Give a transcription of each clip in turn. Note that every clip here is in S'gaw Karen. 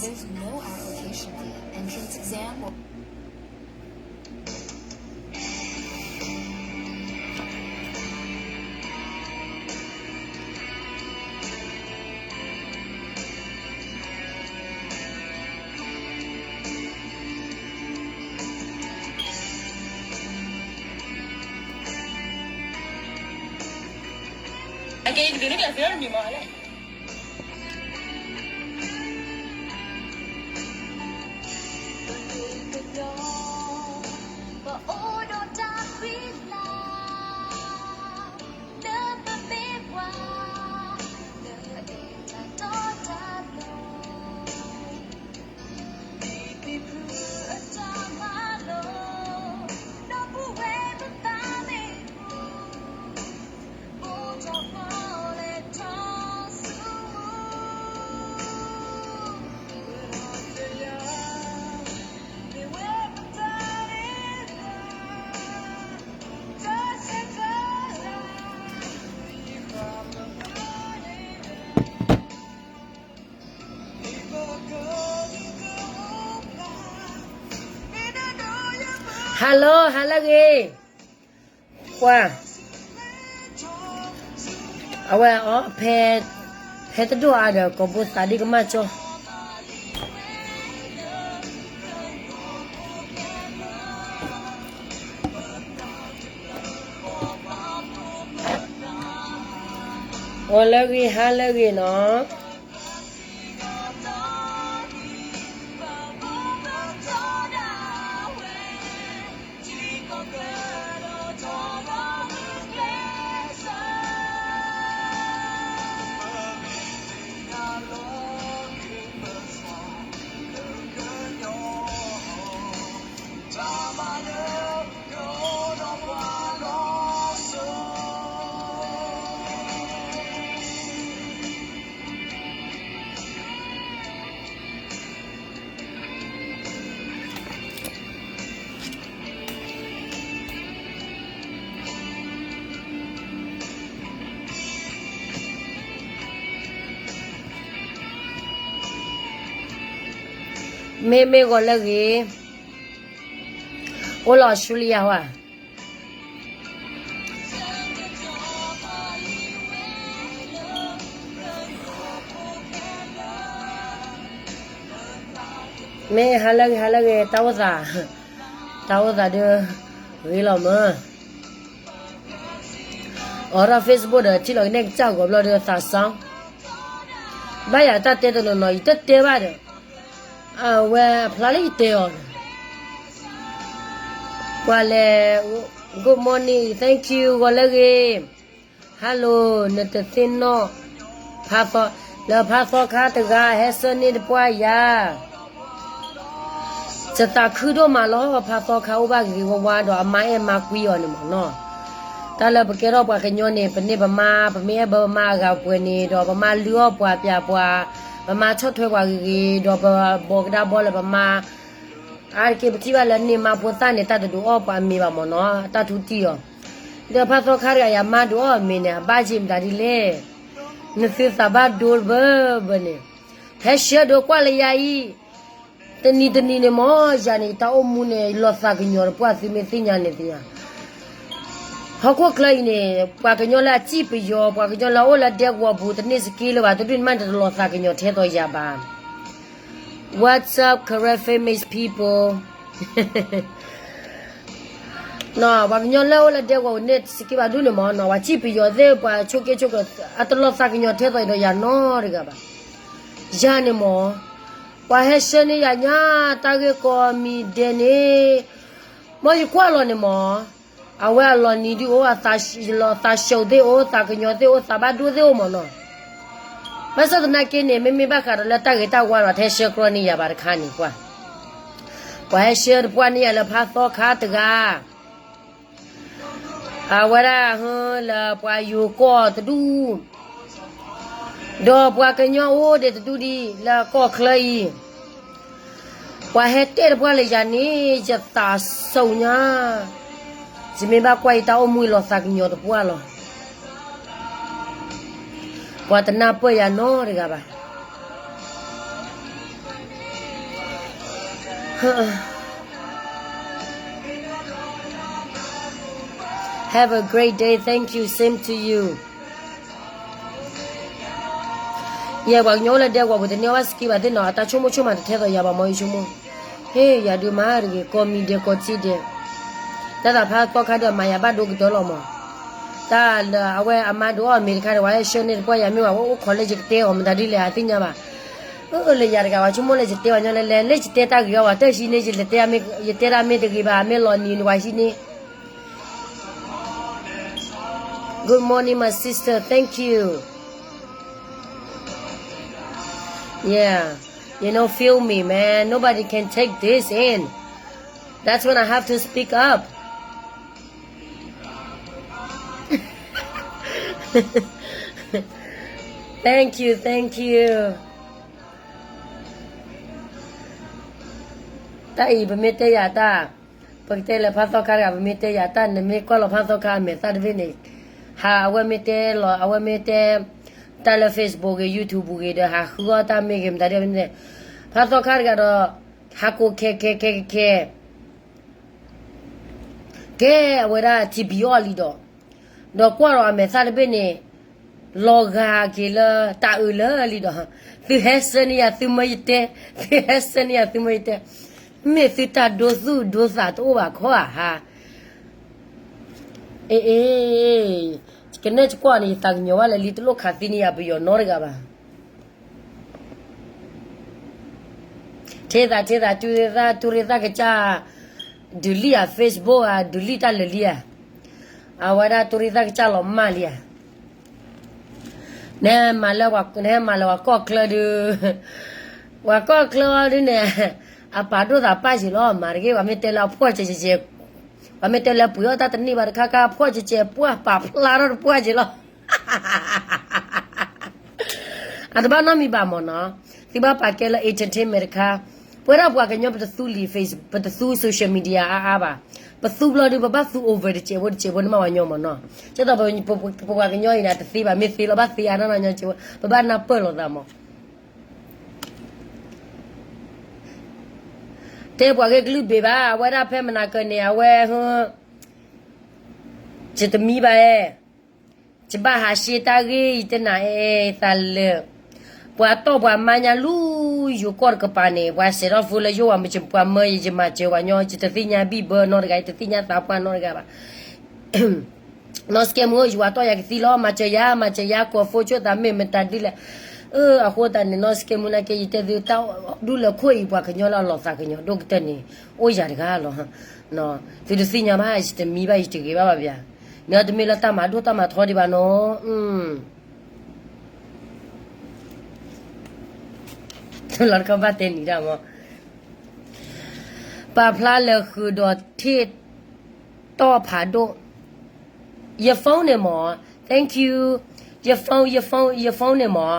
There's no application fee. Entrance exam will Hello, hello ဂ့ၤ, ပှၤ, အဝဲအီၤ ဖဲ, ဖဲတဒိၣ်အါဒီး ကိးဘိသးဒ်ကမၣ်ကၠီ အိၣ်လၢဂ့ၤ ဟါလၢဂ့ၤနီၤ.မ့ၢ်မ့ၢ်ဂီၤလၢဂ့ၤ, အိၣ်လၢ Australia ဟါ. မ့ၢ်ဟါလၢဂ့ၤ ဟါလၢဂ့ၤ တၢ်အိၣ်သး, တၢ်အိၣ်သးဒီး ဂ့ၤလီၤမၢ်. အိးထီၣ် Facebook ဒီး ထံၣ်လီၤကနဲၣ်ကစၢ်ဂီၤဘျီဒီးသးစီ, ဘၣ်ယၤတၢ်တဲတနီၤနီၤ ယတတဲဘၣ်ဒီး အဝဲအဖျါလၢယတဲအီၤန့ၣ်, ပှၤလဲၤ, Good morning, thank you ဂီၤလၢဂ့ၤ, Hello နတသ့ၣ်နီၣ်, ဖါသီ, လၢဖါသီခါတဂၤ ဟဲဆှၢန့ၢ်တပှၢ်ယၤ ယသးခုဒိၣ်မးလီၤ. ဖါသီခါအိၣ်ဘၣ်ဂ့ၤဂ့ၤဝါဝါဒီး အမါအဲၣ်မါကွံအီၤန့ၣ်မ့ၢ်နီၤ. တၢ်လၢပကဲထီၣ်ပှၤကညီန့ၣ် ပန့ၢ်ပမါ ပမ့ၢ်အဲၣ်ဘၢပမါအဂၤပှဲၤန့ၣ်ဒီး ပမါလုၢ်အီၣ်ပှၤပျဲပှၤ, ပမါဆီၣ်ထွဲပှၤဂ့ၤဂ့ၤ ဒီးပဘီကဒါဘီလၢပမါ, အါတက့ၢ်ပထံၣ်ဘၣ်လၢန့ၢ်မါဖိသၣ်န့ၣ် တၢ်တဒုးအီၣ်ပှၤအမ့ၤဘၣ်မ့ၢ်နီၤ, တၢ်ထူတံၢ်အီၤ. ဒီးဖါသီခါတဂၤ ယမါဒုးအီၣ်အမ့ၤန့ၣ် အဘၣ်ယ့ၢ်မတၤဒ်လဲၣ်, နသုသးဘၣ်ဒိတဘၢဘၢန့ၣ်, ဟဲဆှၢဒိးကွၢ်လၢယၤအံၤ, တနံၤတနံၤန့ၣ်မ့ၢ် ယၤန့ၣ် တၢ်အိၣ်မူန့ၣ် လီၤသးကညီၤတပှၢ် သုမ့ၢ်သ့ၣ်ညါန့ၣ်သ့ၣ်ညါ. ဟီၣ်ခိၣ်ချၢအံၤန့ၣ် ပှၤကညီလၢအစံၣ်ပယီၤ ပှၤကညီလၢအအိၣ်လၢဒဲကဝီၤပူၤ တန့ၢ်စက့လၢၤဘၣ် တဒူၣ်န့ၣ်မး နတလီၤသးကညီၤထဲသိးယၤဘၣ်. What's up, Karen famous people? ပှၤကညီလၢအအိၣ်လၢဒဲကဝီၤပူၤန့ၣ်စက့ဘၣ်ဒူၣ်န့ၣ်မ့ၢ်နီၤ ပှၤစံၣ်ပယီၤသ့ၣ် ပှၤဆိးက့ဆိးက့ အတလီၤသးကညီၤထဲသိးဒီးယၤနီတဂၤဘၣ်. ယၤန့ၣ်မ့ၢ် ပှၤဟဲဆှၢန့ၢ်ယၤညါ တၢ်ဂ့ၢ်ကီမံၤဒဲးန့ၣ် မ်ယကွၢ်လီၤန့ၣ်မ့ၢ် အဝဲအလီၤနံၤဒုးအိၣ် အသးစူၤသ့ၣ်အိၣ် သးကညီၤသ့ၣ်အိၣ် သးဘၣ်ဒိသ့ၣ်အိၣ်မ့ၢ်နီၤ. ဘၣ်ဆၣ်သနာ်က့န့ၣ် မ့မ့ၢ်ဘၣ်ဃးဒီးလၢတၢ်ဂ့ၤတၢ်ဝါဒီး တဟဲဆှၢကြီန့ၢ်ယၤဘၣ်တခါန့ၣ်ကွၢ်. ပှၤဟဲဆှၢတပှၢ်န့ၢ်ယၤလၢဖါသီခါတဂၤ အဝဲဒၣ်ဟၢလၢပှၤယိၤကီၢ်တဒူၣ် ဒီးပှၤကညီအိၣ်ဒံးတဒူၣ်ဒံးလၢကီၢ်ချၢအံၤ, ပှၤဟဲတဲတပှၢ်လၢယၤန့ၣ် ယသးစူၤညါ, ယမ့ၢ်ဘၣ်ကွၢ်အံၤတၢ်အိၣ်မူအံၤလီၤသးကညီၤတပှၢ်လီၤ. ပှၤတနၢ်ပၢၢ်ယၤနီတဂၤဘၣ်. Have a great day. Thank you. Same to you. ယဲ ပှၤကညီအိၣ်လၢဒဲကဝီၤပူၤ တန့ၢ်အီၣ်ဘၣ်စကံဘၣ်သ့ၣ်နီၤ, အတၢ်ဆိကမိၣ်ဆိကမးတထဲသိးယၤဘၣ်မ့ၢ်ယဆိကမိၣ်, ဟ့ၣ် ယၤဒုးမၤတဂ့ၤ ကီၢ်မံဒဲကီၢ်ထံဒဲး, တၢ်သးဖးသီခါဒီး မၤယၤဘၣ်ဒိကတၢၢ်လီၤမး, တၢ်လၢအဝဲအမါဒုးအီၣ်အမ့ၤတခါဒီး ဝဲဟဲဆှၢန့ၢ်တပှၢ်ယၤမ့ၢ်ဝဲ အိၣ်ခိးလၢယကတဲအီၤ မတၤဒ်လဲၣ် အသ့ၣ်ညါဘၣ်, အၢ လၢယၤတဂၤ ပှၤဆိကမိၣ်လၢယတဲပှၤညီလဲၣ်လဲၣ် လၢယတဲတၢ်ဂ့ၤအီၤ ပှၤတဟံးန့ၢ်ယၤ ယတဲတၢ်မ့ၢ်တဂ့ၤဘၣ် မ့ၢ်လီၤနံၤန့ၣ် ပှၤဟံးန့ၢ် Good morning, my sister. Thank you. Yeah, you know, feel me, man. Nobody can take this in. That's when I have to speak up. Thank you, thank you. တၢ်အံၤ ပမ့ၢ်တဲယၤတၢ်, ပကတဲလၢဖးသီခါတဂၤ ပမ့ၢ်တဲယၤတၢ် နမ့ၢ်ကွၢ်လီၤဖးသီခါအမဲာ်သၣ်တဘ့ၣ်န့ၣ်, ဟးအဝဲမ့ၢ်တဲလီၤ အဝဲမ့ၢ်တဲ တၢ်လၢ Facebook ဂ့ၤ YouTube ဂ့ၤဒီး ဟးဃုအီၣ်တၢ်မ့ၢ်ဂ့ၤ မတၤဒ်န့ၣ်, ဖးသီခါတဂၤဒီး ဟးကိးခဲခဲခဲခဲခဲ ကဲ အဝဲဒၣ်ထံဘံအီၣ်လံဒီး, ဒီးကွၢ်ဒီးအမဲာ်သၣ်တဘ့ၣ်န့ၣ်, လီၤဂာ်က့ၤလၢတၢ်အၢၣ်လၢလံဒီး, သုဟဲဆၢန့ၢ်ယၤသုမၢယတဲ, သုဟဲဆၢန့ၢ်ယၤသုမၢယတဲ, မ့ၢ်သုတၢ်ဒိသူၣ်ဒိသးတအိၣ်ဘၣ်ခီဧါဟါ, အ့ အ့ ကနဲၣ်ယကွၢ်န့ၣ် ယသးကညီၤဘၣ်လၢလံ တလိၣ်ခးသံန့ၢ်ယၤပယီၤနီတဂၤဘၣ်. ထံသးထံသး တူၢ်ရ့ၣ်သၣ် တူၢ်ရ့ၣ်သၣ်ကစၢ် ဒုးလံဧါ Facebook ဧါ ဒုးလံတၢ်လၢာ်လံဧါ, အဝဲဒၣ်တူၢ်ရ့ၣ်သၣ်ကစၢ်လီၤမၢ်လံဧါ, နဟဲမၤလၢ နဟဲမၤလၢပှၤကီၢ်ချၢဒုး, ပှၤကီၢ်ချၢဒုးန့ၣ်, အပာ်ဒိၣ်သးပၢ်ယံာ်လီၤ မၤတဂ့ၤ ပှၤမ့ၢ်တဲလၢအဖှီၣ်ကဲးကဲး, ပှၤမ့ၢ်တဲလၢပှ့ၤအီၣ်တၢ်တန့ၢ်ဘၣ်တခါခါ အဖှီၣ်ကဲးကဲး ပှၢ်ပာ်ဖျါထီၣ်တပှၢ်ကဲးလီၤ. အတဘၣ်နီတမံၤဘၣ်မ့ၢ်နီၤ, သုဘၣ်ပာ်ကဲလၢ entertainment တခါ, ပဝဲဒၣ်ပှၤကညီပတသူလံာ် Facebook ပတသူ social media အါအါဘၣ်, ပသူဘျီဒုး ပဘၣ်သူ over တစဲးဖိတစဲးဖိန့ၣ်မး ပှၤကညီမ့ၢ်နီၤ, ကဲသိးပပှၤကညီအံၤန့ၣ် တသ့ဘၣ် မ့ၢ်သ့လီၤဘၣ်သ့အါနီၢ်နီၢ်ညီစဲးဖိ ပဘၣ်နၢ်ပၢၢ်လိာ်သးမး တဲပှၤဂ့ၢ်ကလုၢ်ဘ့ၣ်ဘၣ် အဝဲဒၣ်ဖဲမနၤကၢၢ်န့ၣ် အဝဲ ယတမံဘၣ်အဲ, ယဘၣ်ဟးရှဲတၢ်ဂ့ၢ် ယတနၤအဲသးလၢာ်, ပှၤတီၢ်ပှၤမါညါလူၤ ယိၤကီၢ်တကပၤန့ၣ် ပှၤစဲးထီၣ်ဖိလၢယိၤ ပှၤမၢယၤ ယမၤစၢၤပှၤညီ ယတသ့ၣ်ညါဘံၣ်ဘၢနီတဂၤ ယတသ့ၣ်ညါသးပှၢ်နီတဂၤဘၣ်. နီၢ်စကဲမူ ယဝၤတီၢ်ယၤကသံလီၤ မၤစၢၤယၤ မၤစၢၤယၤ ကိးဖိဆိသးမ့ၢ်မတၤဒ်လဲၣ်. အဃိသတးန့ၣ် နီၢ်စကဲမူနာ်က့ ယတဲသုတၢ်ဒူလၢခိၣ်အံၤ ပှၤကညီလၢအလီၤသးကညီၤဒိၣ်ကတၢၢ်န့ၣ် အိၣ်ယၤတဂၤလီၤ. သုတသ့ၣ်ညါဘၣ် ယတမံဘၣ် ယတဂ့ၤဘၣ်ဘၣ်ဘၣ်. န့ၣ်တမ့ၢ်လၢတၢ်မၤဒိၣ်တၢ်မၤထီဒံးဘၣ်နီၤ. လီၤတခီဘၣ်တဲနံၤဒၣ်မး ပာ်ဖျါလၢဃုာ်ဒီးထံၣ်တီၢ်ဖးဒိၣ် ယ phone န့ၣ်မး thank you ယ phone ယ phone ယ phone န့ၣ်မး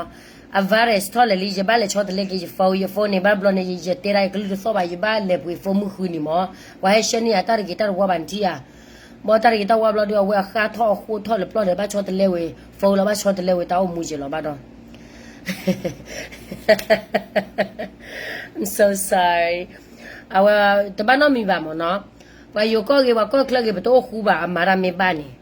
အ virus ထီၣ်လဲၣ်လံ ယဘၣ်လဲၤဆီတလဲက့ၤ ယ phone ယ phone န့ၣ် ဘၣ်ဘျီန့ၣ် ယတဲဒၣ်ယကလုၢ်တသီၣ်ဘၣ် ယဘၣ်လဲၤပှ့ၤ phone မုၢ်ဃုနံၤမး ပှၤဟဲဆှၢန့ၢ်ယၤတၢ်တဂ့ၤတၢ်တဝါဘၣ်နထံၣ်ဧါ ဘၣ်တၢ်တဂ့ၤတၢ်ဝါဘျီဒီး အဝဲအဃါထီၣ်အဃိထီၣ်လၢပျီၢ်ဒီး ဘၣ်ဆီတလဲဝဲ phone လီၤ ဘၣ်ဆီတလဲဝဲ တၢ်အိၣ်မူယဲလီၤဘၣ်ဒီး I'm so sorry အဝဲတဘၣ်နီတမံၤဘၣ်မးနီၤ ပှၤယိၤကီၢ်ဂ့ၤ ပှၤကီၢ်ချၢဂ့ၤ ပတအိၣ်ဃူဘၣ် အမၤတၢ်မ့ၢ်ဘၣ်န့ၣ်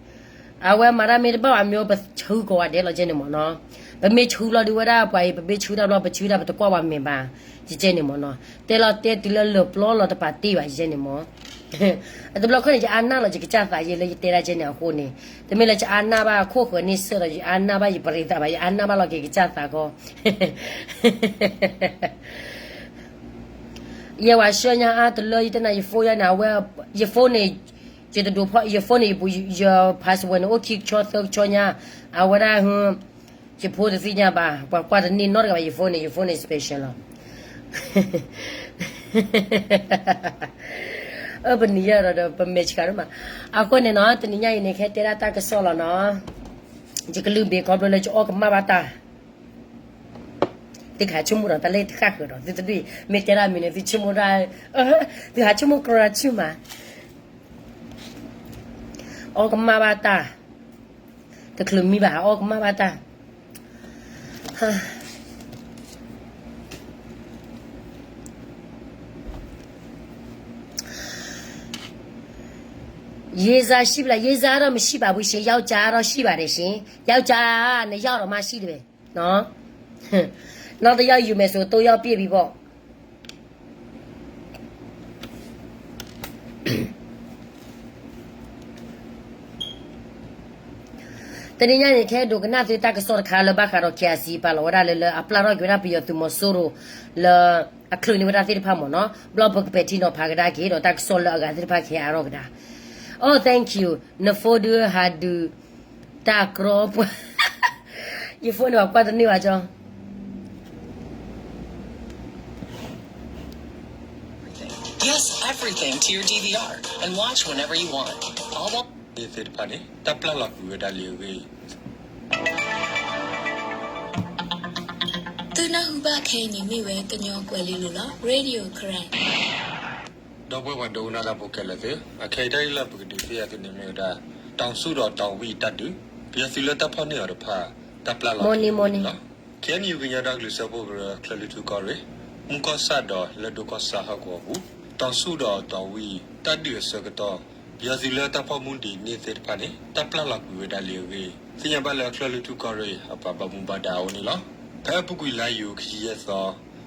အဝဲမၤတၢ်မ့ၢ်တဘၣ်ဘၣ်မ့ၢ် ပဆှုကိးဂၤဒဲးလီၤကဲန့ၣ်မးနီၤ ပမ့ၢ်ဆှုလီၤဒုးဝဲဒၣ်ပှၤအံၤ ပမ့ၢ်ဆှုတၢ်ဘျီ ပဆှုတၢ် ပတကွၢ်ပှၤမဲာ်ဘၣ် ကဲန့ၣ်မးနီၤ တဲလီၤတဲတုၤလၢလၢာ်ပျီလီၤတပာ်တ့ၢ်ဘၣ် ကဲန့ၣ်မး အတဘျီခီန့ၣ် ယအါနၢ်လီၤ ယကစၢ်သးယဲလၢယတဲဒၣ်ကဲန့ၣ်အဃိန့ၣ် တမ့ၢ်လၢယအါနၢ်ဘၣ်ခိၣ်ဃၢၤန့ၣ်စၢၢ်ဒီး ယအါနၢ်ဘၣ်ယပရံသးဘၣ် ယအါနၢ်ဘၣ်လီၤက့ၤကစၢ်သးခီ ယဲဝၤဆှၢညါအါတလၢ ယတဲနၤ ယ phone ယါန့ၣ် အဝဲ ယ phone န့ၣ် ယတဒိးဖီၣ် ယ phone န့ၣ် ယ password န့ၣ် အိၣ်ခံကဆီသၢကဆီညါ အဝဲဒၣ် ယဖိတသ့ၣ်ညါဘၣ် ပှၤကွၢ်တန့ၢ်နီတဂၤဘၣ် ယ phone န့ၣ် ယ phone န့ၣ် special လီၤ အၢ ပနံၤယဲဒီး ပမဲာ်ဆှးဒိၣ်မး အဃိန့ၣ်နီၤ တနံၤညါအံၤန့ၣ် ကဟဲတဲဒၣ်တၢ်ကစီၣ်လီၤနီၤ ယကလုၢ်ဘ့ၣ်ခီဖျိလၢယအီၣ်ကမၣ်ဘၣ်တၢ် သုကဟးဆိကမိၣ်ဒီး တၢ်လၢတဃၣ်ဃၢၤဒီး သုတဒုၣ်အံၤ မ့ၢ်တဲဒၣ်မံၤန့ၣ် သုဆိကမိၣ်ဒၣ် သုဟးဆိကမိၣ်ကြၢးဆူၣ်မး အီၣ်ကမၣ်ဘၣ်တၢ် တချုးမံဘၣ် ဟးအီၣ်ကမၣ်ဘၣ်တၢ် ဟါ တ ရေစၢ် ရှိပြီလား, ရေစၢ်တော့ မရှိပါဘူးရှင်, ယောက်ျားတော့ ရှိပါတယ်ရှင်, ယောက်ျား နှစ်ယောက်တော့ မှ ရှိတယ်ပဲနော်, နောက်တစ်ယောက် ယူမယ်ဆို သုံးယောက်ပြည့်ပြီပေါ့. တနံၤညါန့ၣ် ခဲဒိးကနၣ်သုတၢ်ကစီၣ်တခါလၢဘၣ်ဃးဒီး KIC ပာ်လီၤဝဲဒၣ်လၢ လၢအပျၢ်ထီၣ်က့ၤဝဲဒၣ်ပယီၤသုးမီၤစိရိၤ လၢအချုးန့ၢ်ဝဲဒၣ်သ့ၣ်တဖၣ်မ့ၢ်နီၤ, ဘျီပကပဲာ်ထံနီၤဖးကဒါက့ၤဒီး တၢ်ကစီၣ်လၢအဂၤသ့ၣ်တဖၣ်ကဟဲအါထီၣ်ကဒါ. Oh, thank you. နဖိဒုဟးဒုးတၢ်ကြီပှၢ်, ယဖိန့ၣ်ဘၣ်ကွၢ်တန့ၢ်ဘၣ်ကၠီ Yes, everything to your D V R and watch whenever you want. All while သ့ၣ်တဖၣ်န့ၣ် တၢ်ပျၢ်လီၤကွံာ်ဝဲဒၣ်လံအဂ့ၢ် သုနၢ်ဟူဘၣ်ခဲအံၤန့ၣ်မ့ၢ်ဝဲကညီကွဲၤလ့လိၤလီၤ Radio Karen. ဒီပုၢ်ဝဲၢ်ပှၤဒိကနၣ်တၢ်ဖိခဲလၢာ်သ့ၣ်, အခဲအံၤတၢ်ဂ့ၢ်လၢပကဒုးသ့ၣ်ညါသုန့ၣ်မ့ၢ်ဝဲဒၣ် တီၤဆူၣ်ဒီးတီၤဝံၣ်တၢ်ဒုး, ပယီၤသုးလၢတၢ်ဖီၣ်န့ၢ်အီၤတဖၣ် တၢ်ပျၢ်လီၤက့ၤလီၤ. ခဲအံၤ ကညီဒီကလုာ်စၢဖှိၣ်ကရၢ ချၢၣ်လွံၢ်ထူၣ်ကီၢ်ရ့ၣ် မူကီၢ်ဆၣ်ဒီးလၢဒိကီၢ်ဆၣ်ဟီၣ်ကဝီၤပူၤ တီၤဆူၣ်ဒီးတီၤဝံၣ်တၢ်ဒုးအဆၢကတီၢ် ပယီၤသုးလၢတၢ်ဖီၣ်မူဒံးန့ၢ်သ့ၣ်တဖၣ်န့ၣ် တၢ်ပျၢ်လီၤကွံာ်ဝဲဒၣ်လံအဂ့ၢ် သ့ၣ်ညါဘၣ်လၢချၢၣ်လွံၢ်ထူၣ်ကီၢ်ရ့ၣ်အပှၤဘၣ်မူဘၣ်ဒါအအိၣ်န့ၣ်လီၤ. ဖဲအပူၤကွံာ်လါယူၤခံဆံယဲၢ်သီ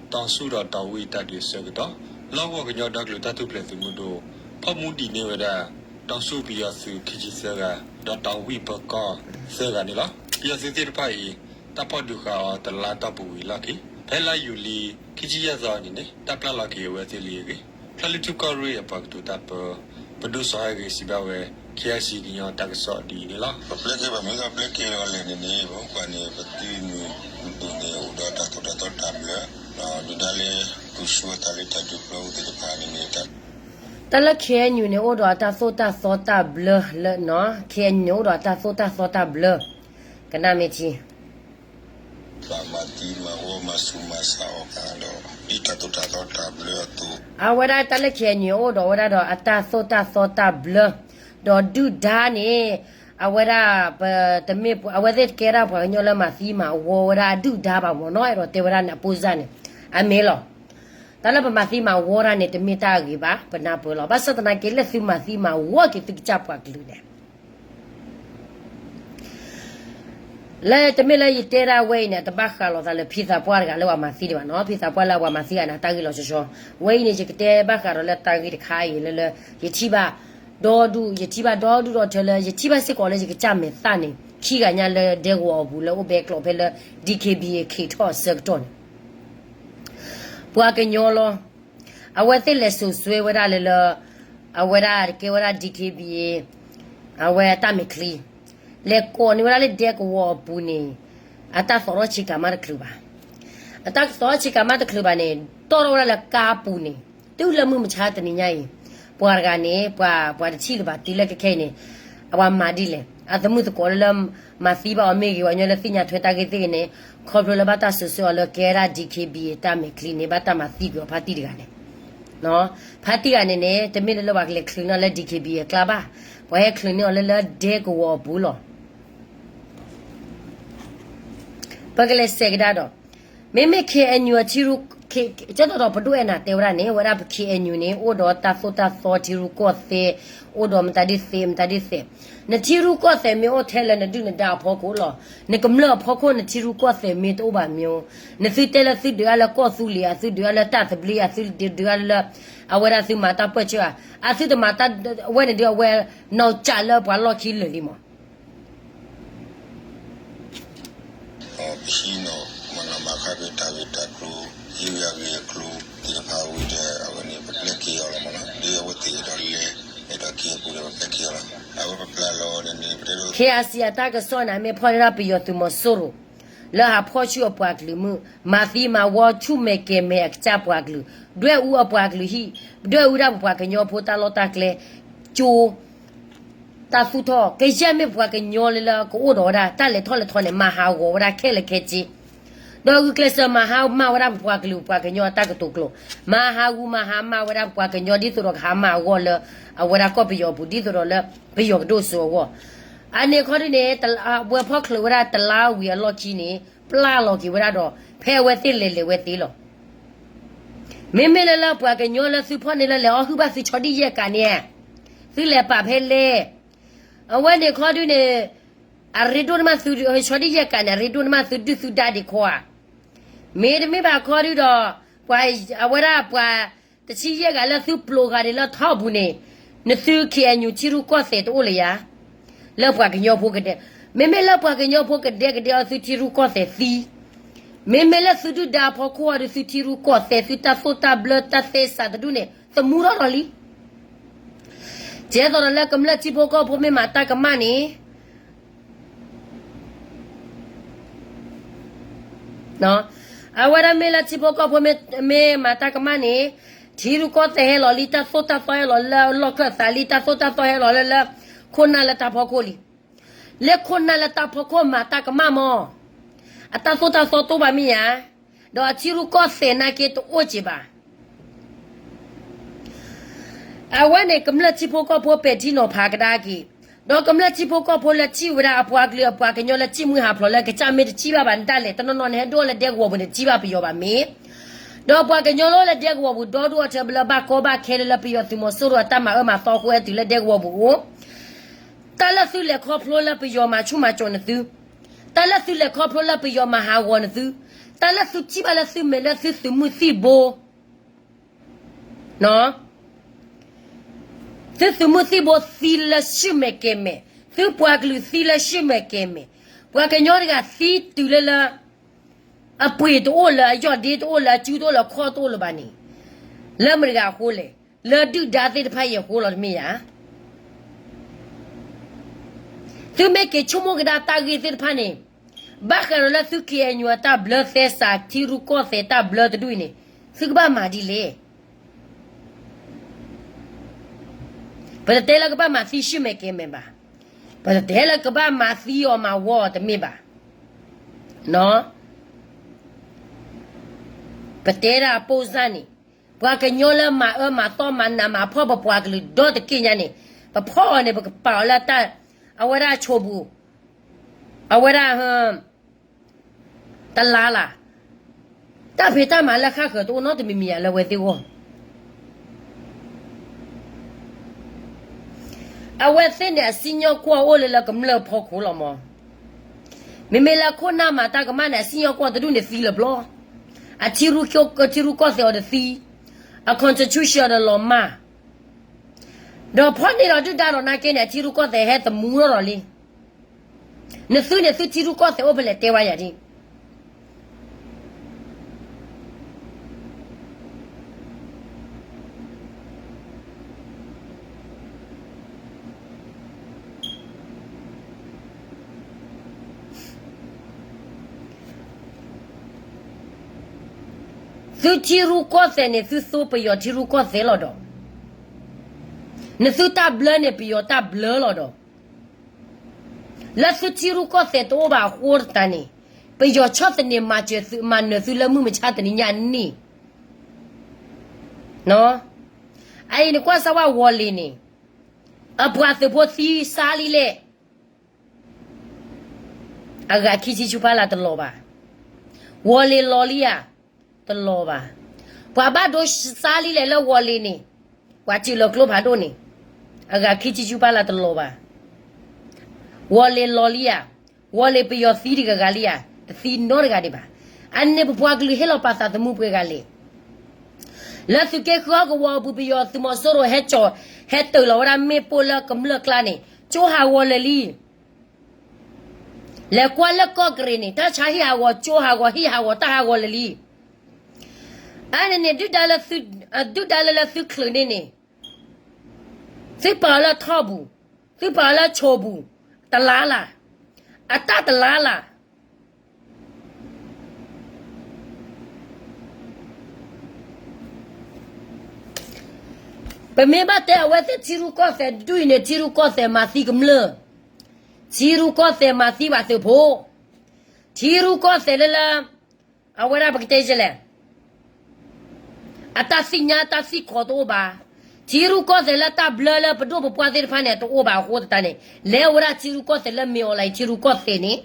တီၤဆူၣ်ဒီးတီၤဝံၣ်တၢ်ဒုးအဆၢကတီၢ် လီၢ်ကဝီၤကညီဒီကလုာ်တၢ်ထူၣ်ဖျဲးသုးမုၢ်ဒိၣ် ဖီၣ်မူဒံးန့ၢ်ဝဲဒၣ် တီၤဆူၣ်ပယီၤသုးခံဆံသၢဂၤ ဒီးတီၤဝံၣ်ပၢၤကီၢ်သၢဂၤန့ၣ်လီၤ. ပယီၤသုးသ့ၣ်တဖၣ်အံၤ တၢ်ဖီၣ်ဒုးဃာ်အီၤတလါတီၢ်ပူၤဝံၤအလီၢ်ခံ ဖဲလါယူၤလံခံဆံယဲၢ်သီအနံၤန့ၣ် တၢ်ပျၢ်လီၤက့ၤအဝဲသ့ၣ်လံအဂ့ၢ် ချၢၣ်လွံၢ်ထူၣ်ကီၢ်ရ့ၣ်အပှၤကတိၤတၢ်ပၢ ပဒိၣ်စီၤဟဲဂ့ၤစံးဘၣ်ဝဲ KIC ကညီတၢ်ကစီၣ်ဒ်အံၤန့ၣ်လီၤ. ပပျဲက့ၤဘၣ်မ့ၢ်ကပျဲက့ၤအီၤလဲၣ်န့ၣ်န့ၣ် ပကွၢ်န့ၣ် ပသုးမုၢ်ဒိၣ်န့ၣ် အိၣ်ဒီးတၢ်သိၣ်တၢ်သီတၢ်ဘျၢ ဒုၣ်ဒါလၢ ပူၤဆူၣ်အသးလၢတၢ်ဒုးပျီပူၤသ့ၣ်တဖၣ်န့ၣ်န့ၣ် တၢ်လၢ KNU န့ၣ် အိၣ်ဒီးအတၢ်သိၣ်တၢ်သီတၢ်ဘျၢလၢနီၤ KNU န့ၣ် အိၣ်ဒီးအတၢ်သိၣ်တၢ်သီတၢ်ဘျၢ ကနၣ်မ့ၢ်ထံ ဘၣ်မၤသံမၤဝီမၤဆူးမၤဆါအီၤဒီး ဒ်တၢ်သိၣ်တၢ်သီတၢ်ဘျၢအသိး အဝဲဒၣ်တၢ်လၢ KNU န့ၣ် အိၣ်ဒီးဝဲဒၣ်ဒီးအတၢ်သိၣ်တၢ်သီတၢ်ဘျၢ ဒီးဒုၣ်ဒါန့ၣ် အဝဲဒၣ် ပတမ့ၢ် အဝဲသ့ၣ်တကဲဒၣ်ပှၤကညီလၢမၤသံမၤဝီဝဲဒၣ်အဒုၣ်ဒါဘၣ်မ့ၢ်နီၤ အဲၣ်ဒိးတဲဝဲဒၣ်န့ၣ် အပိစၢ်န့ၣ် အမ့ၢ်လီၤ. တၢ်လၢပမၤသံမၤဝီတၢ်န့ၣ် တမ့ၢ်တၢ်ဂ့ၤဘၣ် ပနၢ်ပၢၢ်လီၤ. ဘၣ်ဆၣ်သနာ်က့ လၢသုမၤသံမၤဝီက့ၤသုကစၢ်ပှၤကလုာ်န့ၣ် လၢတမ့ၢ်လၢယတဲဒၣ်ဝဲအံၤန့ၣ် တဘၣ်ဃးလိာ်သးလၢဖံသးပှၢ်တဂၤလၢပှၤမၤသံဒံးဘၣ်နီၤ. ဖံသးပှၢ်လၢပှၤမၤသံဂၤန့ၣ် တၢ်ဂ့ၢ်လီၤဆီဆီ ဝဲအံၤန့ၣ် ယကတဲဘၣ်ဃးဒီးလၢတၢ်ဂ့ၢ်တခါအံၤလၢလၢ ယထံၣ်ဘၣ် ဒီဒူၣ် ယထံၣ်ဘၣ်ဒီဒူၣ်ဒီထၢလၢ ယထံၣ်ဘၣ်စ့ၢ်ကီးလၢယကစၢ်မဲာ်သၣ်န့ၣ် ခံဂၤညါလၢဒဲကဝီၤအပူၤ လၢအိၣ်ဘဲကျိးဖဲလၢ DKBA ခ့းထီၣ်အဆၢကတီၢ်န့ၣ် ပှၤကညီလီၤ. အဝဲသ့ၣ်လဲၤစိာ်စွဲဝဲဒၣ်လၢလၢ အဝဲဒၣ်တကဲဝဲဒၣ် DKBA အဝဲအတၢ်မဲာ်ချံ လဲၤကိးန့ၢ်ဝဲဒၣ်လၢဒဲကဝီၤအပူၤန့ၣ် အတၢ်သီထီၣ်ဆ့ကၤမးတချုးဘၣ်. အတၢ်သီထီၣ်ဆ့ကၤမးတချုးဘၣ်န့ၣ် တီၢ်ထီၣ်ဝဲဒၣ်လၢကါပူၤန့ၣ် တုၤလၢမုၢ်မဆါတနံၤညါအံၤ ပှၤတဂၤန့ၣ် ပှၤ ပှၤတထံၣ်လၢၤဘၣ်တုၤလၢခဲခဲအံၤန့ၣ် အဝဲမၤဒ်လဲၣ် အသမုာ်သကိးလၢလၢ မၤသံဘၣ်အီၤမ့ၢ်ဂ့ၤ ပှၤကညီလၢသ့ၣ်ညါထွဲတၢ်ဂ့ၢ်သ့ၣ်ဂ့ၤန့ၣ် ခီဖျိလၢဘၣ်တၢ်စိာ်ဆှၢအီၤလၢကဲဒၣ် DKBA တၢ်မဲာ်ချံန့ၣ် ဘၣ်တၢ်မၤသံကွံာ်အီၤဖါတံၢ်တဂၤန့ၣ် ဖါတံၢ်တဂၤန့ၣ်န့ၣ် တမ့ၢ်လၢလၢပှၤကလဲၤချုးန့ၢ်လၢ DKBA အကျါဘၣ်. ပှၤဟဲချုးန့ၢ်အီၤလၢလၢဒဲကဝီၤအပူၤလီၤ. ပကလဲၤစဲးကဒါဒီး မ့မ့ၢ် KNU အထံရူၢ် ကၠီတီတီပဒိၣ်အဲၣ်နၤတဲဝဲဒၣ်န့ၣ် ဝဲဒၣ်ပ KNU န့ၣ် အိၣ်ဒီးတၢ်သိၣ်တၢ်သီထံရူၢ်ကီၢ်သဲး အိၣ်ဒီးမတၤဒ်သ့ မတၤဒ်သ့ နထံရူၢ်ကီၢ်သဲးမ့ၢ်အိၣ်ထဲလၢနဒုၣ်နဒါအဖီခိၣ်လီၤ. နကမျၢၢ်အဖီခိၣ် နထံရူၢ်ကီၢ်သဲးမ့ၢ်တအိၣ်ဘၣ်မ့ၢ်အိၣ် နသုတဲလၢသုဒုးအါလၢကီၢ်သူလ့ၤ အသုဒုးအါလၢတၢ်သဘျ့ အသုဒုးအါလၢ အဝဲဒၣ်သုမၤတၢ်ပၢၢ်ဆၢဧါ အသုတမၤတၢ်ဝဲန့ၣ်ဒီး အဝဲနီၢ်ကၠးလၢပှၤလီၢ်ခံလၢာ်လံမး ပဟံးန့ၢ်မၤနီၢ်မၤဃါက့ၤတၢ်ဂ့ၢ်တၢ်ကျိၤ ဟံးဂ့ၤအဂ့ၢ်အကျိၤသ့ၣ်တဖၣ်ဝံၤဒီး အဝဲန့ၣ် ပပျဲက့ၤအီၤလီၤမးနီၤ ဒ်အဝဲသ့ၣ်အဲၣ်ဒိးလဲၤ အဲၣ်ဒိးက့ၤအပူၤဒီး ပပျဲက့ၤအီၤလီၤ. အဝဲပပျဲလီၤန့ၣ်န့ၣ် ပတဲဒိး KIC အတၢ်ကစီၣ်န့ၣ် မ့ၢ်ဖီၣ်န့ၢ်ဒၣ်ပယီၤသုးမီၤစိရိၤ လၢဟးဖီၣ်ဆူၣ်အပှၤကလုာ်မုၢ် မၤသံမၤဝီဆူၣ်မဲာ်ကဲၤမဲာ်အကစၢ်ပှၤကလုာ် ဒွဲၣ်အူအပှၤကလုာ်ဟံၣ် ဒွဲၣ်အူဒၣ်ပပှၤကညီဖိတၢ်လီၢ်တၢ်ကျဲ ကၠိ တၢ်သူၣ်ထီၣ် ကယဲၢ်မ့ၢ်ပပှၤကညီလၢလၢကအိၣ်ဒီးဝဲဒၣ် တၢ်လဲၤထီၣ်လဲၤထီန့ၣ် မၤဟးဂီၤဝဲဒၣ်ခဲလၢာ်ခဲဆ့ ဒီးဂုာ်ကျဲးစၢးမၤဟါမၢ်ဝဲဒၣ်ပပှၤကလုာ်ပပှၤကညီအတၢ်ကတိၤကျိာ် မၤဟးဂူာ်မၤဟါမၢ်ဝဲဒၣ်ပပှၤကညီ ဒ်သိးဒီးကဟါမၢ်အဂီၢ်လၢ အဝဲဒၣ်ကီၢ်ပယီၤအပူၤ ဒ်သိးဒီးလၢ ပယီၤကဒိၣ်စိအဂီၢ် အန့ၣ်ခီဒ်န့ၣ် အဝဲဖီၣ်ချုးဝဲဒၣ်တလါဝံၤအလီၢ်ခံန့ၣ် ပျၢ်လီၤက့ၤဝဲဒၣ်ဒီး ဖဲအဝဲသ့ၣ်လဲၤလဲၤဝဲသ့လီၤ. မ့မ့ၢ်လၢလၢပှၤကညီလၢသုဖီၣ်န့ၢ်လၢလဲၤအီၣ်ဟုၣ်ဘၣ်သုဆီဒံၣ်ယဲၢ်ကးန့ၣ် သုလဲၤပာ်ဖဲလဲၣ်. အဝဲန့ၣ်ခီဒုန့ၣ် အရ့ဒိၣ်န့ၣ်မးသု ဆီဒံၣ်ယဲၢ်ကးန့ၣ် အရ့ဒိၣ်န့ၣ်မးသုဒုၣ်သုဒါဒံးခီဧါ. မ့တမ့ၢ်ဘၣ်ခီဒုဒီး ပှၤအဝဲဒၣ်ပှၤတဆံယဲၢ်ဂၤလၢသုပျိးဂၤဒံးလၢထီၣ်ပူၤန့ၣ် နသု ခ့ၣ်အဲၣ်ယူၣ် ထံရူၢ်ကီၢ်သဲးတအိၣ်လၢၤဧါ. လၢပှၤကညီဖိကဒဲ, မ့မ့ၢ်လၢပှၤကညီဖိကဒဲကဒဲအီၤ သုထံရူၢ်ကီၢ်သဲးသံ, မ့မ့ၢ်လၢသုဒုၣ်ဒါအဖီခိၣ်အီၤဒီး သုထံရူၢ်ကီၢ်သဲး သုတၢ်သိၣ်တၢ်ဘျၢတၢ်သဲစးတဒူၣ်န့ၣ် သမူထီၣ်လီၤလံ. ကဲသိးဒီးလၢကမျၢၢ်ထံဖိကီၢ်ဖိမ့ၢ်မၤတၢ်ကမၣ်န့ၣ် အဝဲဒၣ်မ့ၢ်လၢထံဖိကီၢ်ဖိမ့ၢ်မၤတၢ်ကမၣ်န့ၣ် ထံရူၢ်ကီၢ်သဲးဟဲလီၤလံ တၢ်သိၣ်တၢ်သီဟဲလီၤလၢအလီၢ်ခၢၣ်သးလံ တၢ်သိၣ်တၢ်သီဟဲလီၤလၢလၢ ခိၣ်နၢ်လၢတၢ်ဖီခိၣ်လံ. လၢခိၣ်နၢ်လၢတၢ်ဖီခိၣ်မၤတၢ်ကမၣ်မး အတၢ်သိၣ်တၢ်သီတအိၣ်ဘၣ်မ့ၢ်ဧါ. ဒီးအထံရူၢ်ကီၢ်သဲးနာ်က့တအိၣ်က့ၤဘၣ်. အဝဲန့ၣ် ကမျၢၢ်ထံဖိကီၢ်ဖိပဲာ်ထံနီၤဖးကဒါက့ၤ, ဒီးကမျၢၢ်ထံဖိကီၢ်ဖိလၢထံၣ်ဝဲဒၣ်အပှၤကလုာ်အပှၤကညီလၢထံၣ်မှံဟးဖျိးလၢကစၢ်မ့ၢ်တထံၣ်ဘၣ်ဘၣ် နတၢ်လဲၤတနီၤနီၤန့ၣ် ဟဲဒိၣ်လၢဒဲကဝီၤပူၤန့ၣ် တထံၣ်ဘၣ်ပယီၤဘၣ်မ့ၢ်, ဒီးပှၤကညီလၢလၢဒဲကဝီၤပူၤ ဒီဒူၣ်အီၤထဲလၢဘၣ်ကီဘၣ်ခဲလၢလၢပယီၤသုးမီၤစိရိၤအတၢ်မၤအၢမၤသီအဃိ ဟဲတုၤလၢဒဲကဝီၤပူၤအိၣ် တၢ်လၢသုလဲၤခီဖျိလၢပယီၤမၤဆူၣ်မၤစိးနသု, တၢ်လၢသုလဲၤခီဖျိလၢပယီၤမၤဟးဂီၤနသု, တၢ်လၢသုထံၣ်ဘၣ်လၢသုမဲာ်လၢသုသုးမုၢ်သံၣ်ဘိ, သုသုးမုၢ်သံၣ်ဘိသံလၢဆူၣ်မဲာ်ကဲၤမဲာ်, သုပှၤကလုာ်သံလၢဆူၣ်မဲာ်ကဲၤမဲာ်, ပှၤကညီတဂၤသံတုၤလၢလၢ အပှ့ၤတအိၣ်လၢအယီၢ်ဒ့တအိၣ်လၢအစုတအိၣ်လၢအခီၣ်တအိၣ်လၢၤဘၣ်န့ၣ်, လၢမတၤတဂၤအဃိလဲၣ်, လၢဒုၣ်ဒါသ့ၣ်တဖၣ်အံၤအဃိလီၤတမ့ၢ်ဧါ. သုမ့ၢ်က့ၤဆိကမိၣ်ကဒါတၢ်ဂ့ၢ်သ့ၣ်တဖၣ်န့ၣ်, ဘၣ်ဃးဒီးလၢသု ခ့ၣ်အဲၣ်ယူၣ် အတၢ်ဘျၢသဲစး ထံရူၢ်ကီၢ်သဲးတၢ်ဘျၢတဒူၣ်အံၤန့ၣ်, သုကဘၣ်မၤဒ်လဲၣ်. ပတတဲလၢကဘၣ်မၤသံဆူၣ်မဲာ်ကဲၤမဲာ်ဘၣ်. ပတတဲလၢကဘၣ်မၤသံအီၤမၤဝီအီၤတမ့ၢ်ဘၣ်. ပတဲဒၣ်အပိၢ်စၢ်န့ၣ်, ပှၤကညီလၢမၤအၢမၤသီမၤနးမၤဖှီၣ်ပပှၤကလုာ်ဒီတက့ၢ်ညါန့ၣ်, ပဖီၣ်အီၤန့ၣ် ပကပာ်အီၤလၢတၢ်, အဝဲဒၣ်ဆိပူၤ, အဝဲဒၣ် တလါလၢ်, တၢ်ဖံးတၢ်မၤလၢဃၣ်ဃၢၤတအိၣ်နီတမံၤမံၤယၤလၢအဝဲသ့ၣ်အဂီၢ်. အဝဲသ့ၣ်န့ၣ် အစံၣ်ညီၣ်ကွီၢ်အိၣ်လၢလၢကမျၢၢ်ဖီခိၣ်လီၤမး. မ့မ့ၢ်လၢခိၣ်နၢ်မၤတၢ်ကမၣ်န့ၣ် အစံၣ်ညီၣ်ကွီၢ်တဒူၣ်န့ၣ်သံလၢၤဘျီ, အထံရူၢ်, ထံရူၢ်ကီၢ်သဲးအီၤတသံ, အ constitution အီၤဒီးလီၤမၢ်, ဒီးဖီၣ်န့ၢ်ဒီးဒုၣ်ဒါဒီးနာ်က့န့ၣ် အထံရူၢ်ကီၢ်သဲးဟဲသမူထီၣ်ဒီးလံ. နသုန့ၣ် သုထံရူၢ်ကီၢ်သဲးအိၣ်ဖဲလဲၣ်တဲဝဲယၤဒ် သုထံရူၢ်ကီၢ်သဲးန့ၣ် သုသိပယီၤထံရူၢ်ကီၢ်သဲးလီၤဒီး, နသုတၢ်ဘျၢန့ၣ် ပယီၤတၢ်ဘျၢလီၤဒီး, လၢသုထံရူၢ်ကီၢ်သဲးတအိၣ်ဘၣ်အဃိသတးန့ၣ်, ပယီၤဆီၣ်သနံးမၤစၢၤသု မၤနၢၤသုလၢမုၢ်မဆါတနံၤညါန့ၣ် အအံၤန့ၣ်ကွၢ်စၢ်ဝဲဝီၤလ့ၤန့ၣ်, အပှၤသုးဖိသံစါလံလဲၣ်, အဂၤခံဆံဆူဖးလၢ်တလီၤဘၣ်. ဝီၤလ့ၤလီၤလံဧါ, တလီၤဘၣ်. ပှၤဘၣ်ဒိစါလံလဲၣ်လၢဝီၤလ့ၤန့ၣ်, ပှၤစုၣ်လီၤကျိဖးဒိၣ်န့ၣ်, အဂၤခံဆံဆူဖးလၢ်တလီၤဘၣ်. ဝီၤလ့ၤလီၤလံဧါ, ဝီၤလ့ၤပယီၤသံတဂၤဂၤလံဧါ, တသံနီတဂၤဒံးဘၣ်. အန့ၣ်ပပှၤကလုာ်ဟ့ၣ်လီၤပာ်သးသမူပှဲၤဂၤလဲၣ်. လၢသုးက့ဃုအကဝီၤအပူၤ ပယီၤသုးမီၤစိရိၤဟဲကၠီၣ်, ဟဲတၢၢ်လီၤဝဲဒၣ်မ့ၣ်ပိၢ်လၢကမျၢၢ်ကျါန့ၣ် ကၠိဟးဂီၤလၢာ်လံ. လဲၤကွၢ်လၢကီၢ်ကရ့ၣ်န့ၣ် တၢ်ဆါဟံၣ်ဟးဂီၤ ကၠိဟးဂီၤ ဟံၣ်ဟးဂီၤ တၢ်ဟးဂီၤလၢာ်လံ. အန့ၣ်န့ၣ် ဒုၣ်ဒါလၢသုချုးန့ၣ်န့ၣ်, သုပာ်အီၤလၢထီၣ်ပူၤ, သုပာ်အီၤလၢဆိပူၤ, တလါလၢ်, အတၢ်တလါလၢ်. ပမ့ၢ်ဘၣ်တဲအဝဲသ့ၣ်ထံရူၢ်ကီၢ်သဲးတဒူၣ်အံၤန့ၣ် ထံရူၢ်ကီၢ်သဲးမၤသံကမျၢၢ်, ထံရူၢ်ကီၢ်သဲးမၤသံဘၣ်သုးဖိ, ထံရူၢ်ကီၢ်သဲးလၢလၢ, အဝဲဒၣ်ပကတဲလဲၣ် အတၢ်သ့ၣ်ညါတၢ်သ့ၣ်ခီတအိၣ်ဘၣ်. ထံရူၢ်ကီၢ်သဲးလၢတၢ်ဘျၢလၢပဒိၣ်ပပှၢ်သ့ၣ်တဖၣ်န့ၣ် တအိၣ်ဘၣ်အဃိသတးန့ၣ် လဲၤဝဲဒၣ်ထံရူၢ်ကီၢ်သဲးလၢမ့ၢ်အီၤလၢအံၤထံရူၢ်ကီၢ်သဲးန့ၣ်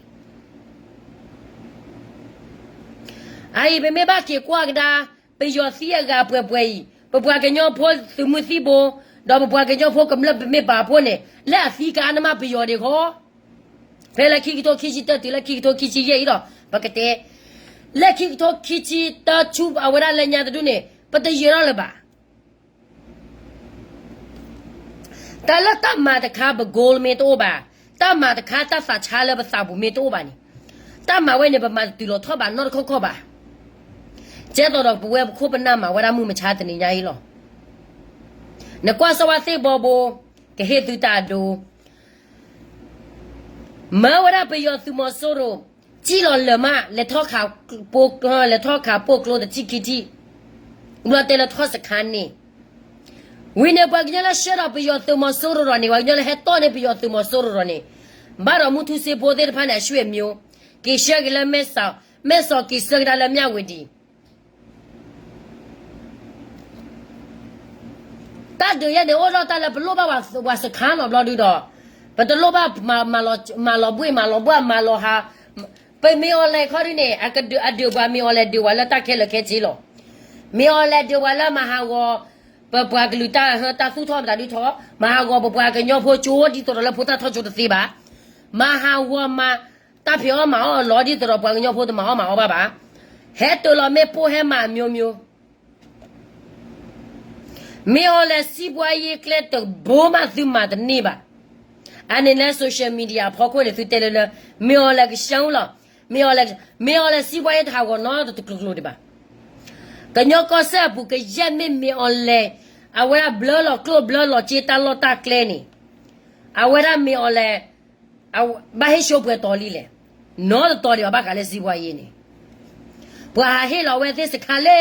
အအံၤပမ့ၢ်ဘၣ်က့ၤကွၢ်ကဒါ, ပယီၤသံအဂၤပှဲၤပှဲၤအံၤ ပပှၤကညီဖိသုးမုၢ်သံၣ်ဘိ, ဒီးပပှၤကညီဖိကမျၢၢ်ပမ့ၢ်ပာ်ဖှိၣ်န့ၣ် လၢအသံကအါန့ၢ်မးပယီၤဒံးဃီ, ဖဲလၢခံကထိခံဆံတၢတုၤလၢခံကထိခံဆံယဲၢ်အံၤဒီး ပကတဲ လၢခံကထိခံဆံတၢဆူအဝဲဒၣ်လၢညါတဒူၣ်န့ၣ် ပတယၢၤထီၣ်လၢၤဘၣ်. တၢ်လၢတၢ်မၤတခါပ goal မ့ၢ်တအိၣ်ဘၣ်, တၢ်မၤတခါတၢ်သးဆါလၢပသးပူၤမ့ၢ်တအိၣ်ဘၣ်န့ၣ်, တၢ်မၤဝဲန့ၣ် ပမၤတတုၤလီၤထီၣ်ဘၣ်နီတခီၣ်ခီၣ်ဘၣ်. ကဲသိးဒီးပဝဲပခိၣ်ပနၢ်မၤဝဲဒၣ်မုၢ်မဆါတနံၤညါအံၤလီၤ. နကွၢ်စၢၤဝဲသ့ၣ်ဘီဘိ, ကဟ့ၣ်သုတၢ်အဒိ မၢဝဲဒၣ်ပယီၤသုးမီၤစိရိၤ, စံၣ်လီၤလၢာ်မး, လဲၤထီၣ်ခး, လဲၤထီၣ်ခးပိာ်ကျိတထံၣ်ခံထံၣ်, ဘျီတဲလၢထီၣ်စခါန့ၣ်, ဝံၤန့ၣ်ပှၤကညီလၢဆှၢဒီးပယီၤသုးမီၤစိရိၤဒီးန့ၣ်, ပှၤကညီလၢဟဲတီၢ်န့ၢ်ပယီၤသုးမီၤစိရိၤဒီးန့ၣ်, ဘၣ်ဒီးမုၢ်ထူစ့ဖိသ့ၣ်တဖၣ်န့ၣ် အဆွေမျိုး, က့ၤဆှၢက့ၤလၢမဲၢ်စီး, မဲၢ်စီးက့ၤဆှၢကဒါလၢမၠၣ်ဝတံၤ တၢ်ဒုးယဲန့ၣ် အိၣ်ဒီးတၢ်လၢပလိၣ်ဘၣ်ပှၤစခါလီၤဘျီဒုဒီး, ပတလိၣ်ဘၣ်မၤလီၤဘှ့ၣ်မၤလီၤဘှါမၤလီၤဟး, ပမ့ၢ်အီၤလဲၤခီဒုန့ၣ်, အဒုးပှၤမ့ၢ်အီၤလဲၤဒုးပှၤလၢတၢ်ခဲလၢာ်ခဲဆ့လီၤ. မ့ၢ်အီၤလဲၤဒုးပှၤလၢမၤဟးဂီၤ, ပပှၤကလုာ်တၢ်ဟၢတၢ်သူၣ်ထီၣ်ပတၢ်ဒုးထီၣ်, မၤဟးဂီၤပပှၤကညီဖိကၠိဒ်သိးဒီးလၢဖိသၣ်ထီၣ်ကၠိတသ့ဘၣ်. မၤဟးဂီၤမၤတၢ်ဖံးအီၣ်မၤအီၣ်အလီၢ်ဒ်သိးဒီးပှၤကညီဖိတမၤအီၣ်မၤအီဘၣ်ဘၣ်. ဟဲတ့ၢ်လီၤမ့ၣ်ပိၢ်ဟဲမၤအမျိုးမျိုး မ့ၢ်အီၤလဲၤစံးပှၤယ့ကျဲတဘိမးသုမၤတန့ၢ်ဘၣ်. အန့ၣ်လၢ social media အဖီခိၣ်န့ၣ် သုတဲလၢလၢ, မ့ၢ်အီၤလဲၤကစၢ်လီၤ, မ့ၢ်အီၤလဲၤ, မ့ၢ်အီၤလဲၤစံးပှၤယ့တဟးဂီၤနီတကျိၤကျိၤဒံးဘၣ်. ကညီကီၢ်စဲၣ်အပူၤကယဲၢ်မ့ၢ်မ့ၢ်အီၤလဲၤ, အဝဲဒၣ်ဘျၢလီၤကျိၣ်ဘျၢလီၤစ့တၢ်လီၢ်တၢ်ကျဲန့ၣ်, အဝဲဒၣ်မ့ၢ်အီၤလဲၤ ဘၣ်ဟ့ၣ်ဆိပှဲၤတီၤလံလဲၣ်. နီတတီၤဒံးဘၣ် ဘၣ်ဃးလၢစံးပှၤယ့န့ၣ်, ပှၤဟးဟ့ၣ်လီၤဝဲသ့ၣ်စခါလၢ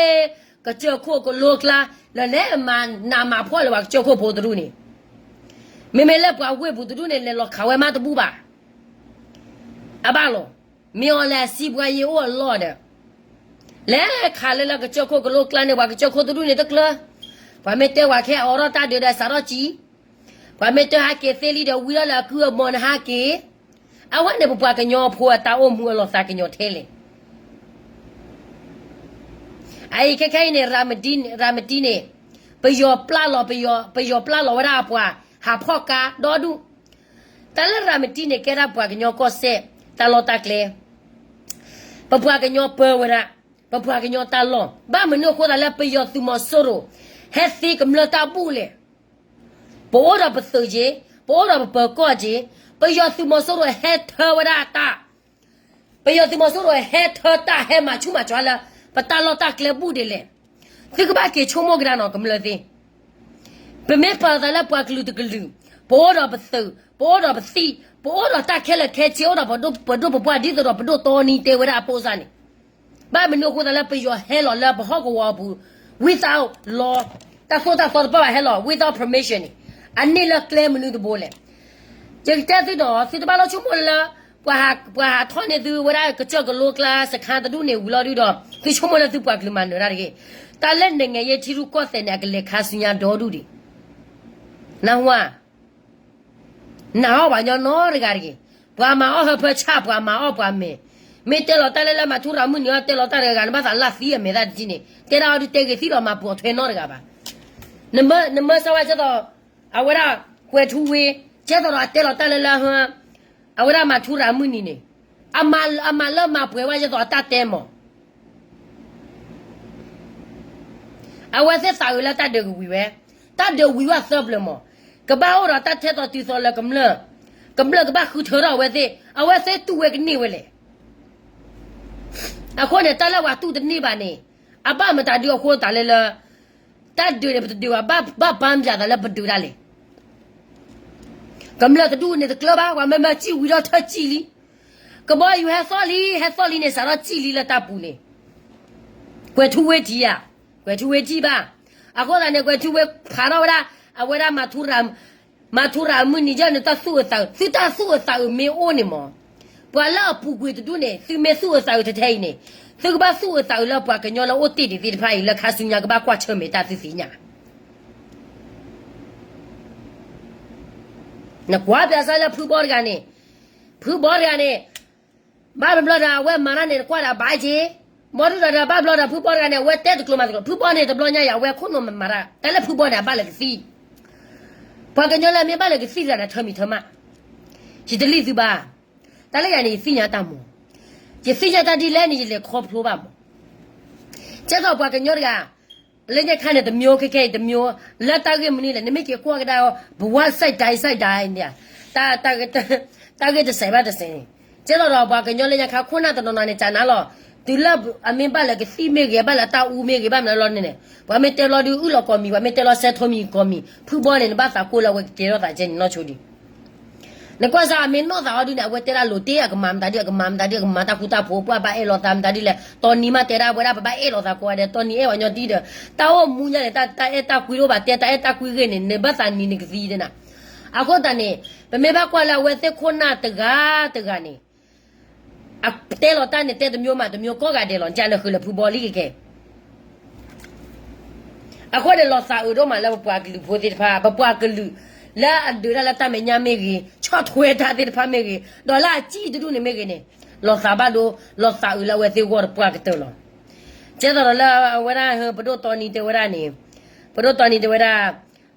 ကစၢၢ်ခိၣ်ကလိကျါ, လၢလဲၤမၤနးမၤဖှီၣ်လၢပှၤကစၢၢ်ခိၣ်ဖိတဒူၣ်န့ၣ်, မ့မ့ၢ်လၢပှၤဝ့ၢ်ပူၤတဒူၣ်န့ၣ် လဲၤလီၤခးဝဲမးတဘူၣ်ဘၣ်. အဘၣ်လီၤ, မ့ၢ်အီၤလဲၤစံးပှၤယ့အိၣ်အလီၢ်ဒီး, လဲၤခးလၢလၢကစၢၢ်ခိၣ်ကလိကျါန့ၣ် ပှၤကစၢၢ်ခိၣ်တဒူၣ်န့ၣ်တကျၢၤ, ပှၤမ့ၢ်တဲပှၤခဲအိးထီၣ်တၢ်ဒုးဒီးစးထီၣ်စံး ပှၤမ့ၢ်တဟးက့ၤသ့လံဒီးဝံထီၣ်လၢအကုၢ်အမိၢ်န့ၣ်ဟးက့ၤ, အဝဲန့ၣ်ပပှၤကညီဖိအတၢ်အိၣ်မူအလီၤသးကညီၤထဲလဲၣ်. အအံၤခဲခဲအံၤန့ၣ် ရၤမတံန့ၣ်, ပယီၤပျၢ်လီၤ, ပယီၤပျၢ်လီၤဝဲဒၣ်အပှၤဟးဖီၣ်ကါဒီဒူၣ်, တၢ်လၢရၤမတံန့ၣ် ကဲဒၣ်ပှၤကညီကီၢ်စဲၣ် တၢ်လီၢ်တၢ်ကျဲ, ပပှၤကညီပၢဝဲဒၣ်, ပပှၤကညီတၢ်လီၢ်, ဘၣ်မနုၤအဃိသတးလၢပယီၤသုးမီၤစိရိၤ ဟဲသ့ကမျၢၢ်တၢ်ဘူၣ်လဲၣ်. ပအိၣ်ဒီးပသုးက့ၤ, ပအိၣ်ဒီးပပၢၤကီၢ်က့ၤ, ပယီၤသုးမီၤစိရိၤဟဲထၢဝဲဒၣ်တၢ်, ပယီၤသုးမီၤစိရိၤဟဲထၢတၢ်ဟဲမၤဆူၣ်မၤကၠွါလၢ ပတၢ်လီၢ်တၢ်ကျဲဘူၣ်ဒ်လဲၣ်. သုကဘၣ်က့ၤဆိကမိၣ်ကဒါနီၤ ကမျၢၢ်သ့ၣ်, ပမ့ၢ်ပာ်သးလၢပှၤကလုာ်တကလုာ်, ပအိၣ်ဒီးပသုး, ပအိၣ်ဒီးပသံၣ်, ပအိၣ်ဒီးတၢ်ခဲလၢာ်ခဲဆ့ အိၣ်ဒီးပဒိၣ်ပပှၢ်ဒ်သိးဒီးပဒိၣ်တီနံတဲဝဲဒၣ်အပိစၢ်န့ၣ်, ဘၣ်မနုၤအဃိသတးလၢပယီၤဟဲလီၤလၢပဟီၣ်ကဝီၤအပူၤ without law, တၢ်သိၣ်တၢ်သီတပၣ်ဘၣ်ဟဲလီၤ without permission န့ၣ်, အန့ၢ်လၢကျဲမနုၤတဘိလဲၣ်. ယကတဲသုဒီး သုတဘၣ်လိၣ်ဆိကမိၣ်လၢ ပှၤဟးထီၣ်န့ၢ်သုဝဲဒၣ်ကစၢၢ်ကလိကျါစခါတဒူၣ်န့ၣ်ဝံၤလီၤဒုဒီး သုဆိကမိၣ်လၢသုပှၤကလုာ်မၤနၢၤတၢ်တဂ့ၤ. တၢ်လၢနငဲယဲထံရူၢ်ကီၢ်သဲးန့ၣ် အကလဲၤခါဆူညါဒီဒူၣ်ဒံး, နၢ်ဟူဧါ. နာ်အီၣ်ပှၤကညီနီတဂၤတဂ့ၤ. ပှၤမၤအီၣ်ဟၢဖၢဆၣ် ပှၤမၤအီၣ်ပှၤမဲာ်, မ့ၢ်တဲလီၤတၢ်လၢလၢမၤထူရၤမုၢ်နံၤအီၤ တဲလီၤတၢ်တဂၤဂၤ နဘၣ်သးလၢသံအမဲာ်သၣ်တထံၣ်န့ၣ် တဲဒၣ်အီၤဒုးတဲဂ့ၤသံလီၤမၤပှီၤထွဲနီတဂၤဘၣ်. နမၢစၢၤဝဲကဲသိး အဝဲဒၣ်ကွဲၤထူဝ့ ကဲသိးဒီးအတဲလီၤတၢ်လၢလၢဟၢ အဝဲဒၣ်မၤထူရၤမုၢ်နံၤန့ၣ် အမၤလၢမၤပှဲၤဝဲကဲသိးအတၢ်တဲမး အဝဲသ့ၣ်သးအုးလၢတၢ်ဒုးကဝံၤဝဲ, တၢ်ဒုးဝံၤဝဲသၢပျၢၤမး, ကဘၣ်အိၣ်ဒီးတၢ်ထဲသိးတုၤသိးလၢကမျၢၢ်, ကမျၢၢ်ကဘၣ်ဃုထၢထီၣ်အဝဲသ့ၣ်, အဝဲသ့ၣ်တူၢ်ဝဲကန့ၢ်ဝဲလဲၣ်. အဃိန့ၣ် တၢ်လၢပှၤတူၢ်တန့ၢ်ဘၣ်န့ၣ်, အဘၣ်မတၤဒုးအဃိသတးလၢလၢ တၢ်ဒုးန့ၣ် ပတဒုးဘၣ်, ဘၣ်ပာ်ပၠးသးလၢပဒုးဒၣ်လဲာ် ကမျၢၢ်တဒူၣ်န့ၣ်တကျၢၤဘၣ်, ပှၤမၢမၢစံၣ်ဝံၤဒီးထၢစံၣ်လံ, ကဘီယူၤဟဲသီၣ်လံ, ဟဲသီၣ်လံန့ၣ် စးထီၣ်စံၣ်လံလၢတၢ်ပူၤန့ၣ်, ကွဲၤထူဝ့ထံၣ်ဧါ, ကွဲၤထူဝ့ထံၣ်ဘၣ်. အဃိသတးန့ၣ် ကွဲၤထူဝ့ဖးထီၣ်ဝဲဒၣ်, အဝဲဒၣ် မၤထူရၤအမုၢ်နံၤယဲန့ၣ် တၢ်သူၣ်အုးသးအုး, သုတၢ်သူၣ်အုးသးအုးမ့ၢ်အိၣ်န့ၣ်မး, ပှၤလၢအပူၤကွံာ်တဒူၣ်န့ၣ် သုမ့ၢ်သူၣ်အုးသးအုးထဲထဲအံၤန့ၣ်, သုကဘၣ်သူၣ်အုးသးအုးလၢပှၤကညီလၢအိၣ်တ့ၢ်ဒံးသ့ၣ်တဖၣ်အံၤ လၢခါဆူညါကဘၣ်ကွၢ်ဆၢၣ်မဲာ်တၢ်သုသ့ၣ်ညါ နကွၢ်ပၠးစၢၤလၢဖုဘီတဂၤန့ၣ်, ဖုဘီတဂၤန့ၣ်, ဘၣ်တဘျီဒီးအဝဲမၤတၢ်န့ၣ် နကွၢ်ဒီးဘၣ်က့ၤ, ဘီဒုၣ်ဒီးဘၣ်ဘျီဒီးဖုဘီတဂၤန့ၣ် အဝဲတဲတကျိၤမၤတကျိၤ, ဖုဘီန့ၣ်တဘျီညါအံၤ အဝဲခိၣ်နူာ်မၤမၤတၢ်, တၢ်လၢဖုဘီန့ၣ် အဘၣ်လၢကသံ ပှၤကညီလၢအမ့ၢ်ဘၣ်လၢကသံၣ်တဂၤန့ၣ် ထၢမံၤထၢမး, ယတလံၣ်သုဘၣ်. တၢ်လၢယၤန့ၣ် ယသ့ၣ်ညါတၢ်မး, ယသ့ၣ်ညါတၢ်ဒ်လဲၣ်န့ၣ် ယလဲၤခီဖျိဘၣ်မး. ကဲသိးပှၤကညီတဂၤ လၢညါခါန့ၣ် တစ်မျိုး ခဲခဲအံၤတစ်မျိုး, လၢတၢ်ဂ့ၢ်မနုၤလဲၣ် နမ့ၢ်က့ၤကွၢ်ကဒါအီၤ ဘဝ side တၢ် side တၢ်န့ၣ်, တၢ်ဂ့ၢ်တစဲးဘၣ်တစဲးန့ၣ်, ကဲသိးဒီးပှၤကညီလၢညါခါ ခိၣ်နၢ်တနီၤနီၤန့ၣ် ကနၣ်လီၤ, တုၤလၢအမ့ၢ်ဘၣ်လၢကသံၣ်မ့ၢ်ဂ့ၤ ဘၣ်လၢတၢ်အူမ့ၢ်ဂ့ၤ ဘၣ်မနုၤလီၤန့ၣ်, ပှၤမ့ၢ်တဲလီၤဒုးအုၣ်လီၤကိးမံၤ, ပှၤမ့ၢ်တဲလီၤစဲးထိမံၤကိးမံၤ, ဖုဘီန့ၣ် နဘၣ်သးကိၢ်လၢအဝဲကတဲထီၣ်သးကဲန့ၣ်နီၢ်ဆိဒံး နကွၢ်စ့ၢ် အမ့ၢ်နီၢ်သးအီၤဒုးန့ၣ် အဝဲတဲဒၣ်လိၤတ့ၢ် အကမၤမတၤဒုး အကမၤမတၤဒုး အကမၤတၢ်ဃူတၢ်ဖိး ပှၤဘၣ်အဲၣ်လီၤသးမတၤဒုးလဲၣ်, တီနံၤမးတဲဒၣ်ဝဲဒၣ် ပဘၣ်အဲၣ်လီၤသးကိးဂၤဒဲး တီနံၤအဲၣ်ပှၤညီတံၢ်ဒီး, တၢ်အိၣ်မူညါန့ၣ် တၢ်အဲၣ်တၢ်ကွံတအိၣ်ဘၣ် တဲတၢ်အဲၣ်တၢ်ကွံဂ့ၢ်န့ၣ် နဘၣ်သးနံၤနကသံဒဲးနၤ. အဃိသတးန့ၣ် ပမ့ၢ်ဘၣ်ကွၢ်လၢအဝဲသ့ၣ်ခိၣ်နၢ်တဂၤတဂၤန့ၣ် အတဲလီၤတၢ်န့ၣ် တဲတစ်မျိုးမးတစ်မျိုး ကိးဂၤဒဲးလီၤ, ကနၢ်ဃုာ်လၢဖုဘီလံကကဲ အဃိန့ၣ် လီၤသးအုးဒိၣ်မးလၢပပှၤကလုာ်ဖိသ့ၣ်တဖၣ် ပပှၤကလုာ် လၢအဒုးတၢ်လၢတၢ်မဲာ်ညါမ့ၢ်ဂ့ၤ, ဆီၣ်ထွဲတၢ်သ့ၣ်တဖၣ်မ့ၢ်ဂ့ၤ, ဒီးလၢအစံၣ်တဒူၣ်န့ၣ်မ့ၢ်ဂ့ၤန့ၣ်, လီၤသးဘၣ်ဒိ, လီၤသးအုးလၢအဝဲသ့ၣ်ဂီၢ်တပှၢ်ကတၢၢ်လီၤ. ကဲသိးဒီးလၢအဝဲဒၣ် ပဒိၣ်တီနံၤတဲဝဲဒၣ်န့ၣ်, ပဒိၣ်တီနံၤတဲဝဲဒၣ်,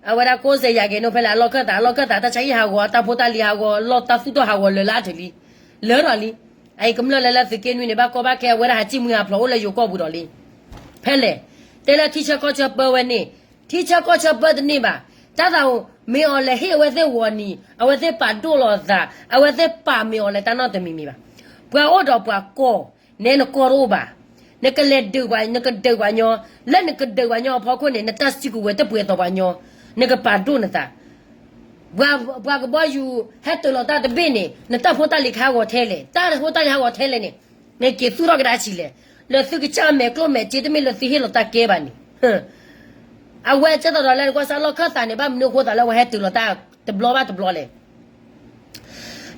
အဝဲဒၣ်ကိးစဲးယၤက့ၤနိဖဲလဲၣ် အလီၢ်ခၢၣ်သး အလီၢ်ခၢၣ်သး တၢ်ဆါဟံၣ်ဟးဂီၤ တၢ်ဖိတၢ်လံၤဟးဂီၤ လီၢ်တၢ်သူၣ်ထီၣ်ဟးဂီၤလၢာ်လၢအထၢၣ်လံ, လၢထီၣ်လံ. အအံၤကမျၢၢ်လၢလၢသုးက့နွံန့ၣ် ဘၣ်ကီဘၣ်ခဲ အဝဲဒၣ်ဟးစံၣ်မှံဟးဖျိးအိၣ်လၢယိၤကီၢ်ပူၤဒီးလံ. ဖဲလဲၣ်, တဲလၢထံဆၢကီၢ်ဆၢပၢဝဲန့ၣ်, ထံဆၢကီၢ်ဆၢပၢတန့ၢ်ဘၣ်, တၢ်သးဧိၤ မ့ၢ်အီၤလဲၤဟ့ၣ်အဝဲသ့ၣ်ဂီၤနံၤ အဝဲသ့ၣ်ပာ်ဒိၣ်လီၤသး အဝဲသ့ၣ်ပာ်မ့ၢ်အီၤလဲၤတၢ်နီတမံၤမံၤဘၣ်. ပှၤအိၣ်ဒီးပှၤကီၢ်, နဲနကီၢ်တအိၣ်ဘၣ်, နကလဲၤဒုးပှၤ နကဒုးပှၤညီ, လၢနကဒုးပှၤညီအဖီခိၣ်န့ၣ် နတၢ်စုကဝဲၤတပှဲၤသိးပှၤညီ, နကပာ်ဒိၣ်နသး ပှၤကဘီယူၤ ဟဲတၢၤလီၤတၢ်တဘ့ၣ်န့ၣ် နတၢ်ဖိတၢ်လံၤကဟးဂီၤထဲလဲၣ်, တၢ်ဖိတၢ်လံၤဟးဂီၤထဲလဲၣ်န့ၣ်, နက့ၤသူၣ်ထီၣ်ကဒါဆံးလဲၣ်, လၢသုကစၢ်မဲာ်ကျိၣ်မဲာ်စ့တမ့ၢ်လၢသုဟ့ၣ်လီၤတၢ်ကဲဘၣ်န့ၣ်. အဝဲကဲသိးဒီးလၢနကွၢ်စ့ၢ်လီၢ်ခၢၣ်သးန့ၣ် ဘၣ်မနုၤအဃိသးလၢအဝဲဟဲတၢၤလီၤတၢ်တဘျီဘၣ်တဘျီလဲၣ်.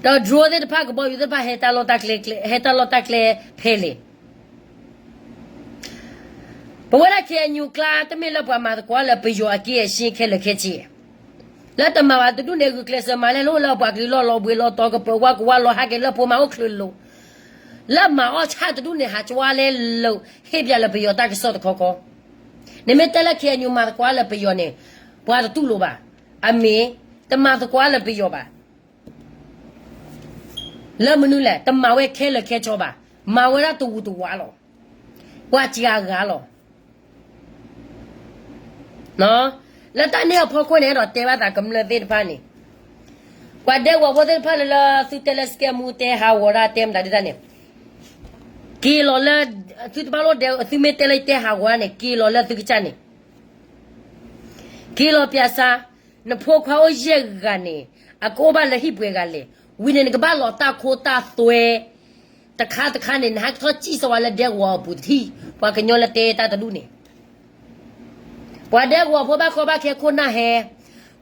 ဒီး drone သ့ၣ်တဖၣ် ကဘီယူၤသ့ၣ်တဖၣ် ဟဲတၢ်လီၢ်တၢ်ကျဲဖဲလဲၣ်. ပဝဲဒၣ် KNU ကျါ တမ့ၢ်လၢပှၤမၤသကိးလၢပယီၤအက့အဆ့ခဲလၢာ်ခဲဆ့ လၢတမၤဘၣ်တဒူၣ်န့ၣ် ဂုာ်ကျဲးစၢးမၤလဲၣ် လၢအိၣ်လၢပှၤကလုာ်လီၢ်လီၤဘှံးလီၤတီၤ ကပၢၤဝါကဝါလီၤ ဟးက့ၤလၢဖိမၤအိၣ်ချုးလိာ် လၢမၤအီၣ်ဆၣ်တဒူၣ်န့ၣ် ဟးကဝါလဲၤလိာ် ဟ့ၣ်ပၠးလၢပယီၤတၢ်ကစီၣ်တခီခီ, နမ့ၢ်တဲလၢ KNU မၤသကိးလၢပယီၤန့ၣ် ပှၤတတူၢ်လိာ်ဘၣ်, အမ့ၢ် တမၤသကိးလၢပယီၤဘၣ်. လၢမနုၤလဲၣ် တမၤဝဲခဲလၢာ်ခဲဆ့ဘၣ်, မၤဝဲဒၣ်တဝူးတဝးလီၤ. ပှၤစှၤဂၤလီၤ. လၢတၢ်န့ၣ်အဖီခိၣ်န့ၣ် အဲၣ်ဒိးတဲဘၣ်သးကမျၢၢ်သ့ၣ်တဖၣ်န့ၣ်, ပှၤဒဲကဝီၤဖိသ့ၣ်တဖၣ်လၢ လၢသုတဲလၢစကဲမူတဲဟးဂီၤဒၣ်တဲမတၤဒုတၢ်န့ၣ်, က့ၤလီၤလၢ သုတဘၣ်လိၣ်ဒဲ သုမ့ၢ်တဲလၢယတဲဟးဂီၤန့ၣ် က့ၤလီၤလၢသုကစၢ်န့ၣ် က့ၤလီၤပၠးစါ, နဖိခွါအိၣ်ယဲၢ်ဂၤန့ၣ် အကအိၣ်ဘၣ်လၢဟံၣ်ပှဲၤဂၤလဲၣ်, ဝံၤန့ၣ် နကဘၣ်လီၤတၢ်ခိတၢ်သွဲ တခါတခါန့ၣ် နဟဲကထီၣ်စံၣ်စၢၤဝဲလၢဒဲကဝီၤအပူၤတထံၣ်, ပှၤကညီလၢတဲတၢ်တဒူၣ်န့ၣ် ပှၤဒဲကဝီၤဖိဘၣ်ကီဘၣ်ခဲခိၣ်နၢ်ဟဲ,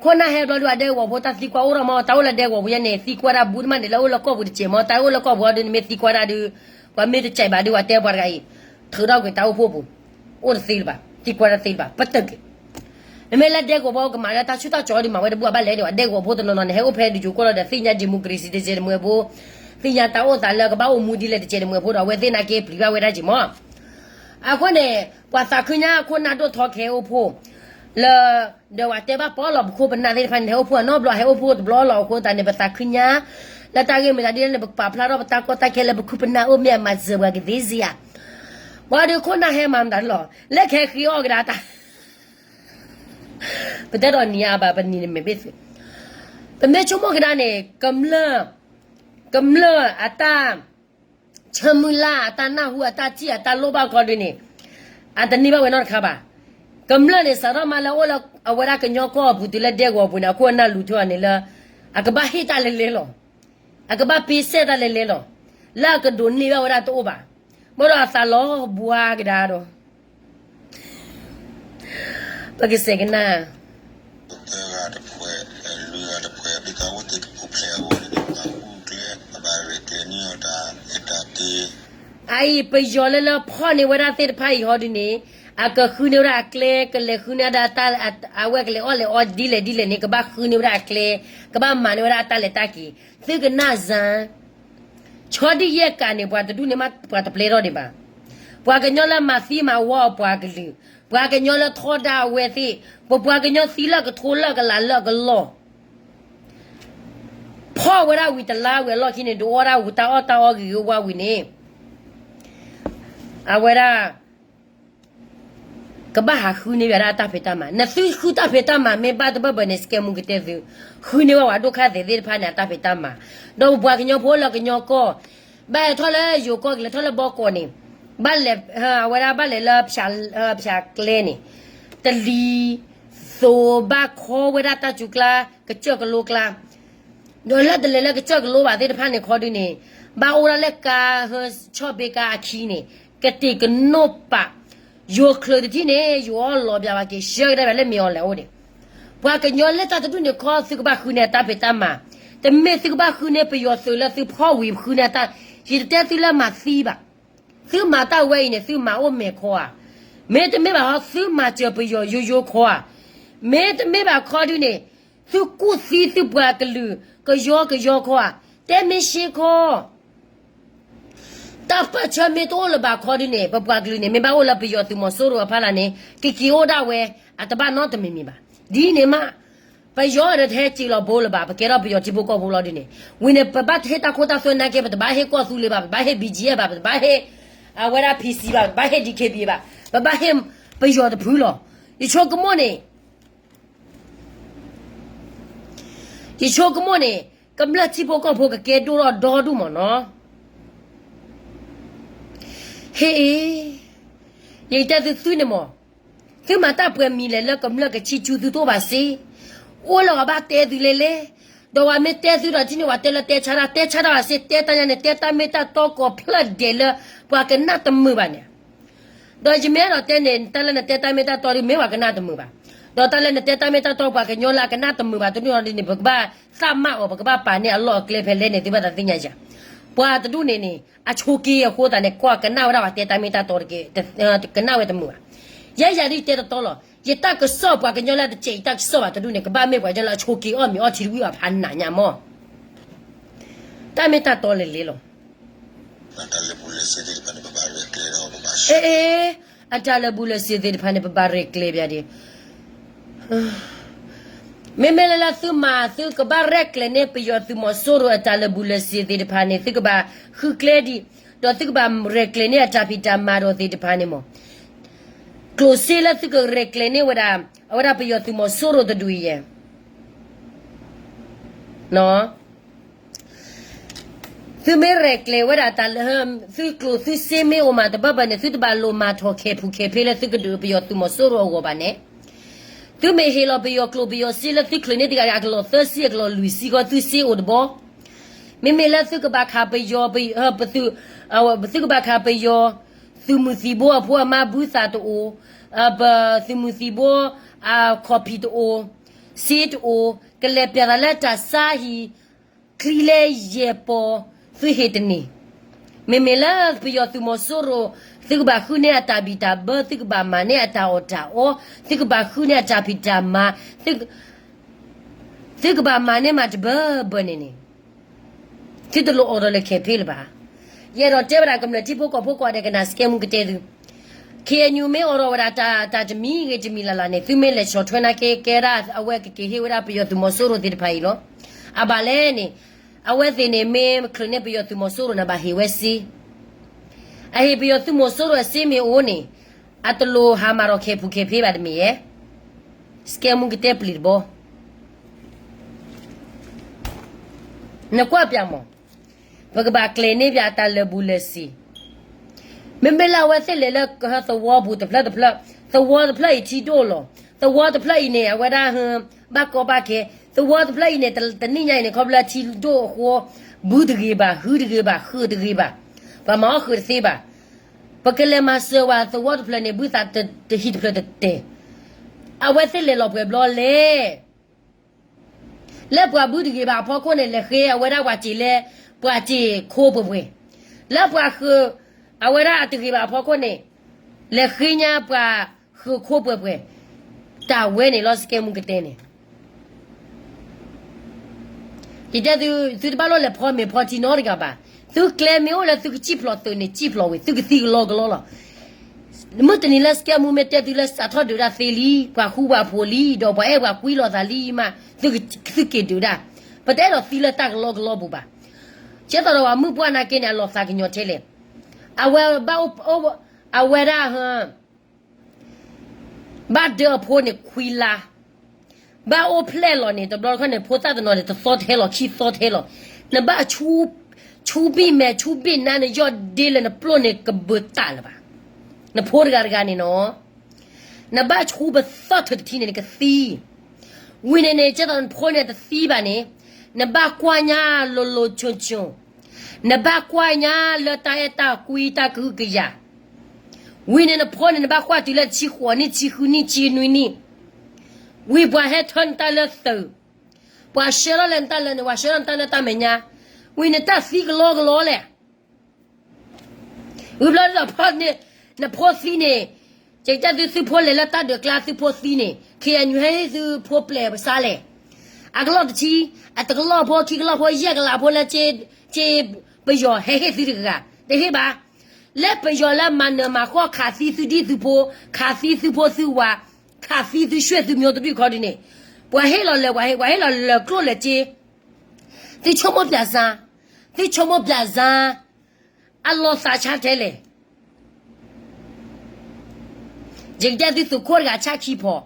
ခိၣ်နၢ်ဟဲဘျီဒုး အဒဲကဝီၤဖိတၢ်သံကွၢ်အိၣ်ထီၣ်မး တၢ်အိၣ်လၢဒဲကဝီၤဖိယဲန့ၣ် သံကွၢ်တၢ်ဘူးတမးန့ၣ် လၢအိၣ်လၢကီၢ်ပူၤတစဲးမး တၢ်အိၣ်လၢကီၢ်ပူၤအီၤဒုး နမ့ၢ်သံကွၢ်တၢ်ဒုး ပှၤမ့ၢ်တစဲးဘၣ်ဒုး ပှၤတဲပှၤတဂၤအံၤ ထုးထီၣ်ကွံာ်တၢ်အိၣ်ဖှိၣ်ပူၤ အိၣ်တသ့လၢၤဘၣ် သံကွၢ်တၢ်သ့လၢၤဘၣ် ပတၢၢ်က့ၤ မ့မ့ၢ်လၢဒဲကဝီၤဖိကမၤလၢတၢ်ဆူၣ်တၢ်ကၠီဒုး မၤဝဲတဘူးဘၣ်လဲၣ်န့ၣ် ဒဲကဝီၤဖိတနီၤနီၤန့ၣ် ဟဲအိၣ်ဖဲဒုးယိၤကိၢ်လီၤဒီး သ့ၣ်ညါ democracy တစဲးတမှဲၤဖိ, သ့ၣ်ညါတၢ်အိၣ်သးလၢကဘၣ်အိၣ်မူဒ်လဲၣ်တစဲးတမှဲၤဖိဒီး အဝဲသ့ၣ်နာ်က့ပျံၤဘၣ်ဝဲဒၣ်က့ၤမး. အဃိန့ၣ် ပှၤသးခုညါအခိၣ်နၢ်ဒိၣ်ထီၣ်ကဟဲအိၣ်ဖှိၣ် လၢ ဒီးပှၤတဲဘၣ်ပီလီၤပခိၣ်ပနၢ်သ့ၣ်တဖၣ်န့ၣ် ဟဲအိၣ်ဖှိၣ်အနီတဘျီ ဟဲအိၣ်ဖှိၣ်တဘျီလီၤ. အဃိသတးန့ၣ် ပသးခုညါ လၢတၢ်ဂ့ၢ်မ့ၢ်တၢ်ဒ်လဲၣ်န့ၣ် ပကပာ်ဖျါထီၣ်ပတၢ်ကီတၢ်ခဲလၢပခုၣ်ပနၢ်အိၣ်မ့ၢ်အမၤစၢၤပှၤကသ့စ့ဧါ. ပှၤဒုးခိၣ်နၢ်ဟဲမၤမတၤလီၤ လၢခဲဃ့အီၣ်ကဒါတၢ် ပတဲဒီးနံၤအါဘၣ် ပနံၤန့ၣ်မ့ၢ်ဘ့ၣ်သု ပမ့ၢ်ဆိကမိၣ်ကဒါန့ၣ် ကမျၢၢ် ကမျၢၢ်အတၢ် ဆၢမုၢ်လၢ် အတၢ်နၢ်ဟူ အတၢ်ထံၣ် အတၢ်လိၣ်ဘၣ်ခီဒုးန့ၣ် အတန့ၢ်ဘၣ်ဝဲနီတခါဘၣ်. ကမျၢၢ်န့ၣ် စးထီၣ်မးလၢအိၣ်လၢအဝဲဒၣ်ကညီကီၢ်အပူၤတုၤလၢဒဲကဝီၤပူၤန့ၣ် အခိၣ်အနၢ်လူၤထွဲအီၤန့ၣ်လၢ အကဘၣ်ဟ့ၣ်တၢ်လဲၤလဲၤလီၤ. အကဘၣ်ပ့စဲၣ်တၢ်လဲၤလဲၤလီၤ. လၢအကဒိးန့ၢ်ဘၣ်ဝဲဒၣ်တအိၣ်ဘၣ်. ဘၣ်ဒီးအသးလီၤဘှါကဒါဒီး ပကစဲးကနၣ် အံၤ ပယီၤလၢလၢဖီၣ်န့ၢ်ဝဲဒၣ်သ့ၣ်တဖၣ်အံၤဟီဒုးန့ၣ် အကဃုန့ၢ်ဝဲဒၣ်အကျဲ ကလဲၤဃုန့ၢ်ဝဲဒၣ်အတၢ် အဝဲကလဲၤအီၣ်လဲၤအီဒ်လဲၣ်ဒ်လဲၣ်န့ၣ် ကဘၣ်ဃုန့ၢ်ဝဲဒၣ်အကျဲ ကဘၣ်မၤန့ၢ်ဝဲဒၣ်အတၢ်လဲၤတၢ်က့ၤ သုကနၣ်စ့ၢ် ဆီဒံၣ်ယဲၢ်ကးန့ၣ် ပှၤတဒူၣ်န့ၣ်မး ပှၤတပျဲထီၣ်ဒံးဘၣ်. ပှၤကညီလၢမၤသံမၤဝီအပှၤကလုာ်, ပှၤကညီလၢထီဒါအဝဲသ့ၣ်, ပပှၤကညီသံလၢကထိလၢကလၤလၢကလီၢ် ဖီၣ်ဝဲဒၣ်ဝံၤတလါဝံၤအလီၢ်ခံန့ၣ် ဒုးအီၣ်ဒၣ်ဝံၤတၢ်အီၣ်တၢ်အီဂ့ၤဂ့ၤဝါဝံၤန့ၣ် အဝဲဒၣ် ကဘၣ်ဟးဃုန့ၢ်ဝဲဒၣ်အတၢ်ဖံးတၢ်မၤ, နသုဃုတၢ်ဖံးတၢ်မၤမ့ၢ်ဘၣ်တဘၢၣ်ဘၢၣ်န့ၣ် စကဲမူကတဲသု, ဃုန့ၢ်ဝဲပှၤဒိၣ်ခါသဲးသ့ၣ်တဖၣ်န့ၣ် အတၢ်ဖံးတၢ်မၤ, ဒီးပပှၤကညီဖိလၢကညီကီၢ်, ဘၣ်ဟဲထီၣ်လၢယိၤကီၢ်ကလဲၤထီၣ်လၢ ဘီကီး န့ၣ်, ဘၣ်လဲၤ, အဝဲဒၣ်ဘၣ်လဲၤလၢ ဖၠးကျဲန့ၣ်, တလံၤ, သိးဘၣ်ခီဝဲဒၣ်တၢ်စူၤကျါ, ကစၢၢ်ကလိကျါ ဒီးလၢတလဲၤလၢကစၢၢ်ကလိဘၣ်သ့ၣ်တဖၣ်န့ၣ်ခီဒုန့ၣ်, ဘၣ်အိၣ်ဒၣ်လၢကါဟၢဆီၣ်ဘ့ကါအခံန့ၣ်, ကတ့ၢ်ကနိးပာ်, ယိၤချုးတထံၣ်န့ၣ် ယိၤအီၣ်လီၤဘၣ်က့ၤ ဆှၢကဒါဘၣ်လၢမ့ၢ်အီၤလဲၤအိၣ်န့ၣ်, ပှၤကညီလၢတၢ်တဒူၣ်န့ၣ်ခီ သုကဘၣ်ဃုန့ၢ်အတၢ်ဖံးတၢ်မၤ, တမ့ၢ်သုကဘၣ်ဃုန့ၢ်ပယီၤသုးလၢသုဖီၣ်ဝံၤဃုန့ၢ်အတၢ်, ယတတဲသုလၢမၤသံဘၣ်, သုမၤတၢ်ဝဲအံၤန့ၣ် သုမၤအိၣ်မဲာ်ခီဧါ, မ့တမ့ၢ်ဘၣ်ဟီ သုမၤစၢၤပယီၤယိယိခီဧါ, မ့တမ့ၢ်ဘၣ်ခီဒုန့ၣ်, သုကူၣ်သံသုပှၤကလုာ် ကယီကယီခီဧါ, တဲမ့ၢ်ရှဲခီ တၢ်ပၢၢ်ဆၢမ့ၢ်တအိၣ်လၢၤဘၣ်ခီဒုန့ၣ် ပပှၤကလုာ်န့ၣ် မ့ၢ်ဘၣ်အိၣ်လၢပယီၤသုးမီၤစိရိၤအဖီလာ်န့ၣ် ကက့ၤအိၣ်ဒၣ်ဝဲ, အတဘၣ်နီတမံၤမံၤဘၣ်. ဒ်န့ၣ်မး, ပယီၤဒီးတဟဲစံာ်လီၤဘိလၢၤဘၣ်, ပကဲထီၣ်ပယီၤထံဖိကီၢ်ဖိလီၤဒုန့ၣ်, ဝံၤန့ၣ် ပဘၣ်ဟ့ၣ်တၢ်ခိတၢ်သွဲနာ်က့ ပတဘၣ်ဟ့ၣ်ကီၢ်သူလ့ၤဘၣ်, ပတဘၣ်ဟ့ၣ် ဘီကၠံၣ်အ့ဘၣ်, ပတဘၣ်ဟ့ၣ်, အဝဲဒၣ် ဖံစံဘၣ်, ပတဘၣ်ဟ့ၣ် ဒံခ့ဘံဘၣ်, ပဘၣ်ဟ့ၣ်ပယီၤတဖုလီၤ. ယဆိကမိၣ်န့ၣ် ယဆိကမိၣ်န့ၣ် ကမျၢၢ်ထံဖိကီၢ်ဖိကကဲဒိၣ်ထီၣ်ဒီဒူၣ်မးနီၤ. ဟ့ၣ်အ့, ယတဲသုသုန့ၣ်မး, သုမၤတၢ်ပှဲၤမံၤလဲၣ်လၢကမျၢၢ်ကဆံၣ်ဆူသုတအိၣ်ဘၣ်စ့, အိၣ်လၢပှၤဘၣ်တဲသုလဲၣ်လဲၣ်, ဒီးပှၤမ့ၢ်တဲသုဒီးထံၣ်န့ၣ် ပှၤတဲလၢတဲဆါတၢ်, တဲဆါတၢ်ဘၣ်စ့, တဲတၢ်ညါန့ၣ် တဲတၢ်မ့ၢ်တၢ်တီကိးဖျၢၣ်ဒဲးလၢ ပှၤကနၣ်တမုာ်ဘၣ်န့ၣ် ဒီးယမ့ၢ်အဲၣ်ဒိးတဲန့ၣ် တၢ်လၢနတဲတၢ်မ့ၢ်တၢ်တီဒု မ့ၢ်ပှၤကနၣ်တမုာ်ဘၣ်. ဒီးတၢ်လၢနတဲတၢ်မ့ၢ်တၢ်တီ ပှၤကညီလၢအကနၣ်တမုာ်ဘၣ်တဒူၣ်န့ၣ် ပကဘၣ်သးမၢ်အီၤ ပကဘၣ်ပာ်န့ၢ်အလီၢ်အကျဲဖဲလဲၣ်န့ၣ် သုဘၣ်သးသ့ၣ်ညါယၤ. ပှၤတဒူၣ်န့ၣ်န့ၣ် အဆိးက့အဃိသတးန့ၣ် ကွၢ်ကနၣ်ဝဲဒၣ်ပှၤတဲတၢ်မ့ၢ်တၢ်တီတက့ၢ်, ကနၣ်ဝဲတမုာ်ဘၣ်. ယဲယၤဒ်တဲတတီလီၤ. ယတၢ်ကစီၣ်ပှၤကညီလၢတစဲးအံၤတၢ်ကစီၣ်ဘၣ်တဒူၣ်န့ၣ် ကဘၣ်မ့ၢ်ပှၤကညီလၢအဆိးက့အီၣ်မ့ၤအီထံတဝံၣ်ဘၣ်ဖးနးညါမး တၢ်မ့ၢ်တၢ်တီလဲၣ်လဲၣ်လီၤ. အတၢ်လၢာ်ဘူၣ်လၢာ်စ့ၤသ့ၣ်တဖၣ်န့ၣ် ပဘၣ်ရဲၣ်ကျဲၤဘၣ်ဒံး. မ့မ့ၢ်လၢလၢသုမၤ သုကဘၣ်ရဲၣ်ကျဲၤန့ၢ်ပယီၤသုးမီၤစိရိၤအတၢ်လၢာ်ဘူၣ်လၢာ်စ့ၤသ့ၣ်တဖၣ်န့ၣ် သုကဘၣ်ဃုကျဲဒံး, ဒီးသုကဘၣ်ရဲၣ်ကျဲၤန့ၢ်အတၢ်ဖံးတၢ်မၤဒီးသ့ၣ်တဖၣ်န့ၣ်မး ကျိၣ်စ့လၢသုကရဲၣ်ကျဲၤန့ၢ်ဝဲဒၣ် အဝဲဒၣ်ပယီၤသုးမီၤစိရိၤတဒူၣ်အံၤယဲ သုမ့ၢ်ရဲၣ်ကျဲၤဝဲဒၣ်တၢ်လၢ သုကျိၣ်သုစ့မ့ၢ်အိၣ်မးတဘၣ်ဘၣ်န့ၣ် သုတဘၣ်လိၣ်မၤထီၣ်ခဲၣ်ဖူးခဲၣ်ဖ့လၢသုကဒုးပယီၤသုးမီၤစိရိၤအဂီၢ်ဘၣ်န့ၣ်, သုမ့ၢ်ဟ့ၣ်လီၤပယီၤကျိၣ်ပယီၤစ့လၢသုချုးန့ၢ်တဂၤဂၤအကလီၢ်သၢဆံအကလီၢ်လွံၢ်ဆံဃီ သုစ့အိၣ်တဘီ မ့မ့ၢ်လၢသုကဘၣ်ခးပယီၤ, ပသု, သုကဘၣ်ခးပယီၤ, သုးမုၢ်သံၣ်ဘိအဖိအမါဘုသၣ်တအိၣ်, ပသုးမုၢ်သံၣ်ဘိ, အခီၣ်ဖံးတအိၣ်, စ့တအိၣ်, ကလဲၤပျးသးလၢတၢ်ဆါဟံၣ်, ချံလဲယဲၢ်ပီၤ, သုဟ့ၣ်တန့ၢ်. မ့မ့ၢ်လၢပယီၤသုးမီၤစိရိၤ, သုကဘၣ်ဃုန့ၢ်အတၢ်ဘံၣ်တၢ်ဘၢ, သုကဘၣ်မၤန့ၢ်အတၢ်အီၣ်တၢ်အီ, သုကဘၣ်ဃုန့ၢ်အတၢ်ဖံးတၢ်မၤ, သုကဘၣ်မၤန့ၢ်မးတဘၢဘၢန့ၣ်န့ၣ်, သုတလိၣ်အိးထီၣ်လၢခဲၣ်ဖ့လၢၤဘၣ်. ယအဲၣ်ဒိးတဲဝဲဒၣ်ကမျၢၢ်ထံဖိကီၢ်ဖိကိးဂၤဒဲးကနၣ်စကဲမူကတဲသု, ခ့ၣ်အဲၣ်ယူၣ်မ့ၢ်အိးထီၣ်ဝဲဒၣ်တၢ်တမံၤဂ့ၤတမံၤလၢ်လၢ်န့ၣ် သုမ့ၢ်လဲၤဆီၣ်ထွဲနာ်က့ ကဲဒၣ်အဝဲကက့ၤဟ့ၣ်ဝဲဒၣ်ပယီၤသုးမီၤစိရိၤသ့ၣ်တဖၣ်အံၤလီၤ. အဘၣ်လဲၣ်န့ၣ်, အဝဲသ့ၣ်န့ၣ်မ့ၢ်ချုးန့ၢ်ပယီၤသုးမီၤစိရိၤန့ၣ် ဘၣ်ဟ့ၣ်ဝဲစ့, အဟ့ၣ်ပယီၤသုးမီၤစိရိၤအစ့မ့ၢ်အိၣ်န့ၣ်, အတလိၣ်ဟးမၤထီၣ်ခဲၣ်ဖူးခဲၣ်ဖ့ဘၣ်တမ့ၢ်ဧါ. စကဲမူကတဲပျံၤတဘီ နကွၢ်ပျးမး, ပကဘၣ်ကျဲၤန့ၢ်ပျးအတၢ်လၢာ်ဘူၣ်လၢာ်စ့ၤ, မ့မ့ၢ်လၢအဝဲသ့ၣ်လဲၤလၢသဝီပူၤတဖျၢၣ်တဖျၢၣ်, သဝီတဖျၢၣ်အံၤထံဒိၣ်လီၤ. သဝီတဖျၢၣ်အံၤန့ၣ် အဝဲဒၣ် ဘၣ်ကီဘၣ်ခဲ, သဝီတဖျၢၣ်အံၤန့ၣ် တနံၣ်ညါအံၤန့ၣ် ခီဖျိလၢထံဒိၣ်အဃိ, ဘုတဂ့ၤဘၣ်, ဟုတဂ့ၤဘၣ်, ဃုာ်တဂ့ၤဘၣ်, ပှၤမၤအီၣ်ဃုာ်တသ့ဘၣ်. ပကလဲၤမၤစၢၤဝဲသဝီတဖျၢၣ်န့ၣ် ဘုသးတဟံၣ်တဖျၢၣ်တတဲာ်, အဝဲသ့ၣ်လဲၤလီၤပှဲၤဘျီလဲၣ်. လၢပှၤဘုတဂ့ၤဘၣ်အဖီခိၣ်န့ၣ် လဲၤဃ့အဝဲဒၣ်ပှၤစ့ၤလဲ, ပှၤစ့ၤခိပှဲၤပှဲၤ, လၢပှၤဃုာ်အဝဲဒၣ်အတဂ့ၤဘၣ်အဖီခိၣ်န့ၣ်, လဲၤဃ့ညါပှၤဃုာ်ခိပှဲၤပှဲၤ, တၢ်ဝဲန့ၣ်လီၤစကဲမူကတဲန့ၣ် ယတဲသု, သုတဘၣ်လိၣ်လဲၤဖီမ့ၤဖီထံနီတဂၤဘၣ်. သုကျဲမ့ၢ်အိၣ်လၢသုကစံၣ်ဖျိးသုးန့ၣ် စံၣ်ဖျိးဝံၤ သုကသံကလီကလီလီၤ. မုၢ်တနံၤလၢစကဲမူမ့ၢ်တဲသုလၢစးထီၣ်ဒုးတၢ်သ့လံ, ပှၤဃူပှၤဖိးလံ, ဒီးပှၤအဲၣ်ပှၤကွံလိာ်သးလံမး, သုက့ၤဒုးတၢ်. ပတအဲၣ်ဒိးသံလၢတၢ်ကလီကလီပူၤဘၣ်. ကဲသိးဒီးပှၤမုၢ်ပှၢ်နာ်က့န့ၣ် အလီၤသးကညီၤထဲလဲၣ်. အဝဲဘၣ်အိၣ်, အဝဲဒၣ် ဘၣ်ဒၢအဖိန့ၣ်ခွံလါ, ဘၣ်အိၣ်ဖျဲၣ်လီၤန့ၣ် တဘျီတခီၣ်န့ၣ် ဖိသၣ်တနီၤန့ၣ် တသီထဲလီၤ ခံသီထဲလီၤ. နဘၣ်ဆူ, ဆူဘံၣ်မဲာ် ဆူဘံၣ်နါ နယီၢ်ဒ့လၢနပျိၢ်န့ၣ် ကဘၢတၢ်လၢၤဘၣ်. နဖိတဂၤတဂၤန့ၣ်နီၤ, နဘၣ်ဆူပသီၣ်ထုးတထံန့ၣ် နကသံ ဝံၤန့ၣ်န့ၣ် ကဲသိးနဖိန့ၣ်တသံဘၣ်န့ၣ်, နဘၣ်ကွၢ်ညါလိၤလိၤဆိၣ်ဆိၣ်, နဘၣ်ကွၢ်ညါလၢတၢ်အဲၣ်တၢ်ကွံတၢ်ကဟုကယာ်, ဝံၤန့ၣ်နဖိန့ၣ် နဘၣ်ကွၢ်တုၤလၢတဆံဃိးနံၣ် တဆံဃုနံၣ် တဆံနွံနံၣ်, ဝံၤပှၤဟဲထၢနတၢ်လၢသုး, ပှၤဆှၢထီၣ်လၢနတၢ်လၢန့ၣ် ပှၤဆှၢထီၣ်နတၢ်လၢတၢ်မဲာ်ညါ, ဝံၤနတၢ်သံကလီကလီလဲၣ်. ဝံၤဘျီဒ်သိးဖီန့ၣ်, နဖိသံန့ၣ်, ကဲကဲသုသုဖိလဲၤလၢတၢ်ဒုးကျါသုဖိသံန့ၣ် ခ့ၣ်အဲၣ်ယူၣ်ဟဲဟ့ၣ်သုဖိပျဲၢ်ပစါလဲၣ်. အကလီၢ်တဆံ, အတကလီၢ်ဖိ ခံကလီၢ်ဖိ ယဲၢ်ကလးဖိလၢ က့ပယီၤဟဲဟ့ၣ်သုတဂၤ, တဟ့ၣ်ဘၣ်. လၢပယီၤလၢမၤနၢၤမၤဃီၣ် ခးသံသုဒံၣ်သုဖိ, ခးသံသုဖိသုဝၤ, ခးသံသုရွှ့ၣ်သုမျိတဒူၣ်ခီဒုန့ၣ်, ပှၤဟ့ၣ်လီၤလၢာ်, ပှၤဟ့ၣ်လီၤလၢာ်ကျိၣ်လၢာ်စ့, သုဆိကမိၣ်ပျၢ်စါ, သုဆိကမိၣ်ပျၢ်စါ, အလီၤသးဆါထဲလဲၣ်. ယကတဲသုသုးခိၣ်တဂၤဆၣ်ခံဖီၣ်,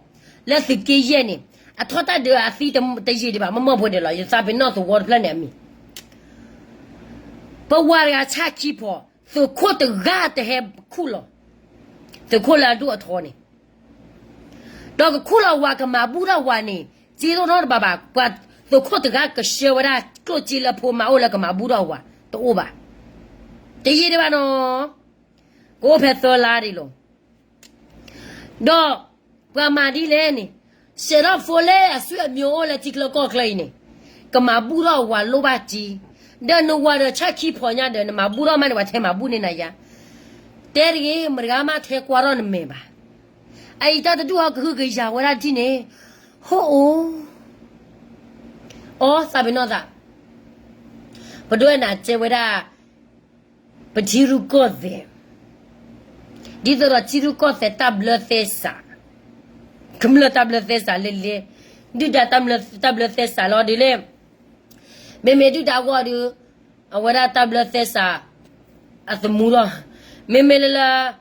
လၢသုးက့ယဲၢ်န့ၣ်, အထီၣ်တၢ်ဒုးအသံတယံာ်ဒံးဘၣ် မ့ၢ်မီၢ်ဖိဒဲးလီၤ ယသးပ့ၤနီၣ်သဝီတဖျၢၣ်န့ၣ်အမံၤ, ပဝၤတဂၤဆၣ်ခံဖီၣ်, သုးခိၣ်တဂၤတဟဲခူၣ်လီၤ, သုးခိၣ်လၢအဒိၣ်အထီန့ၣ် ဒီးကခူၣ်လီၤဝၤကမၤဘူၣ်ထီၣ်ဝၤန့ၣ် စ့တအိၣ်နီတဘျီဘၣ်, ပှၤသုးခိၣ်တဂၤကဆှၢဝဲဒၣ်ကျိၣ်စ့လၢဖိမၤအိၣ်လၢကမၤဘူၣ်ထီၣ်ဝၤ, တအိၣ်ဘၣ်, တယံာ်ဒံးဘၣ်နီၤ, ကအိၣ်ဖဲသၢလါဒံးလီၤ. ဒီးပှၤမၤဒ်လဲၣ်န့ၣ်, စဲးထီၣ်ဖိလၢအဆွေအမျိုးအိၣ်လၢထံချၢကီၢ်ချၢအံၤန့ၣ်, ကမၤဘူၣ်ထီၣ်ဝၤလိၣ်ဘၣ်စ့, ဒီးနဝၤဒီးဆၣ်ခံဖီၣ်ညါဒီး နမၤဘူၣ်ထီၣ်မးန့ၣ် ပှၤထဲမၤဘူၣ်န့ၢ်နၤယါ, တဲတဂ့ၤ မတၤဂၤမးထဲကွၢ်ထီၣ်နမဲာ်ဘၣ်. အအံၤတၢ်တဒူၣ်ဟီကဟုကယာ်ဝဲဒၣ်ဒ်န့ၣ်, ဟိအိၣ်, အီသးပ့ၤနီၣ်သး, ပဒိၣ်အဲၣ်နၤတဲဝဲဒၣ် ပထံရူၢ်ကီၢ်သဲး, ဒ်သိးဒီးထံရူၢ်ကီၢ်သဲးတၢ်ဘျၢသဲစး, ကမျၢၢ်တၢ်ဘျၢသဲစးလဲၣ်လဲၣ်, ဒုၣ်ဒါတၢ်ဘျၢသဲစးလီၤဒ်လဲၣ်, မ့မ့ၢ်ဒုၣ်ဒါဂီၢ်ဒီး, အဝဲဒၣ်တၢ်ဘျၢသဲစး, အသမူလီၤ, မ့မ့ၢ်လၢလၢ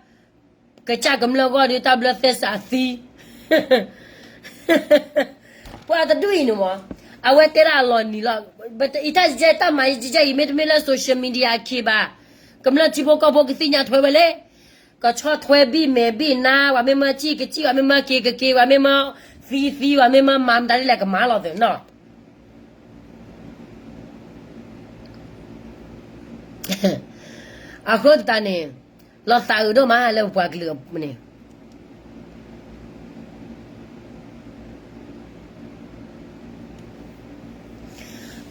ကစၢ်ကမျၢၢ်ဂီၢ်ဒီးတၢ်ဘျၢသဲစးအသံ ပှၤတဒူၣ်အံၤန့ၣ်မး, အဝဲတဲဒၣ်အလီၤနံၤလီၤ, အံၤတၢ်ယဲတၢ်မၤယဲအံၤ မ့တမ့ၢ်လၢ social media အခ့ဘၣ်, ကမျၢၢ်ထံဖိကီၢ်ဖိကသ့ၣ်ညါထွဲဝဲလဲၣ်, ကဆီၣ်ထွဲဘံၣ်မဲာ်ဘံၣ်နါ, ပှၤမ့ၢ်မၢစံၣ်ကစံၣ်, ပှၤမ့ၢ်မၢက့ၤကက့ၤ, ပှၤမ့ၢ်မၢသံသံ, ပှၤမ့ၢ်မၢမၤမတၤဒ်လဲၣ်ကမၤလီၤသ့ၣ်နီၤ. အဃိသတးန့ၣ်, လီၤသးအုးဒိၣ်မးလၢပပှၤကလုာ်န့ၣ်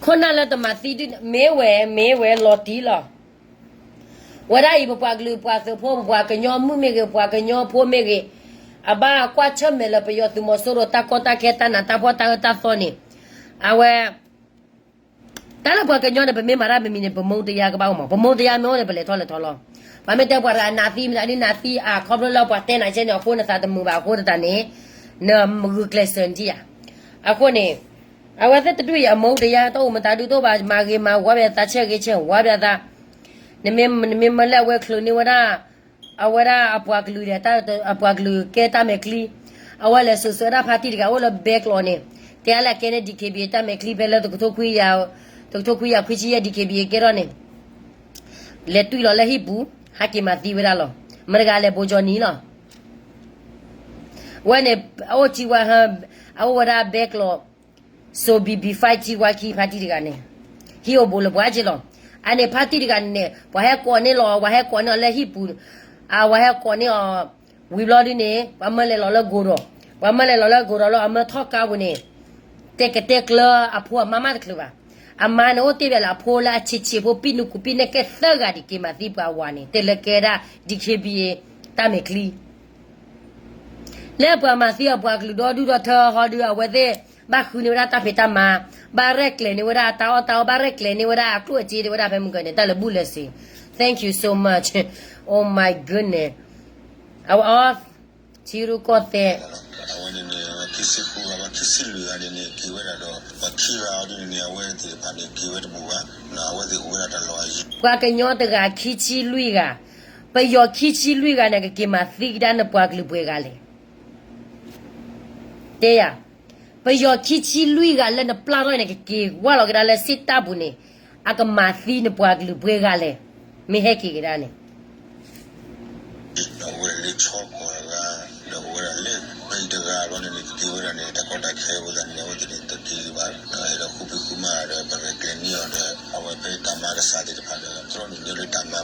ခိၣ်နၢ်လၢတမၤသံဒုၣ် မ့ၢ်ဝဲ မ့ၢ်ဝဲလီၤတံၢ်လီၤ. ဝဲဒၣ်အံၤ ပပှၤကလုာ်ပှၤသုးဖိ ပပှၤကညီမုၣ်မ့ၢ်ဂ့ၤ ပပှၤကညီဖိမ့ၢ်ဂ့ၤ, အဘၣ်ကွၢ်ဆၢၣ်မဲာ်လၢပယီၤသုးမီၤစိရိၤတၢ်ကီတၢ်ခဲတၢ်နးတၢ်ဖှီၣ်တၢ်အၢတၢ်သီန့ၣ်, အဝဲ တၢ်လၢပှၤကညီန့ၣ် ပမ့ၢ်မၤတၢ်မမံၤန့ၣ် ပမူတရားကဘၣ်အိၣ်မး, ပမူတရားမ့ၢ်အိၣ်န့ၣ် ပလဲၤထီၣ်လဲၤထီလီၤ. ပှၤမ့ၢ်တဲပှၤတဂၤနးသံ မတၤဒ်နးသံအါ ခီဖျိလၢပှၤတဲနၤဆဲန့ၣ် အဃိနသးတမုာ်ဘၣ်အဃိသတးန့ၣ်, နဂုာ်ကျဲးစၢးနထံၣ်ဧါ. အဃိန့ၣ်, အဝဲသ့ၣ်တဒူၣ်အံၤ အမူတရားတအိၣ်မတၤဒုတအိၣ်ဘၣ်, မၤဂ့ၤမၤဝါဘၣ်သး ဆဲးဂ့ၤဆဲးဝါဘၣ်သး, နမ့ၢ် နမ့ၢ်မၢလၢအဝဲချုးန့ၢ်ဝဲဒၣ် အဝဲဒၣ်အပှၤကလုာ်ဒီး အပှၤကလုာ်ကဲတၢ်မဲာ်ချံ, အဝဲလဲၤစိာ်ဆှၢဒၣ်ဖါတံၢ်တဂၤအိၣ်လၢဘဲကျိးန့ၣ်, တဲလၢကဲန့ၣ် DKBA တၢ်မဲာ်ချံ ဖဲလၢတကထိခွံကယၤ, တကထိခွံကယၤခွံဆံယဲၢ် DKBA ကဲထီၣ်န့ၣ်, လဲၤတွံၢ်လီၤလၢဟံၣ်ပူၤ, ဟဲက့ၤမၤသံဝဲဒၣ်လီၤ. မတၤတဂၤလဲၣ် ဘိကၠီနံၤလီၤ. ဝဲန့ၣ် အအိၣ်ထံဝဲ, အအိၣ်ဝဲဒၣ်ဘဲကျိး စိၤဘံၣ်ဘံၣ် five ထံဝါခံ ဖါတံၢ်တဂၤန့ၣ်, ဟံၣ်အိၣ်ဘူးလၢပှၤက့လီၤ. အန့ၣ်ဖါတံၢ်တဂၤန့ၣ် ပှၤဟဲကိးန့ၢ်လီၤ, ပှၤဟဲကိးန့ၢ်အီၤလၢဟံၣ်ပူၤ, အဝဲဟဲကိးန့ၢ်အီၤ, ဝံၤဘျီဒုန့ၣ် ပှၤမၢလဲၤလီၤလၢကိးဒီး, ပှၤမၢလဲၤလီၤလၢကိးဒီးလၢအမၢထီၣ်ကါပူၤန့ၣ်, တဲကတဲကျၢအဖိအမါမးတချုးဘၣ်. အမါန့ၣ်အိၣ်တ့ၢ်ဘၣ်လၢအဖိလၢအဆံးဆံးဖိ ပံၣ်နူၤကူပံၣ်နဲၣ်ကဲသၢဂၤဒံး က့ၤမၤသံပှၤဝၤန့ၣ် တဲလၢကဲဒၣ် DKBA တၢ်မဲာ်ချံ လၢပှၤမၤသံအပှၤကလုာ်ဒီဒူၣ်ဒီထၢဟီဒု အဝဲသ့ၣ်ဘၣ်ဃုန့ၢ်ဝဲဒၣ်တၢ်ဖံးတၢ်မၤ, ဘၣ်ရဲၣ်ကျဲၤန့ၢ်ဝဲဒၣ်တၢ်အီၣ်တၢ်အီ, ဘၣ်ရဲၣ်ကျဲၤန့ၢ်ဝဲဒၣ်အကျိၣ်အစ့ တဲဝဲဒၣ်ဖဲမုၢ်ကၢၤန့ၣ် တၢ်လၢဘူၣ်လၢစ့. Thank you so much. Oh my goodness. အဝဲအီၤ ထံရူၢ်ကီၢ်သဲး ခံဆံဃုဂၤ ပှၤခံဆံလွံၢ်ဂၤန့ၣ်န့ၣ် က့ၤဝဲဒၣ်ဒီး ပှၤခံဂၤအီၤဒ်န့ၣ်န့ၣ် အဝဲသ့ၣ်တဖၣ်န့ၣ် က့ၤဝဲတဘူၣ်ဘၣ်, အဝဲသ့ၣ်အိၣ်ဝဲဒၣ်တၢ်လီၢ်အယံၤ, ပှၤကညီတဂၤခံဆံလွံၢ်ဂၤ, ပယီၤခံဆံလွံၢ်ဂၤန့ၣ် ကက့ၤမၤသံကဒါနပှၤကလုာ်ပှဲၤဂၤလဲၣ်. တဲယၤ, ပယီၤခံဆံလွံၢ်ဂၤလၢနပျၢ်ထီၣ်န့ၣ် ကက့ၤဝဲလီၤကဒါလၢစ့တၢ်ပူၤန့ၣ် အကမၤသံနပှၤကလုာ်ပှဲၤဂၤလဲၣ်, မ့ၢ်ဟဲက့ၤကဒါန့ၣ် အဝဲလၢဆီကီၢ်တဂၤ, ဒီးအိၣ်ဝဲဒၣ်လၢ ပှၤတဂၤအဂီၢ်န့ၣ်န့ၣ် ကက့ၤဝဲဒၣ်န့ၣ် တၢ်ကီတၢ်ခဲအဃိသတးန့ၣ် အဝဲသ့ၣ်န့ၣ် တက့ၤဘၣ်, ဒီးဃုဖံးဃုမၤဒီး ပကကျဲၤန့ၢ်အီၤဒီး အဝဲဖဲတၢ်မၤကစၢ်သ့ၣ်တဖၣ်ဒီး တြီနုာ်န့ၢ်လၢတၢ်မၤ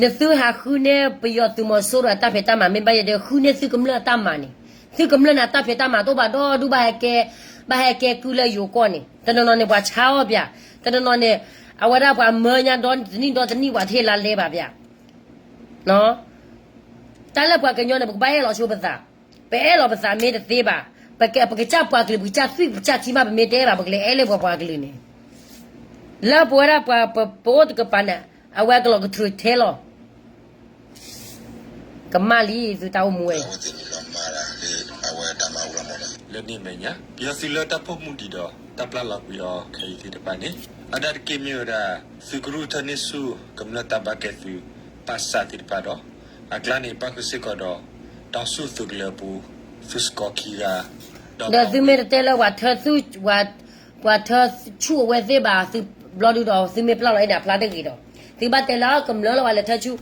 နသုဟးဃုန့ၢ်ပယီၤသုးမီၤစိရိၤအတၢ်ဖံးတၢ်မၤ မ့ၢ်ဘၣ်ယဲဒၣ် ဃုန့ၢ်သုကမျၢၢ်အတၢ်မၤန့ၣ်, သုကမျၢၢ်န့ၣ် အတၢ်ဖံးတၢ်မၤတအိၣ်ဘၣ်ဒီဒူၣ်ဘၣ်ဟဲကဲ, ဘၣ်ဟဲကဲကုၢ်လၢယိၤကီၢ်န့ၣ် တနီၤနီၤန့ၣ် ပှၤဆါအီၣ်ပၠး, တနီၤနီၤန့ၣ် အဝဲဒၣ်ပှၤမၢညါဒီတနံၣ်ဒီတနံၣ် ပှၤတဟ့ၣ်လါလဲဘၣ်ပၠး, တၢ်လၢပှၤကညီန့ၣ် ပကဘၣ်အဲၣ်လီၤဆိပသး, ပအဲၣ်လီၤပသးမ့ၢ်တသ့ဘၣ်, ပကစၢ်ပှၤကလုာ် ပကစၢ်သွံၣ် ပကစၢ်ထံမး ပမ့ၢ်တအဲၣ်ဘၣ် ပကလဲၤအဲၣ်လၢပှၤပှၤကလုာ်န့ၣ်, လၢပဝဲဒၣ်ပှၤပအိၣ်တကပၤန့ၣ် အဝဲကလီၤကထြၢထဲလီၤ ကမၣ်လံသုတၢ်အိၣ်မူဝဲ လၢန့ၣ်အမဲာ်ညါ ပယီၤသုးလၢတၢ်ပိာ်မူဒံးဒီး တၢ်ပျၢ်လီၤကွံာ်အီၤခဲအံၤသ့ၣ်တဖၣ်န့ၣ် အဒၣ်တက့ၢ်မ့ၢ်ဝဲဒၣ် သုးကရူၢ်ထၢန့ၢ်ဆူၣ် ကမျၢၢ်တၢ်ဘၣ်ကဲသုး ပၢ်ဆၣ်သ့ၣ်တဖၣ်ဒီး အကျါန့ၣ် ပၣ်ဃုာ်စ့ၢ်ကီးဒီး တီၤဆူၣ်သုးကလၢၤအပူၤ သုးစကီၤခံဂၤ ဒီးသုမ့ၢ်တတဲလၢ ပှၤထၢဆူၣ်အဝဲသ့ၣ်ဘၣ် သုဘျီဒုဒီး သုမ့ၢ်ပျၢ်လီၤအံၤန့ၣ် အဖျါတဂ့ၤဒီး သုဘၣ်တဲလၢကမျၢၢ်လီၤ ပှၤလဲၤထၢဆူၣ်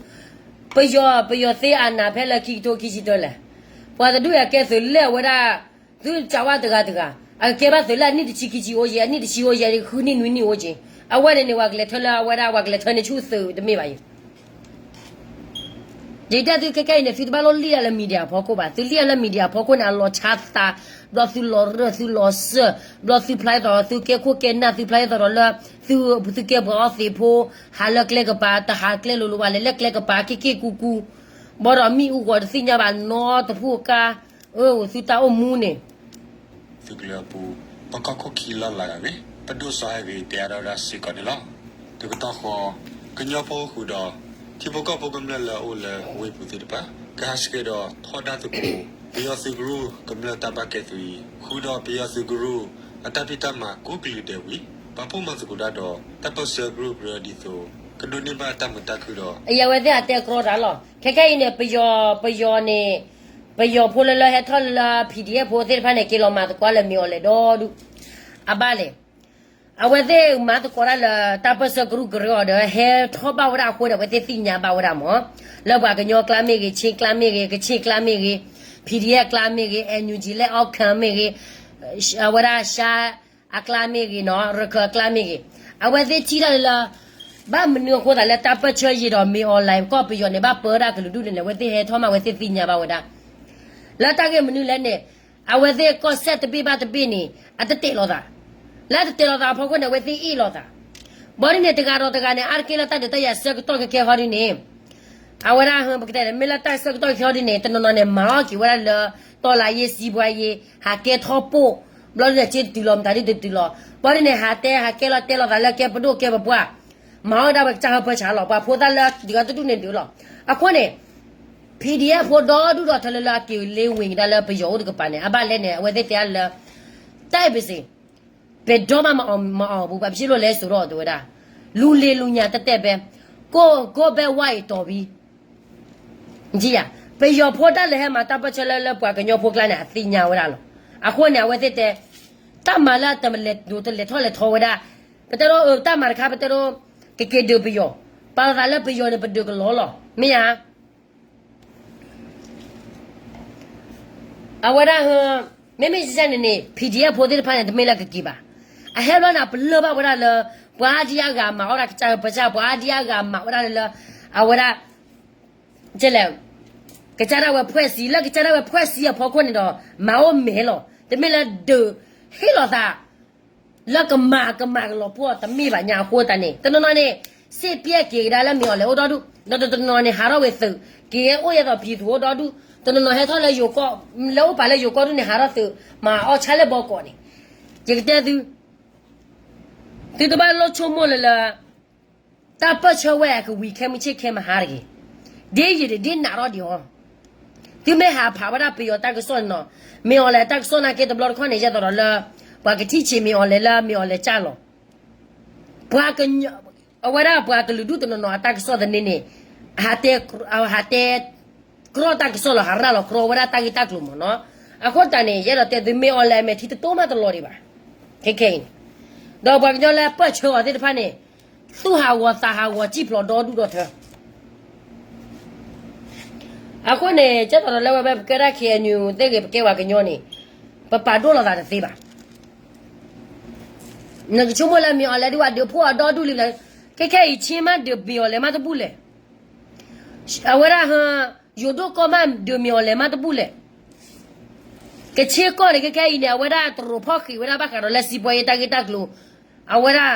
ပယီၤ ပယီၤသ့အနၢ်ဖဲလၢခံကထိခံဆံတၢလဲၣ်, ပှၤတဒူၣ်အကဲသုးလၢအဝဲဒၣ် သုစၢ်ဝါတဂၤတဂၤ အကကဲဘၣ်သုးလၢအနံၣ်တဆံခံဆံအိၣ်က့ၤ အနံၣ်တဆံအိၣ်က့ၤ ဃုနံၣ်နွံနံၣ်အိၣ်က့ၤ အဝဲန့ၣ်န့ၣ် ပှၤကလဲၤထၢလၢအဝဲဒၣ် ပှၤကလဲၤထၢန့ၢ်ဆူၣ်သုးတမ့ၢ်ဘၣ်ယ ယတဲသုခဲခဲအံၤန့ၣ် သုတဘၣ်လိၣ်လံၣ်ဒၣ်လၢ media အဖီခိၣ်ဘၣ်. သုလံၣ်ဒၣ်လၢ media အဖီခိၣ်န့ၣ် အလီၤဆါသး, ဘျီသုလီၤရၢၢ်သုလီၤစၢၢ်, ဘျီသုဖျါအသးဒီးသုကဲခိၣ်ကဲနၢ်, သုဖျါအသးဒီးလၢ သုကဲပှၤအီသံးဖိ, ဟးလၢကျဲကပၤ, တဟးကျဲလိၤလိၤဘၣ်လဲၣ်, လၢကျဲကပၤက့ၣ်က့ၣ်ကူကူ, ဘၣ်ဒီးမ့ၣ်အူဂီၤတသ့ၣ်ညါဘၣ်နီတဖုအကါ, အၢ သုတၢ်အိၣ်မူန့ၣ် သုးကလၢၤအပူၤ ပကီၢ်ခိၣ်ခံလီၢ်လၤဂ့ၤ ပဒိၣ်စီၤဟဲဂ့ၤ တဲအါထီၣ်ဝဲဒၣ်စ့ၢ်ကီးန့ၣ်လီၤ. တကတီၢ်ဃီ ကညီဖိဃုာ်ဒီး ထံဖိကီၢ်ဖိကမျၢၢ်လၢအအိၣ်လၢဝ့ၢ်ပူၤသ့ၣ်တဖၣ် ကဟးဆှဲးဒီးထီဒါသကိး ပယီၤသုးကရူၢ် ကမျၢၢ်တၢ်ဘၣ်ကဲသုးအံၤ ဃုာ်ဒီးပယီၤသုးကရူၢ် အတၢ်ဖံးတၢ်မၤကိးကလုာ်ဒဲးဝံၤ ပာ်ဖှိၣ်မၤသကိးတၢ်ဒီး တၢ်ပၢၢ်ဆၢကရူၢ်ကရၢဒ်သိး ကဒိးန့ၢ်ဘၣ်တၢ်မုာ်တၢ်ခုၣ်ဒီး အဝဲသ့ၣ်အတဲကြီတၢ်လီၤ. ခဲခဲအံၤန့ၣ် ပယီၤ ပယီၤန့ၣ် ပယီၤဖိလၢလၢဟဲထီၣ်လၢ PDF ဖိသ့ၣ်တဖၣ်န့ၣ် က့ၤလီၤမၤသကိးလၢမ့ၢ်အီၤလဲၣ်ဒီဒူၣ် အဘၣ်လဲၣ်. အဝဲသ့ၣ်မၤသကိးတၢ်လၢ တၢ်ပၢၢ်ဆၢကရူၢ်ကရၢအီၤဒီး ဟဲထီၣ်ဘၣ်ဝဲဒၣ်အဃိန့ၣ် အဝဲသ့ၣ်သ့ၣ်ညါဘၣ်ဝဲဒၣ်မး လၢပှၤကညီကျါမ့ၢ်ဂ့ၤ, ခ့ၣ်ကျါမ့ၢ်ဂ့ၤ, ကခ့ၣ်ကျါမ့ၢ်ဂ့ၤ, PDF ကျါမ့ၢ်ဂ့ၤ, NUG လၢအီၣ်ခၢၣ်မ့ၢ်ဂ့ၤ, အဝဲဒၣ်ရှါအကျါမ့ၢ်ဂ့ၤနီၤ, ရခၢၣ်အကျါမ့ၢ်ဂ့ၤ, အဝဲသ့ၣ်ထံၣ်တၢ်လၢ ဘၣ်မနုၤအဃိသးလၢတၢ်ပၢၢ်ဆၢယံာ်ဒီးမ့ၢ်အီၤလဲၣ် ကီၢ်ပယီၤန့ၣ် ဘၣ်ပၢဝဲဒၣ်ကလုာ်ဒူၣ်န့ၣ် အဝဲသ့ၣ်ဟဲထီၣ်မး အဝဲသ့ၣ်သ့ၣ်ညါဘၣ်ဝဲဒၣ် လၢတၢ်ဂ့ၢ်မနုၤလဲၣ်န့ၣ် အဝဲသ့ၣ်ကီၢ်စဲၣ်တဘ့ၣ်ဘၣ်တဘ့ၣ်န့ၣ် အတတဲာ်လီၤသး, လၢအတတဲာ်လီၤသးအဖီခိၣ်န့ၣ် အဝဲသ့ၣ်အ့ၣ်လိာ်သး, ဘၣ်ဒ်န့ၣ် တဂၤဒီးတဂၤန့ၣ် အါတက့ၢ်လၢတၢ်ဒုးတၢ်ယၤဆၢကတီၢ်ခဲခဲဟီဒ်န့ၣ် အဝဲဒၣ်ပကတဲန့ၣ် မ့ၢ်လၢတၢ်ဆၢကတီၢ်ခဲခဲဟီဒ်န့ၣ် တနီၤနီၤန့ၣ် မၤအီၣ်က့ၤဝဲဒၣ်လၢ တီၢ်လၢ်ယ့ၢ်စံးဘှါယ့ၢ် ဟးကဲထီၣ်ပိၢ်, ဘျီဒ်န့ၣ် စ့တတုၤလီၤ မတၤဒ်တတုၤလီၤ, ဘၣ်ဒ်န့ၣ် ဟးတဲဟးကဲလီၤတဲလီၤသးလၢကဲပဒိၣ်ကဲပပှၢ်, မၤအီၣ်ဒၣ်ဝဲကစၢ်ဟၢဖၢဆးလီၤ ပှၤဖိသၣ်လၢဒုးအီၤတဒူၣ်န့ၣ်ဒုးလီၤ, အဃိန့ၣ် PDF ဖိဒီဒူၣ်ဒီးထၢလၢလၢအက့ၤလ့ဝ့ၤကဒါလၢပယီၤအိၣ်တကပၤန့ၣ် အဘၣ်လဲၣ်န့ၣ် အဝဲသ့ၣ်တဲအါလၢ တၢ်အံၤပစ့ၢ် ပဒီမးမၤအီၣ်မၤအီၣ်ပူၤ ပှၤပစံးလိာ်လဲစိာ်ထီၣ်အီၤတဝဲဒၣ်, လူၤလ့ၤလူၤညါတတဲာ်ပဲ, ကိၣ်ကိၣ်ဘဲဝါအံၤတီၤဘံ ယံယၤ, ပယီၤဖိတၢ်လဲၤဟဲမၤတၢ်ပၢၢ်ဆၢလၢလၢပှၤကညီဖိကျါန့ၣ် အသ့ၣ်ညါဝဲဒၣ်လီၤ. အဃိန့ၣ် အဝဲသ့ၣ်တဲ, တၢ်မၤလၢတလဲၤဒိးတလဲၤထီၣ်လဲၤထီဝဲဒၣ်, ပတဲဒိးတၢ်မၤတခါ ပတဲဒိး ကက့ၤဒုးပယီၤ, ပာ်လီၤသးလၢပယီၤန့ၣ် ပဒုးကလီလီၤ, မ့ၢ်ဧါ. အဝဲဒၣ်, မ့မ့ၢ်စ့ၢ်န့ၣ်န့ၣ် PDF ဖိသ့ၣ်တဖၣ်န့ၣ် တမ့ၢ်လၢကက့ၤဘၣ်. အဟဲဘျီန့ၣ် ပလၢၢ်ဘၣ်ဝဲဒၣ်လၢ ပှၤအါဒံအါဂၤမၤအီၣ်ဒၣ်ကစၢ်ဟၢဖၢဆး ပှၤအါဒံအါဂၤမၤဝဲဒၣ်လၢ အဝဲဒၣ် ကလဲၣ်, ကစၢ်ဒၣ်ဝဲဖှဲးစံ လၢကစၢ်ဒၣ်ဝဲဖှဲးစံအဖီခိၣ်န့ၣ်ဒီး မၤအိၣ်မဲာ်လီၤ. တမ့ၢ်လၢဒုးဟ့ၣ်လီၤသး လၢကမၤကမၤကလီၤပှီၢ်တမ့ၢ်ဘၣ်ညါအဃိသတးန့ၣ် တနီၤနီၤန့ၣ် စ့ၢ်ပျဲက့ၤကဒါလၢမ့ၢ်အီၤလဲၣ်အိၣ်ဒီဒူၣ်, ဒီးတနီၤနီၤန့ၣ် ဟးထီၣ်ဝဲသုး က့ၤအိၣ်ယဲသိးဖံးသူၣ်အိၣ်ဒီဒူၣ်, တနီၤနီၤဟဲထီၣ်လၢယိၤကီၢ်, လၢအိၣ်ပာ်လၢယိၤကီၢ်ဒူၣ်န့ၣ် ဟးထီၣ်သုး မၤအီၣ်ဆါလၢဘီကီးန့ၣ်, ယကတဲသု သုတဘၣ်လိၣ်ဆိကမိၣ်လၢလၢ တၢ်ပၢၢ်ဆၢဝဲအကဝံၤခဲမုၢ်ဆ့ၣ်ခဲမုၢ်ဟါတဂ့ၤ, ဒ်ယံာ်ဒ်နးထီၣ်ဒံးအီၤ, သုမ့ၢ်ဟးဖးဝဲဒၣ်ပယီၤတၢ်ကစီၣ်န့ၣ်နီၤ, မ့ၢ်အီၤလဲၣ်တၢ်ကစီၣ်နာ်က့တဘျီတခီၣ်န့ၣ် ယဲသိးဒီးလၢ ပှၤကထံၣ်ဆံးမ့ၢ်အီၤလဲၣ်လၢမ့ၢ်အီၤလဲၣ်ကၢ်လီၤ. ပှၤကညီ, အဝဲဒၣ်ပှၤကလုာ်ဒူၣ်တနီၤနီၤအတၢ်ကစီၣ်သန့န့ၣ်, ဟးတဲ, ဟးတဲ, ကြီတၢ်ကစီၣ်လီၤ ဟးရၤလီၤကြီဝဲဒၣ်တၢ်ဂ့ၢ်တၢ်ကျိၤမ့ၢ်နီၤ. အဃိတၢ်န့ၣ် ယဲဒီးတဲသုမ့ၢ်အီၤလဲၣ် အမဲာ်ထံတတိၢ်မးတလီၤဒံးဘၣ်. ခဲခဲအံၤန့ၣ်, ဒီးပှၤကညီလၢပၢၢ်ဆၢအီၤသ့ၣ်တဖၣ်န့ၣ်, သူၣ်ဟးဂီၤသးဟးဂီၤစံၣ်ဖျိးဒီဒူၣ်ဒီထၢ အဃိန့ၣ် ကဲသိးဒီးလၢဝဲဖဲပကဲဒၣ် KNU သ့ၣ်ဂ့ၤ ပကဲပှၤကညီန့ၣ်, ပပာ်ဒိၣ်လိာ်သးတသ့ဘၣ်. နကဆိကမိၣ်လၢမ့ၢ်အီၤလဲၣ်ဒုးဝဲဒုးဖိအီၤဒီဒူၣ်လံလဲၣ်, ခဲခဲအံၤဆ့မးဒုးမ့ၢ်အီၤလဲၣ်မးတဘူၣ်လဲၣ်. အဝဲဒၣ်ဟ, ယိၤဒိၣ်ကီၢ်မးဒုးမ့ၢ်အီၤလဲၣ်မးတဘူၣ်လဲၣ်. ကဆ့ကီၢ်န့ၣ် ခဲခဲအံၤန့ၣ် အဝဲဒၣ်တရိးဖီၣ်ဃံးဝဲဒၣ်ဘၣ်ဃးဒီးလၢစံးပှၤယဲတၢ်ဂ့ၢ်တၢ်ကျိၤ, အဝဲဒၣ်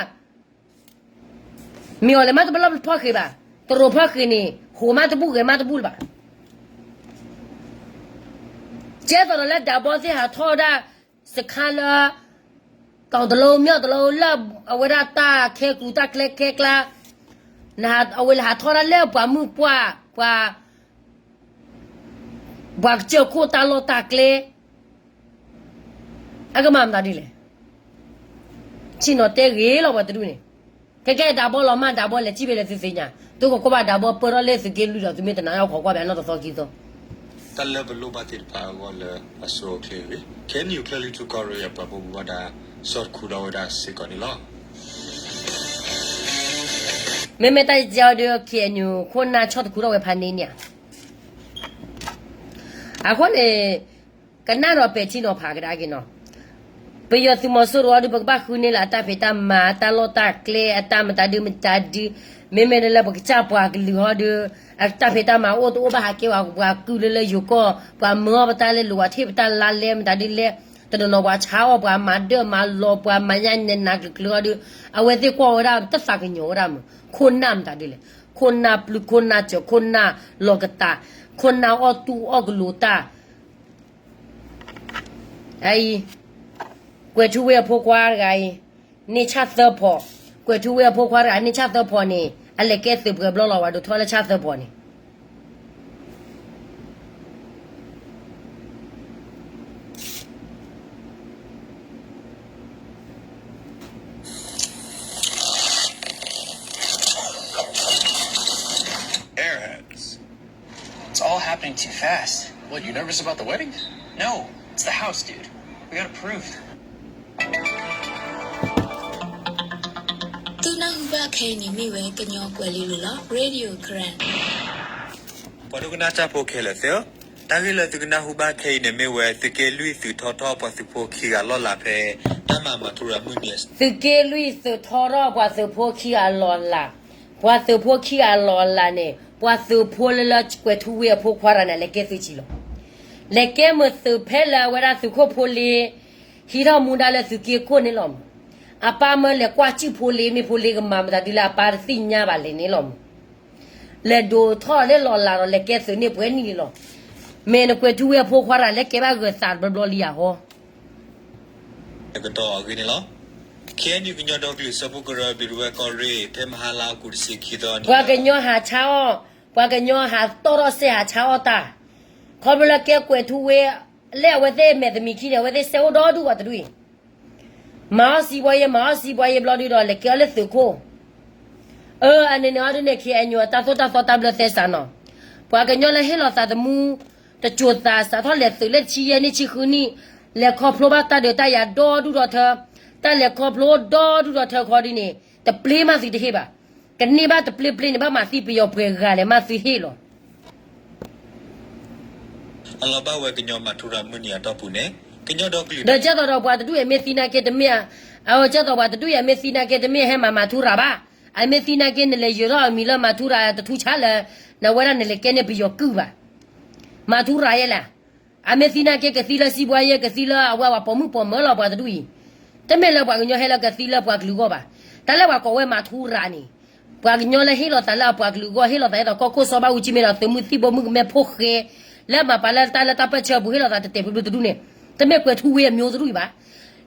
မ့ၢ်အီၤလဲၣ်မးတဘၣ်လီၢ်ဖီၣ်ဃံးဘၣ်, တရိးဖီၣ်ဃံးန့ၣ် ဟိးမးတဘူၣ်ဂဲၤမးတဘူၣ်လၢၤဘၣ်. ကဲသိးဒီးလၢဒးဘီသ့ၣ်ဟးထီၣ်ဝဲဒၣ် စခါလၢ ကီၢ်တလီၤမၠီၣ်တလီၤလၢ အဝဲဒၣ်တၢ်ခဲကူတၢ်ကျဲခဲကျါ, အဝဲလဲၤဟးထီၣ်ဒၣ်လၢပှၤမုၢ်ပှၢ်, ပှၤ ပှၤကစၢၢ်ခိၣ်တၢ်လီၢ်တၢ်ကျဲ, အကမၤမတၤဒ်လဲၣ်. ဆ့ၣ်နီၤတဲဂ့ၤလီၤပှၤတဒူၣ်န့ၣ်, ခဲကဲဒးဘီလီၤမး ဒးဘီလဲၤစံၣ်ဖဲလဲၣ်သုသ့ၣ်ညါ, သုကကွၢ်ဘၣ်ဒးဘီပၢထီၣ်လၢသုးက့လွံၢ်ဒီး သုမ့ၢ်တနာ်အီၤခိးကွၢ်ဘၣ်နီၢ်တသီခံသီ တၢ်လၢပလိၣ်ဘၣ်သ့ၣ်တဖၣ်အဂီၢ်လၢအဆိအချ့အဂ့ၢ် ခဲနံၣ်အံၤ ကၠီၣ်လွံၢ်ထူၣ်ကီၢ်ရ့ၣ်အပှၤဘိးဘၣ်ဝဲဒၣ် ဆီၣ်တခူဒီးဝဲဒၣ်စ့ၢ်ကီးန့ၣ်လီၤ. မ့မ့ၢ်တၢ်ယဲအီၤဒီး KNU ခိၣ်နၢ်ဆီၣ်တခူထီၣ်ဝဲဖးန့ၣ်န့ၣ်ဧါ. အဃိန့ၣ် ကနၣ်ဒီးပဲာ်ထံနီၤဖးကဒါက့ၤနီၤ, ပယီၤသုးမီၤစိရိၤအီၤဒုး ပကဘၣ်ဃုန့ၢ်လၢအတၢ်ဖံးတၢ်မၤ အတၢ်လီၢ်တၢ်ကျဲ အတၢ်မတၤဒုမတၤဒု, မ့မ့ၢ်လၢပကစၢ်ပှၤကလုာ်ဟီဒုး အတၢ်ဖံးတၢ်မၤအိၣ်တအိၣ်ဘၣ် ဟးကဲဝဲပှၤကုၢ်လၢလၢယိၤကီၢ် ပှၤမၢအီၣ်ပတၢ်လဲလိာ် ပှၤထ့ၣ်ပတၢ်လါလဲမတၤဒုလဲ, တနီၤနီၤပှၤဆါအီၣ် ပှၤမၤဒၢၣ်မၤလီၤ ပှၤမၤညါနဲနၤကျၢၤကျၢၤအီၤဒုး, အဝဲသ့ၣ်ကွၢ်ဝဲဒၣ်တသးကညီၤဝဲဒၣ်မး ခိၣ်နၢ်မတၤဒုလဲၣ်, ခိၣ်နၢ်ပျုၢ် ခိၣ်နၢ်စၢၤ ခိၣ်နၢ်လီၤကတၢ် ခိၣ်နၢ်အီၣ်တူၢ်အီၣ်ကလိၤတၢ် အအံၤ ကွဲၤထူဝ့ၣ်အဖိခွါတဂၤအံၤ န့ၢ်ဆၣ်သၢဖီၣ်, ကွဲၤထူဝ့ၣ်အဖိခွါတဂၤန့ၢ်ဆၣ်သၢဖီၣ်န့ၣ် အလဲၤကဲသုးပှဲၤဘျီလီၤ ဝဲဒိးထီၣ်လၢဆၣ်သၢဖီၣ်န့ၣ် Airheads. It's all happening too fast. What, you nervous about the wedding? No, it's the house, dude. We gotta prove. သုနၢ်ဟူဘၣ်ခဲအံၤန့ၣ်မ့ၢ်ဝဲကညီကွဲၤလ့လိၤလီၤ Radio Karen. ပှၤဒိကနၣ်တၢ်ဖိခဲလၢာ်သ့ၣ်ဧၢ, တၢ်ဂ့ၢ်လၢသုကနၢ်ဟူဘၣ်ခဲအံၤန့ၣ်မ့ၢ်ဝဲ သုးက့လွံၢ်သုးထီထီၣ်ပှၤသုးဖိခံဂၤလီၢ်လၤဖဲ တၢ်မၤမၤထူရၤမုၢ်နံၤ သုးက့လွံၢ်သုးထီထီၣ်ပှၤသုးဖိခံဂၤလီၢ်လၤ, ပှၤသုးဖိခံဂၤလီၢ်လၤန့ၣ် ပှၤသုးဖိလၢလၢကွဲၤထူဝ့ၣ်အဖိခွါတဂၤန့ၣ် လဲၤကဲသုးဆံးလီၤ. လဲၤကဲမုာ်သုးဖဲလၢအဝဲဒၣ်သုးခိၣ်ဖိလ့ ဟံးထီၣ်မူဒါလၢသုးက့ခိၣ်န့ၣ်လီၤမး. အပၢ်မၢလဲၤကွၢ်စံၣ်ဖိလ့ မ့ၢ်ဖိလ့ကမၤမတၤဒုလၢအပၢ်တသ့ၣ်ညါဘၣ်လဲၣ်န့ၣ်လီၤမး. လဲၤဒိးထီၣ်လၢလီၢ်လၤဒီး လဲၤကဲသုးန့ၣ်ပှဲၤနံၣ်လံလီၤ. မ့ၢ်နကွဲၤထူဝ့ၣ်အဖိခွါတဂၤ လဲၤကဲဘၣ်ဂၢၤသးတဘျီဘျီလံဧါဟီ တကတီၢ်အဂ့ၢ်န့ၣ်လီၤ. ခဲအံၤ ကညီဒီကလုာ်စၢဖှိၣ်ကရၢ ဘံၣ်ရဝဲကီၢ်ရ့ၣ် ဖဲမဟါလါအီကူးတဆံခံသီန့ၣ် ပှၤကညီဟးဆါအီၣ်, ပှၤကညီဟးတီၣ်ထီၣ်စဲးဟးဆါအီၣ်တၢ်, ခီဖျိလၢကဲကွဲၤထူဝ့ၣ် လၢအဝဲသ့ၣ်မဲာ်တမံၤခံန့ၣ် အဝဲသ့ၣ်စဲးအိၣ်ဒီဒူၣ်ပှၤတဒူၣ်အံၤ မၤအီၣ်စံးဘှီယဲ မၤအီၣ်စံးဘှီယဲဘျီဒုဒီး လဲၤကဲအီၤလၢသုးခိၣ်. အၢ အန့ၣ်န့ၣ်အီၤဒုန့ၣ် ခဲအံၤ အတၢ်သိၣ်တၢ်သီတၢ်ဘျၢသဲစးနီၤ, ပှၤကညီလၢဟ့ၣ်လီၤသးသမူ တစိၤသးစးထီၣ်လဲၤသုးလၢတဆံယဲၢ်နံၣ်ဆံဃုနံၣ်, လဲၤခီဖျိဘၣ်တၢ်ဒုးတၢ်ယၤဒီဒူၣ်ဒီထၢ, တၢ်လဲၤခီဖျိဒီဒူၣ်ဒီထၢခီဒုန့ၣ် တပျ့ၤမးသုတဟ့ၣ်ဘၣ်. ကန့ၢ်ဘၣ်တပျ့ၤပျ့ၤန့ၣ် ဘၣ်မၤသံပယီၤပှဲၤဂၤလဲၣ် မးသုဟ့ၣ်လီၤ. အလီၤဘၣ်ဝဲကညီမၤထူရၤမုၢ်နံၤအတီၢ်ပူၤန့ၣ် ကညီဒီကလုာ် ဒီးကဲသိးဒီးပှၤတဒူၣ်အံၤမ့ၢ်သံနာ်က့တမ့ၢ်, အဝဲကဲသိးပှၤတဒူၣ်အံၤမ့ၢ်သံနာ်က့တမ့ၢ်ဟဲမၤမၤထူရၤဘၣ်. အမ့ၢ်သံနာ်က့န့ၣ် လဲၤယၢၤထီၣ်အမံၤလၢမၤထူရၤတထူဆါလၢ နဝဲဒၣ်န့ၣ် လဲၤကဲန့ၢ်ပယီၤကုၢ်ဘၣ်. မၤထူရၤယဲလဲၣ်. အမ့ၢ်သံနာ်က့ကသံလၢစံးဘှီယဲ ကသံလၢအဝဲပှၤပိာ်မုၣ်ပိာ်မၢၤလီၤ ပှၤတဒူၣ်အံၤ. တမ့ၢ်လၢပှၤကညီဟဲလၢကသံလၢပှၤကလုာ်အဂီၢ်ဘၣ်. တၢ်လၢပှၤကိးဝဲမၤထူရၤန့ၣ် ပှၤကညီလၢဟ့ၣ်လီၤသးလၢအပှၤကလုာ်အဂီၢ် ဟ့ၣ်လီၤသးဒ်သိးကီၢ်ခိၣ်စီၤဘၣ်အူကၠံမ့ၢ်ဒီး သုးမုၢ်သံၣ်ဘိမုၣ်ကမဲဖိဃဲ လၢမၤပာ်လၢတၢ်လၢတၢ်ပၢၢ်ဆၢအပူၤ ဟ့ၣ်လီၤသးတဲာ်တဲာ်ဖျုးဖျုးတဒူၣ်န့ၣ် တမ့ၢ်ကွဲၤထူဝ့ၣ်အမျိုးတဒူၣ်အံၤဘၣ်.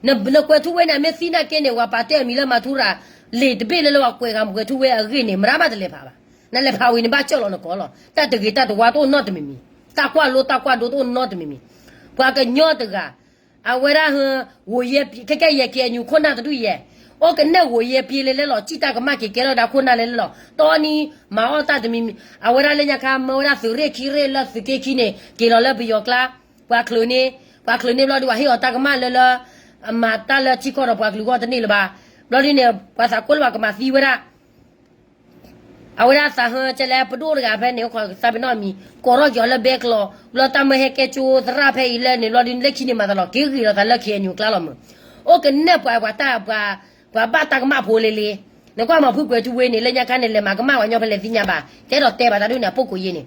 နကွဲၤထူဝ့ၣ်န့ၣ် အမ့ၢ်သံနာ်က့န့ၣ် ပှၤပာ်တ့ၢ်အမံၤလၢမၤထူရၤ လံာ်တဘ့ၣ်လၢလၢပှၤကွဲးဂၤမ့ၢ်ကွဲၤထူဝ့ၣ်အဂ့ၢ်န့ၣ် မရၤမးတလဲၤဖးဘၣ်. နလဲၤဖးဝံၤန့ၣ် ဘၣ်ကၢၢ်လီၤနကိးလီၤ. တၢ်တဂ့ၤတၢ်တဝါတအိၣ်နီတမံၤမံၤ. တၢ်ကွၢ်လိတၢ်ကွၢ်ဒိတအိၣ်နီတမံၤမံၤ. ပှၤကညီတဂၤ အဝဲဒၣ်ဟ ဂိၤယဲၢ်ပံ ခဲကဲယဲၢ်က့ၤအညူၤခိၣ်နၢ်တဒူၣ်ယဲၢ်, အိၣ်ကနဲၣ်ဂိၤယဲၢ်ပံလဲၤလဲၣ်လီၤ စံၣ်တၢ်ကမၣ်က့ၤကဲထီၣ်ဒၣ်ခိၣ်နၢ်လဲၤလဲၣ်လီၤ. တီနံၤ မၤအီၣ်တၢ်တမံၤမံၤ အဝဲဒၣ်လၢညါခါ မၢဝဲဒၣ်သုးရ့ၣ်ခံရ့ၣ်လၢသုးက့ခံန့ၣ် က့ၤလီၤလၢပယီၤကျါ, ပှၤချုးန့ၢ်, ပှၤချုးန့ၢ်ဘျီဒုး ပှၤဟ့ၣ်အီၤတၢ်ကမၣ်လၢလၢ အမၤတၢ်လၢထံကီၢ်ဒီးပှၤကလုာ်ဂီၢ်တန့ၢ်လၢၤဘၣ်. ဘျီဒုးန့ၣ် ပှၤသးကိးလၢပှၤကမၤသံဝဲဒၣ် အဝဲဒၣ်သးဟၢကဲလဲၣ် ပဒိၣ်တဂၤဖဲန့ၣ် အိၣ်ခိးသးပ့ၤနီၣ်မံၤ ကိးထီၣ်က့ၤအီၤလၢဘဲကျိၤ, ဘျီတၢ်မၢဟဲကဲကၠိသရၣ်ဖဲအံၤလၢန့ၣ် ဘျီဒုးလၢခံန့ၣ်မၤသးလီၤ က့ၤဂ့ၤလီၤသးလၢ ခ့ၣ်အဲၣ်ယူၣ် ကျါလီၤမး. အိၣ်ကနဲၣ်ပှၤ ပှၤတၢ် ပှၤ ပှၤဘၣ်တၢ်ကမၣ်ဖိလံလံ. နကွၢ်မးဖုကွဲၤထူဝ့န့ၣ် လၢညါခါန့ၣ် လဲၤမၤကမၣ်ပှၤကညီဖဲလဲၣ်သ့ၣ်ညါဘၣ်, တဲဒီးတဲဘၣ်တၢ်ဒ်န့ၣ် အပိၢ်ကိးယ့ၢ်န့ၣ်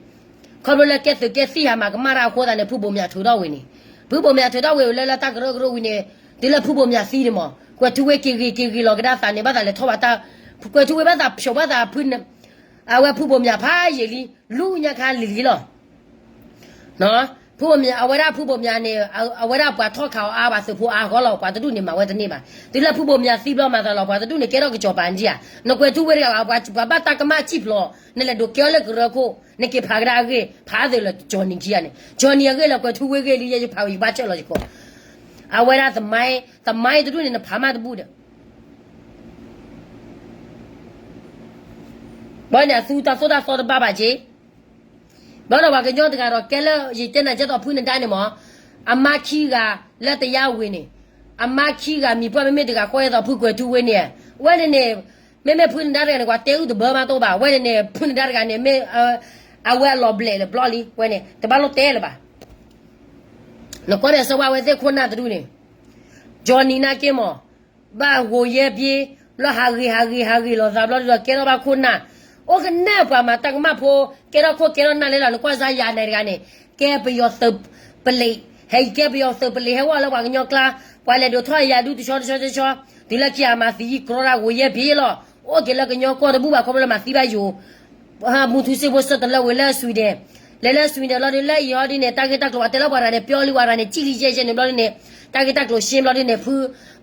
ခီဖျိလၢကဲသုးကဲသံၣ်ဟးမၤကမၣ်တၢ်အဃိသတးန့ၣ် ဖုဘိးမၠးထုးထီၣ်ဝဲန့ၣ်, ဖုဘိးမၠးထုးထီၣ်ဝဲလၢလၢတၢ်ကရၢကရိဝံၤန့ၣ်, တုၤလၢဖုဘိးမၠးသံန့ၣ်မး ကွဲၤထူဝ့က့ၤဂ့ၤက့ၤဂ့ၤလီၤကဒါသးန့ၣ် ဘၣ်သးလဲၤထီၣ်ဘၣ်တၢ်, ကွဲၤထူဝ့ဘၣ်သးဖျိးဘၣ်သးဖု အဝဲဖုဘိးမၠးဖးယံာ်လံ, လူညါခါလံၤလံလီၤ. ဖုဘိးမၠး အဝဲဒၣ်ဖုဘိးမၠးန့ၣ် အဝဲဒၣ်ပှၤထီၣ်ခးအီၤအါ ပှၤသုးဖိအါဂီၢ်လီၤ ပှၤတဒူၣ်န့ၣ်မၤဝဲတန့ၢ်ဘၣ်. တုၤလၢဖုဘိးမၠးသံဘျီမၤသးလီၤ ပှၤတဒူၣ်န့ၣ်ကဲထီၣ်ကစီၤပၤနကံဧါ. နကွဲၤထူဝ့တဂၤဘၣ် ပှၤဘၣ်တၢ်ကမၣ်စံၣ်ဖျိး နလဲၤဒိးကဲအီၤလၢကရၢခိၣ် နက့ၤဖးကဒါအဂ့ၢ် ဖးသ့ၣ်လၢကၠီၤနံၤခံဂၤန့ၣ် ကၠီၤနံၤအဂ့ၢ်လၢကွဲၤထူဝ့ဂ့ၢ်လံ ယဲယဖးဝံၤယဘၣ်ဆၢၣ်လီၤယကီး အဝဲဒၣ်သမိုင်း သမိုင်းတဒူၣ်န့ၣ် နဖးမးတဘူၣ်ဒီး ဘၣ်န့ၣ် အသူတၢ်သိၣ်တၢ်သီတဘၣ်ဘၣ်က့ၤ, ဘၣ်ဒီးပှၤကညီတဂၤဒီးကဲလၢ ယတဲနၤကဲသိးဖုနဒါန့ၣ်မး, အမါခံဂၤလၢတယါဝ့ၤန့ၣ်, အမါခံဂၤမံၤပှၢ်မ့မ့ၢ်တဂၤဃီအသိးဖုကွဲၤထူဝ့န့ၣ်, ဝဲန့ၣ်န့ၣ်, မ့မ့ၢ်ဖုနဒါတဂၤန့ၣ် ကွၢ်တဲအုၣ်တဘၢမးတအိၣ်ဘၣ်, ဝဲန့ၣ်န့ၣ် ဖုနဒါတဂၤန့ၣ် မ့ၢ် အဝဲအလီၤဘျဲးလၢဘျီလံ ဝဲန့ၣ် တဘၣ်လိၣ်တဲလၢၤဘၣ်. နကွၢ်န့ၣ် ဆၢဝါဝဲသ့ၣ်ခိၣ်နၢ်တဒူၣ်န့ၣ်, ကၠီၤနံၤနၢ်က့မး, ဘၣ်ဂိၤယဲၢ်ဘ့ၣ်, ဘျီဟးဂ့ၤဟးဂ့ၤဟးဂ့ၤလိာ်သး ဘျီဒုးဒီးကဲထီၣ်ဘၣ်ခိၣ်နၢ်, အိၣ်ကနဲၣ်ပှၤမၤတၢ်ကမၣ်ဖိ, ကဲထီၣ်ခိၣ်ကဲထီၣ်နၢ်လဲလီၤ. နကွၢ်စါယၤနဲတဂၤန့ၣ်, ကဲပယီၤသုးပလံး, ဟဲအံၤကဲပယီၤသုးပလံး ဟဲဝဲလၢပှၤကညီကျါ, ပှၤလဲၤဒိးထီၣ်ယၤဒုတဆီတဆီတဆီ, တုၤလၢခံအမၤသံယံာ်ကြီတၢ်ဂိၤယဲၢ်ဘ့ၣ်လီၤ. အိၣ်က့ၤလၢကညီကီၢ်တဘူၣ်ဘၣ် ခီဖျိလၢမၤသံဘၣ်ယိာ် မူထူစ့ဖိဆၢတလၢဝံၤလၢ Sweden, လဲၤလၢ Sweden ဘျီဒုး လၢအံၤဟီဒ်န့ၣ် တၢ်ဂ့ၢ်တၢ်ကျိၤ ပှၤတဲလၢပှၤရၤန့ၣ် ပျီလံပှၤရၤန့ၣ် ကံၣ်လံယဲၢ်ယဲၢ်န့ၣ် ဘျီဒုးန့ၣ်, တၢ်ဂ့ၢ်တၢ်ကျိၤရှ့ ဘျီဒုးန့ၣ် ဖု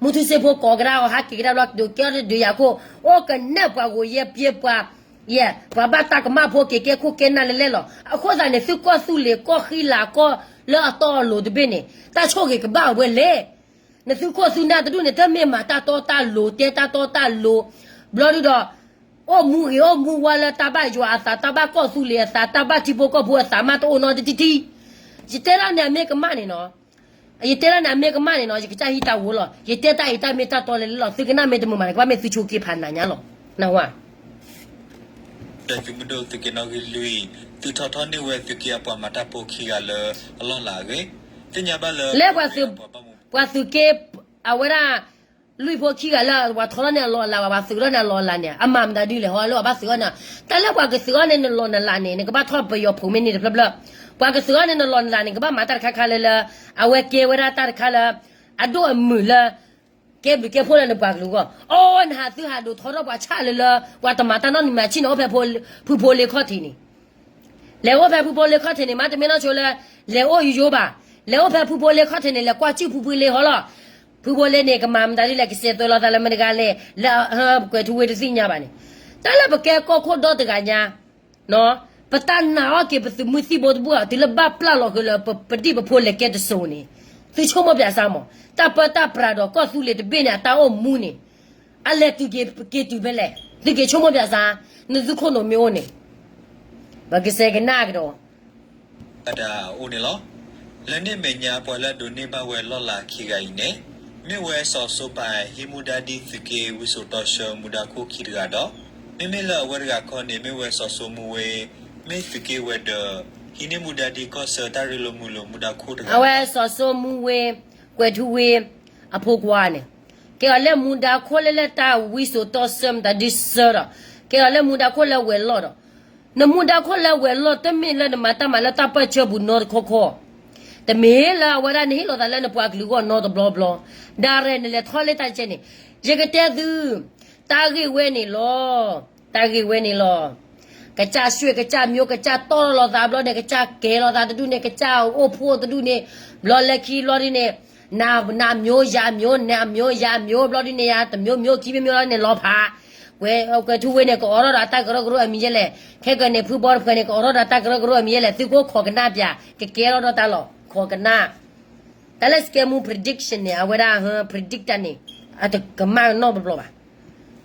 မူထူစ့ဖိကိးကဒါအီၤ ဟးက့ၤကဒါဘျီ ဒုးကဲအီၤတဒုးယၤခိၣ်, အိၣ်ကနဲၣ်ပှၤဂိၤယဲၢ်ဘ့ၣ်ပှၤ, ယဲၢ် ပှၤဘၣ်တၢ်ကမၣ်ဖိက့ၤကဲခိၣ်ကဲနၢ်လဲလဲလီၤ. အဃိသတးန့ၣ် သုကီၢ်သူလ့ၤကီၢ်ဃံလၤကီၢ်လၢအတီအလိၤတဘ့ၣ်န့ၣ် တၢ်ဆိၣ်ဂ့ၤကဘၣ်ဝဲလဲၣ်. နသုခိၣ်သုနၢ်တဒူၣ်န့ၣ် တမ့ၢ်မၤတၢ်တီတၢ်လိၤ တဲတၢ်တီတၢ်လိၤ, ဘျီဒုးဒီး အိၣ်မူဂ့ၤအိၣ်မူဝါလၢတၢ်ဘၣ်ယွၤအသး တၢ်ဘၣ်ကီၢ်သူလ့ၤအသး တၢ်ဘၣ်ထံဖိကီၢ်ဖိအသးမးတအိၣ်နီတထံၣ်ထံၣ်, ယတဲဒၣ်န့ၣ်အမ့ၢ်ကမၣ်န့ၣ်နီၤ, ယတဲဒၣ်န့ၣ်အမ့ၢ်ကမၣ်န့ၣ်နီၤ ယကစၢ်ဟံးတၢ်ဝီလီၤ. ယတဲတၢ်အံၤတၢ်မ့ၢ်တၢ်တီလဲၣ်လဲၣ်လီၤ. သုကနၣ်မ့ၢ်တမုာ်မးန့ၣ် ကဘၣ်မ့ၢ်သုဆိးက့ဖးနၤညါလီၤ. နဝဲ ဒီးသုးမုၢ်ဒိၣ်သုးက့နီၣ်ဂံၢ်လွံၢ် သုးထီၣ်ထီၣ်န့ၢ်ဝဲသုးက့အပှၤမၤတၢ်ဖိခံဂၤလၢအလီၢ်လၤအဂ့ၢ်, သ့ၣ်ညါဘၣ်လၢ လၢပှၤသုး, ပှၤသုးက့ အဝဲဒၣ် လွံၢ်ဖိခံဂၤလၢပှၤထီၣ်ထီၣ်န့ၢ်အလီၢ်အလၤဘၣ် ပှၤသုးထီၣ်န့ၢ်အလီၢ်အလၤန့ၣ် အမၤမတၤဒ်လဲၣ်ဟီလၢပှၤဘၣ်သုးထီၣ်န့ၢ်, တၢ်လၢပှၤကသုးထီၣ်န့ၢ်နလီၢ်နလၤန့ၣ် နကဘၣ်ထီၣ်ပယီၤဖိးမ့ၢ်န့ၢ်တဖျၢၣ်ဖျၢၣ်, ပှၤကသုးထီၣ်န့ၢ်နလီၢ်နလၤန့ၣ် ကဘၣ်မၤတၢ်တခါခါလၢလၢ အဝဲကဲဝဲဒၣ်တၢ်တခါလၢ အဒိၣ်အမုၢ်လၢ ကဲဘျုးကဲဖှိၣ်လၢနပှၤကလုာ်အဂီၢ်, အိၣ်နဟးသုဟးဒိးထီထီၣ်ပှၤဆၣ်လၢလၢ ပှၤတမၤတၢ်နီတမံၤ ဆ့ၣ်နီၤအိၣ်ဖဲ ဖုဖိလ့ခီၣ်ထံးန့ၣ်, လဲၤအိၣ်ဖဲဖုဖိလ့ခီၣ်ထံးန့ၣ် မ့တမ့ၢ်နီၢ်ဆိလၢ လဲၤအိၣ်ယိယိဘၣ်, လဲၤအိၣ်ဖဲဖုဖိလ့ခီၣ်ထံးန့ၣ် လဲၤကွၢ်စုၣ်ဖုဖိလ့ဟီလီၤ. ဖုဖိလ့န့ၣ် ကမၤမတၤဒ်လဲၣ် ကစဲးသွဲးလီၤသးလၢမတၤတဂၤလဲၣ် လၢကွဲၤထူဝ့တသ့ၣ်ညါဘၣ်န့ၣ်, တၢ်လၢပကဲကီၢ်ခိၣ်ဒီတဂၤညါ ပတၢ်နာ်အီၣ်က့ၤပသုးမုၢ်သံၣ်ဘိတဘိ တုၤလၢဘၣ်ပျၢ်လီၤဃုာ်လၢပဒံၣ်ပဖိလဲၤကဲတစိၤန့ၣ်, သုဆိကမိၣ်ပၠးစၢ်မး, တၢ်ပၢတၢ်ပြးဒီးကီၢ်သူလ့ၤတဘ့ၣ်န့ၣ် အတၢ်အိၣ်မူန့ၣ်, အလဲၤတုၤက့ၤတုၤဖဲလဲၣ်, သုက့ၤဆိကမိၣ်ပၠးစၢ်, နသုခိၣ်နူာ်မ့ၢ်အိၣ်န့ၣ်, ပကစဲးကနၣ်ကဒီး အတၢ်အိၣ်န့ၣ်လီၤ. လၢန့ၣ်အမဲာ်ညါ ပှၤလၢအဒိးန့ၢ်ဘၣ်ဝဲလီၢ်လၤခံဂၤအံၤန့ၣ်, မ့ၢ်ဝဲစီၤစိပၤ ဟံးမူဒါဒ်သုးက့ဝံစိာ်တီဆှၢမူဒါခိၣ်ခံတဂၤဒီး, မ့မ့ၢ်လၢအဝဲတဂၤခီန့ၣ် မ့ၢ်ဝဲစီၤစိမူဝ့, မ့ၢ်သုးက့ဝဲၤဒၢး, ဟံးန့ၢ်မူဒါဒ်ကီၢ်ဆၢတၢ်ရ့လိာ်မုာ်လိာ်မူဒါခိၣ်တဂၤ, အဝဲစီၤစိမူဝ့, ကွဲၤထူဝ့, အဖိခွါန့ၣ်, ကဲအီၤလၢမူဒါခိၣ်လၢလၢတၢ်ဝံစိာ်တီဆှၢမတၤဒ်ဆှၢဒီး, ကဲအီၤလၢမူဒါခိၣ်လၢဝဲၤလီၢ်ဒီး နမူဒါခိၣ်လၢဝဲၤလီၢ်တမ့ၢ်လၢနမၤတၢ်မၤလၢတၢ်ပၢၢ်ဆၢပူၤနီတခီခီ, တမ့ၢ်လၢအဝဲဒၣ်နဟ့ၣ်လီၤသးလၢနပှၤကလုာ်ဂီၢ်နီတဘျီဘျီ, ဒါရဲၣ်နလဲၤထီၣ်လၢတၢ်ကဲန့ၣ်, ယကတဲသု, တၢ်ဂ့ၢ်ဝဲန့ၣ်လီၤ, တၢ်ဂ့ၢ်ဝဲန့ၣ်လီၤ. ကစၢ်ရွှ့ၣ်ကစၢ်မျိုး ကစၢ်တီၢ်လီၤသးဘျီန့ၣ် ကစၢ်ကဲၤလီၤသးတဒူၣ်န့ၣ် ကစၢ်အိၣ်ဖှိၣ်တဒူၣ်န့ၣ်, ဘျီလၢခံဘျီဒ်န့ၣ်, နၤ နမျိုး ယၤမျိုး နမျိုး ယၤမျိုး ဘျီဒ်န့ၣ် ယၤတမျိုးမျိုးခံမျိုးမျိုးလီၤန့ၣ် လီၤဖး, ကွဲးထူဝ့န့ၣ် ကအိးထီၣ်ဒီးအတၢ်ကရၢကရိအမံၤယဲလဲၣ်, ခဲကနံၣ်ဖုဘီတဖုန့ၣ် ကအိးထီၣ်ဒီးတၢ်ကရၢကရိအမံၤယဲလဲၣ်, သုကအိၣ်ခိးကနၣ်ပၠး ကကဲထီၣ်ဒီးတၢ်လီၤ ခိးကနၣ်, တၢ်လၢစကဲမူ prediction န့ၣ် အဝဲဒၣ် predict တၢ်န့ၣ် အတကမၣ်နီတဘျီဘၣ်.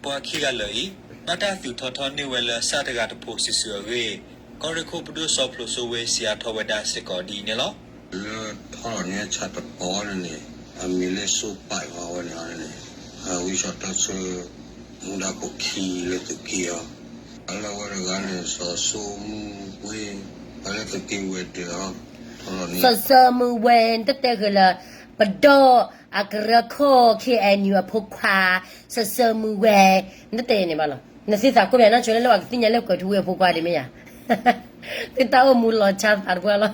ပှၤခံဂၤလၢာ်အံၤ ဘၣ်တၢ်သုးထီထီန့ၢ်ဝဲလၢစၣ်တဂၤတဖိးစုာ်စုာ်အဂ့ၢ်, ကီၢ်ရ့ၣ်ခိၣ်ပဒိၣ်စီဖျိစိဝ့ စံးအါထီၣ်ဝဲဒၣ်စ့ၢ်ကီးဒ်အံၤန့ၣ်လီၤ. လၢထီၣ်လီၤန့ၢ်ဆၣ်တဖိးန့ၣ်န့ၣ် အမံၤလၢစိပာ်အီၤဝဲန့ၣ်န့ၣ် အဝံစီၤတၢ်ဆၢ မူဒါခိၣ်ခံလၢသုးက့အီၤ, အလၢအဝဲတဂၤန့ၣ် စီၤစိမူဝ့, အလၢသုးက့ဝဲၤဒၢးအီၤ, စီၤစိမူဝ့ တတဲဃုာ်လၢ ပဒိၣ်အကရၢခိၣ် ခ့ၣ်အဲၣ်ယူၣ် အဖိခွါ စီၤစိမူဝ့, နတတဲန့ၣ်ဘၣ်လီၤ. နသုသးကိၢ်ပၠးနီၢ်ဆိလၢလၢပှၤကသ့ၣ်ညါလၢကွဲးထူဝ့အဖိခွါဒ်မ့ၢ်ယၤ, သုတၢ်အိၣ်မူလီၤဆါသးတပှၢ်လီၤ.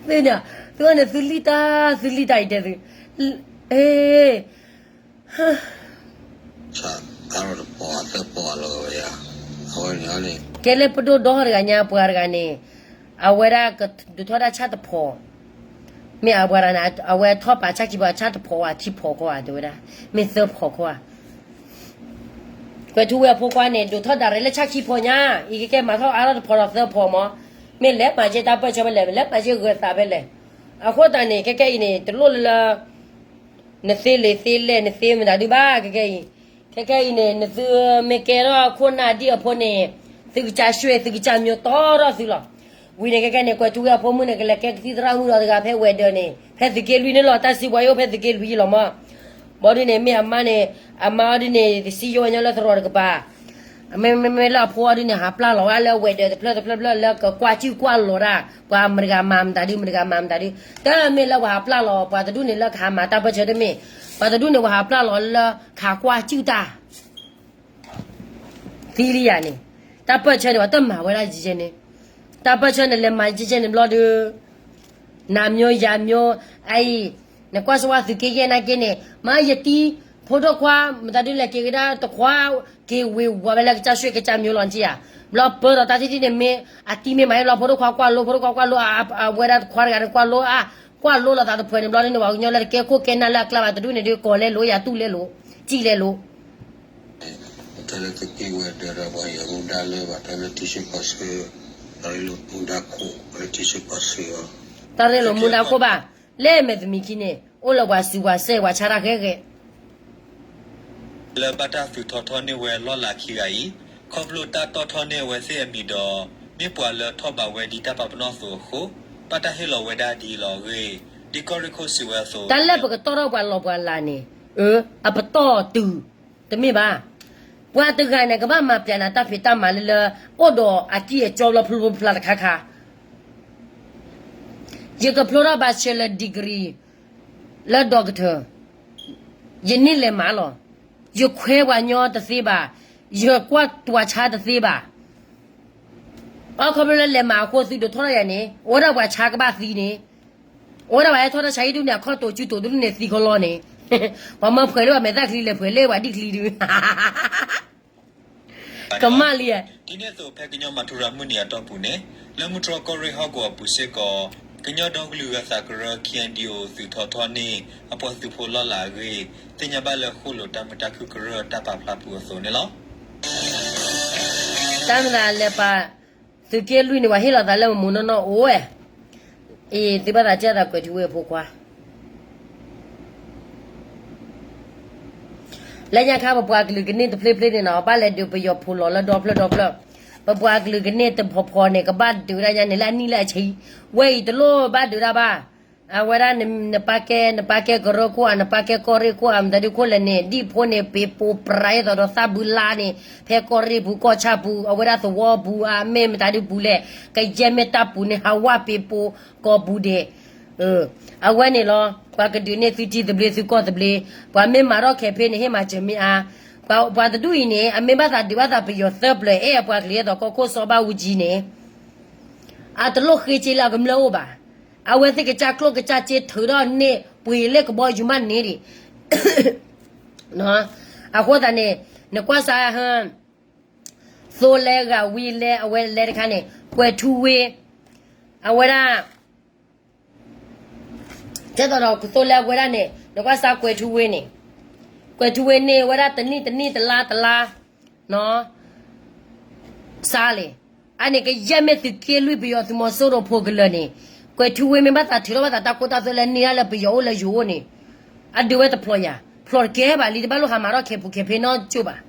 သုန့ၣ်, သုန့ၣ်သုလံၣ်တၢ်, သုလံၣ်တၢ်အံၤတဲသု, အ့ ဆၣ်အါထီၣ်တဖိးသၢဖိးလီၤဝဲယၤ, အဝဲန့ၣ်န့ၣ် ကဲလၢပဒိၣ်ဒီတဂၤညါပှၤတဂၤန့ၣ်, အဝဲဒၣ်ကဒုးထီၣ်ဒၣ်ဆၣ်တဖိး, မ့ၢ်အပှၤတဂၤန့ၣ် အဝဲထီၣ်ပာ်ဆၣ်ခံဖိ ဆၣ်တဖိးဧါ ခံဖိးခိၣ်ဧါ တဲဝဲဒၣ်, မ့ၢ်သၢဖိးခိၣ်ဧါ. ကွဲးထူဝ့အဖိခွါန့ၣ် ဒုးထီၣ်ဒၣ်ရဲၣ်လၢဆၣ်ခံဖိညါ, အံၤကကဲမၤထီၣ်အါထီၣ်တဖိးဒီးသၢဖိးမး, မ့ၢ်လဲၤမၤက့ၤတၢ်ပၢၢ်ဆၢဖဲလဲၣ်, လဲၤမၤက့ၤဂၢၤသးဖဲလဲၣ်. အဃိသတးန့ၣ် ခဲကဲအံၤန့ၣ် တလိၣ်လၢလၢ နသ့လံာ်သ့လဲၢ် နသ့မတၤဒုဘၣ် ခဲကဲအံၤ, ခဲကဲအံၤန့ၣ် နသုမ့ၢ်ကဲထီၣ်ခိၣ်နၢ်ဒ်အဖိန့ၣ်, သုကစၢ်ရွှ့ၣ် သုကစၢ်မျိၤတီထီၣ်သုလီၤ. ဝံၤန့ၣ် ခဲကဲန့ၣ် ကွဲးထူဝ့အဖိမုၣ်န့ၣ် ကလဲၤကဲကသံၣ်သရၣ်မုၣ်ဒီးတဂၤဖဲဝဲၤဒၢးန့ၣ် ဖဲသုးက့လွံၢ်န့ၣ်လီၤ. တၢ်စံးပှၤယိၣ်ဖဲသုးက့လွံၢ်လီၤမး. ဘၣ်ဒ်န့ၣ် မ့ၢ်အမါန့ၣ်, အမါအီၤဒ်န့ၣ် တစံယိၣ်ဝဲညီလၢသရိာ်တကပၤ မ့မ့မ့ၢ်လၢအဖိအီၤဒ်န့ၣ် ဟးပျၢ်လီၤဝဲလၢအဝဲၤဒၢးတဖျၢၣ်တဖျၢၣ်ဖျၢၣ် လၢကကွၢ်စုၣ်ကွၢ်လီၤတၢ် ပှၤမတၤဂၤမၤမတၤဒု မတၤဂၤမၤမတၤဒု, တမ့ၢ်လၢပှၤဟးပျၢ်လီၤ ပှၤတဒူၣ်န့ၣ်လၢကဟးမၤတၢ်ပၢၢ်ဆၢတမ့ၢ်, ပှၤတဒူၣ်န့ၣ် ပှၤဟးပျၢ်လီၤလၢကဟးကွၢ်စုၣ်တၢ် သံလံယၤန့ၣ်, တၢ်ပၢၢ်ဆၢန့ၣ် ပှၤတမၤဝဲဒၣ်ယဲန့ၣ်, တၢ်ပၢၢ်ဆၢန့ၣ် လဲၤမၤယဲန့ၣ်ဘျီဒု နၤမျိၤယၤမျိၤ, အအံၤ, နကွၢ်စၢ်ဝဲသုးက့ယဲၢ်နာ်က့န့ၣ် မ့ၢ်ယတံၤ, ဖိဒိၣ်ခွါ မတၤဒုလဲၤက့ၤကဒါတခွါ, က့ၤဝ့ၤဝီၤဝဲလၢကစၢ်ရွှ့ၣ်ကစၢ်မျိၤလီၤနထံၣ်ဧါ. ဘျီပၢဒီးတၢ်ထံၣ်ထံၣ်န့ၣ်မ့ၢ်, အတံၤမ့ၢ်မၤဟ့ၣ်ဘျီ ဖိဒိၣ်ခွါကွၢ်လိ ဖိဒိၣ်ခွါကွၢ်လိ, အဝဲဒၣ်တခွါတဂၤန့ၣ်ကွၢ်လိ, ကွၢ်လိလီၤသးတဖုန့ၣ်ဘျီဒုန့ၣ် ပှၤကညီလၢတကဲခိၣ်ကဲနၢ်လၢအကျါဘၣ်တဒူၣ်န့ၣ်ဒု ကိးလဲလိာ်ယၤတူၢ်လဲလိာ်, စံၣ်လဲလိာ် တၢ်လၢသုးက့ဝဲၤဒၢးဒီးပှၤယဲမူဒါလၢဘၣ် တၢ်လၢထံဆၢကီၢ်ဆၢ, တၢ်ရ့လိာ်မူဒါခိၣ်လၢထံဆၢကီၢ်ဆၢအီၤ, တၢ်ရ့လိာ်မူဒါခိၣ်ဘၣ်, လၢမဲာ်သမံးခံန့ၣ် အိၣ်လၢပှၤစူၤပှၤစဲၣ်ပှၤဆါတၢ်ဃဲဃဲ လၢဘၣ်တၢ်သုးထီထီန့ၢ်ဝဲလီၢ်လၤခံဂၤအံၤ, ခီဖျိတၢ်တီၢ်ထီန့ၢ်အဝဲသ့ၣ်အမံၤဒီး, မ့ၢ်ပှၤလၢထီၣ်ဘးဝဲဒ်တၢ်ပာ်ပနီၣ်အသိးအဃိ, ဘၣ်တၢ်ဟ့ၣ်လီၤဝဲဒၣ်ဒ်အံၤလီၤအဂ့ၢ်, ဒ်ကီၢ်ရ့ၣ်ခိၣ်စံးဝဲအသိး, တၢ်လၢပကတီၢ်ထီၣ်ပှၤလီၤပှၤလၤန့ၣ်, အပတီၢ်တုၤ, တမ့ၢ်ဘၣ်. ပှၤတဂၤန့ၣ် ကဘၣ်မၤပျဲနၤတၢ်ဖံးတၢ်မၤလၢလၢ, အိၣ်ဒီးအကံၢ်အကၠီဘျီဖျိဖျါတခါခါ ယကဖျိထီၣ် bachelor degree လၢ doctor, ယန့ၢ်လဲၤမၤလီၤ. ယခွဲပှၤညီတသ့ဘၣ်, ယကွၢ်ပှၤဆါတသ့ဘၣ်. အခီဖျိလၢလဲၤမၤအဃိသုဒိးထီၣ်ထီၣ်ယၤန့ၣ်, အိၣ်ဝဲဒၣ်ပှၤဆါကဘၣ်သံန့ၣ်, အိၣ်ဝဲဒၣ်ပှၤဟဲထီၣ်တၢ်ဆါဟံၣ်ဒုန့ၣ် အခီၣ်တိာ်စုတိာ်ဒုန့ၣ်သံခီလီၤန့ၣ်, ပှၤမၢဖှဲးလၢပှၤမဲာ်သၣ်ချံလဲၤဖှဲးလၢပှၤဒံၣ်ချံဒု ကမၣ်လံဧါ. ဒ်န့ၣ်အသိးဖဲကညီမၤထူရၤမုၢ်နံၤအတီၢ်ပူၤန့ၣ်, လၢမုၢ်တြီၢ်ကီၢ်ရ့ၣ်ဟီၣ်ကဝီၤအပူၤစ့ၢ်ကီး, ကညီဒီကလုာ်ဂၤသးကရၢ K N D O သုးထီထီန့ၢ်အပှၤသုးဖိလီၢ်လၤအဂ့ၢ်, သ့ၣ်ညါဘၣ်လၢဃိၣ်လိာ်တၢ်မုာ်တၢ်ခုၣ်ကရၢတၢ်ပာ်ဖျါပူၤအသိးန့ၣ်လီၤ. တၢ်မၤသးလဲၤပာ်, သုးက့လွံၢ်န့ၣ် ပှၤဟ့ၣ်လီၤသးလၢမမူနီၢ်နီၢ်အိၣ်ဝဲ, အံၤသုဘၣ်သးကဲသးကွဲးထူဝ့အဖိခွါ လၢညါခါ ပပှၤကလုာ်ကန့ၢ်တဖျ့ဖျ့န့ၣ်နီၤ ဘၣ်လဲၤဒုးပယီၤဖိလီၤလၢဒီဖျၢၣ်ဒီဖျၢၣ်, ပပှၤကလုာ်ကန့ၢ်တဖီဖီန့ၣ် ကဘၣ်ဒုးဒၣ်ညါန့ၣ်လၢအနံၣ်လၢအဆံ, ဝဲအံၤတလိၣ်ဘၣ်ဒုးဒၣ်ဘၣ်. အဝဲဒၣ်နပာ်ကဲ နပာ်ကဲကရၢခိၣ်ဧါ နပာ်ကဲကီၢ်ရ့ၣ်ခိၣ်ဧါ မတၤဒုခိၣ်လဲၣ်န့ၣ် ဒ်ဖိန့ၣ် ပ့ၤပိာ်ပြးအသိးဒီးသၣ်ဘုလါန့ၣ် ဖဲကီၢ်ရ့ၣ်ပူၤကီၢ်ဆၣ်ပူၤ အဝဲဒၣ်သဝီပူၤဧါ မ့ၢ်မတၤဒုပူၤလဲၣ် ကယဲၢ်မ့ၢ်တၢ်ပူၤန့ၣ် ဟးဝၣ်ပ့ၤပိာ်ကီၢ်ပူၤဒဲး အဝဲန့ၣ်လီၤ. ပှၤကဒုးန့ၢ်သုထံသဘျ့သုကီၢ်သဘျ့, ပှၤမ့ၢ်မၤထီၣ်ခဲဖ့န့ၣ် ဟ့ၣ်မၤစၢၤမ့ၢ်အါ, ပှၤတဒူၣ်အံၤန့ၣ် အမ့ၢ်ဘၣ်သးဒုးဘၣ်သးပယီၤသၢပျၢၤ အဲၣ်အပှၤကလုာ်အသိးကီၢ်ခိၣ်စီၤဘၣ်အူကၠံန့ၣ် အတလိၣ်ဃ့က့လၢအကမျၢၢ်အိၣ်ဘၣ်. အဝဲသ့ၣ်ကစၢ်ကျိၣ်ကစၢ်စ့ထုးထီၣ်န့ၢ် ပှ့ၤလၢကဘီယူၤမးန့ၣ်ဒံး အဃိသတးန့ၣ် နကွၢ်စး သိလဲဂၤဝံၤလဲအဝဲလဲတခါန့ၣ် ကွဲးထူဝ့ အဝဲဒၣ် ကဲသိးဒီးသိလဲအဝဲဒၣ်န့ၣ် နကွၢ်စးကွဲးထူဝ့န့ၣ် ကွဲးထူဝ့န့ၢ်ဝဲဒၣ်တနံၣ်တနံၣ်တလါတလါ စးလဲၣ်, အန့ၣ်ကယဲၢ်မ့ၢ်သုးက့လွံၢ်ပယီၤသုးမီၤစိရိၤဖိကလၢာ်န့ၣ်, ကွဲၤထူဝ့မ့ၢ်ဘၣ်သးထုးထီၣ်ဘၣ်သးတၢ်ခိတၢ်သွဲလၢန့ၢ်ဒၣ်လၢပယီၤအိၣ်လၢယိၤအိၣ်န့ၣ်, အဒုးဝဲတဖျိးယၤ, ဖျိးတကဲဘၣ်လံ တဘၣ်လိၣ်ဟးမၤထီၣ်ခဲပူၤခဲဖဲနီတကၠိၢ်ဘၣ်.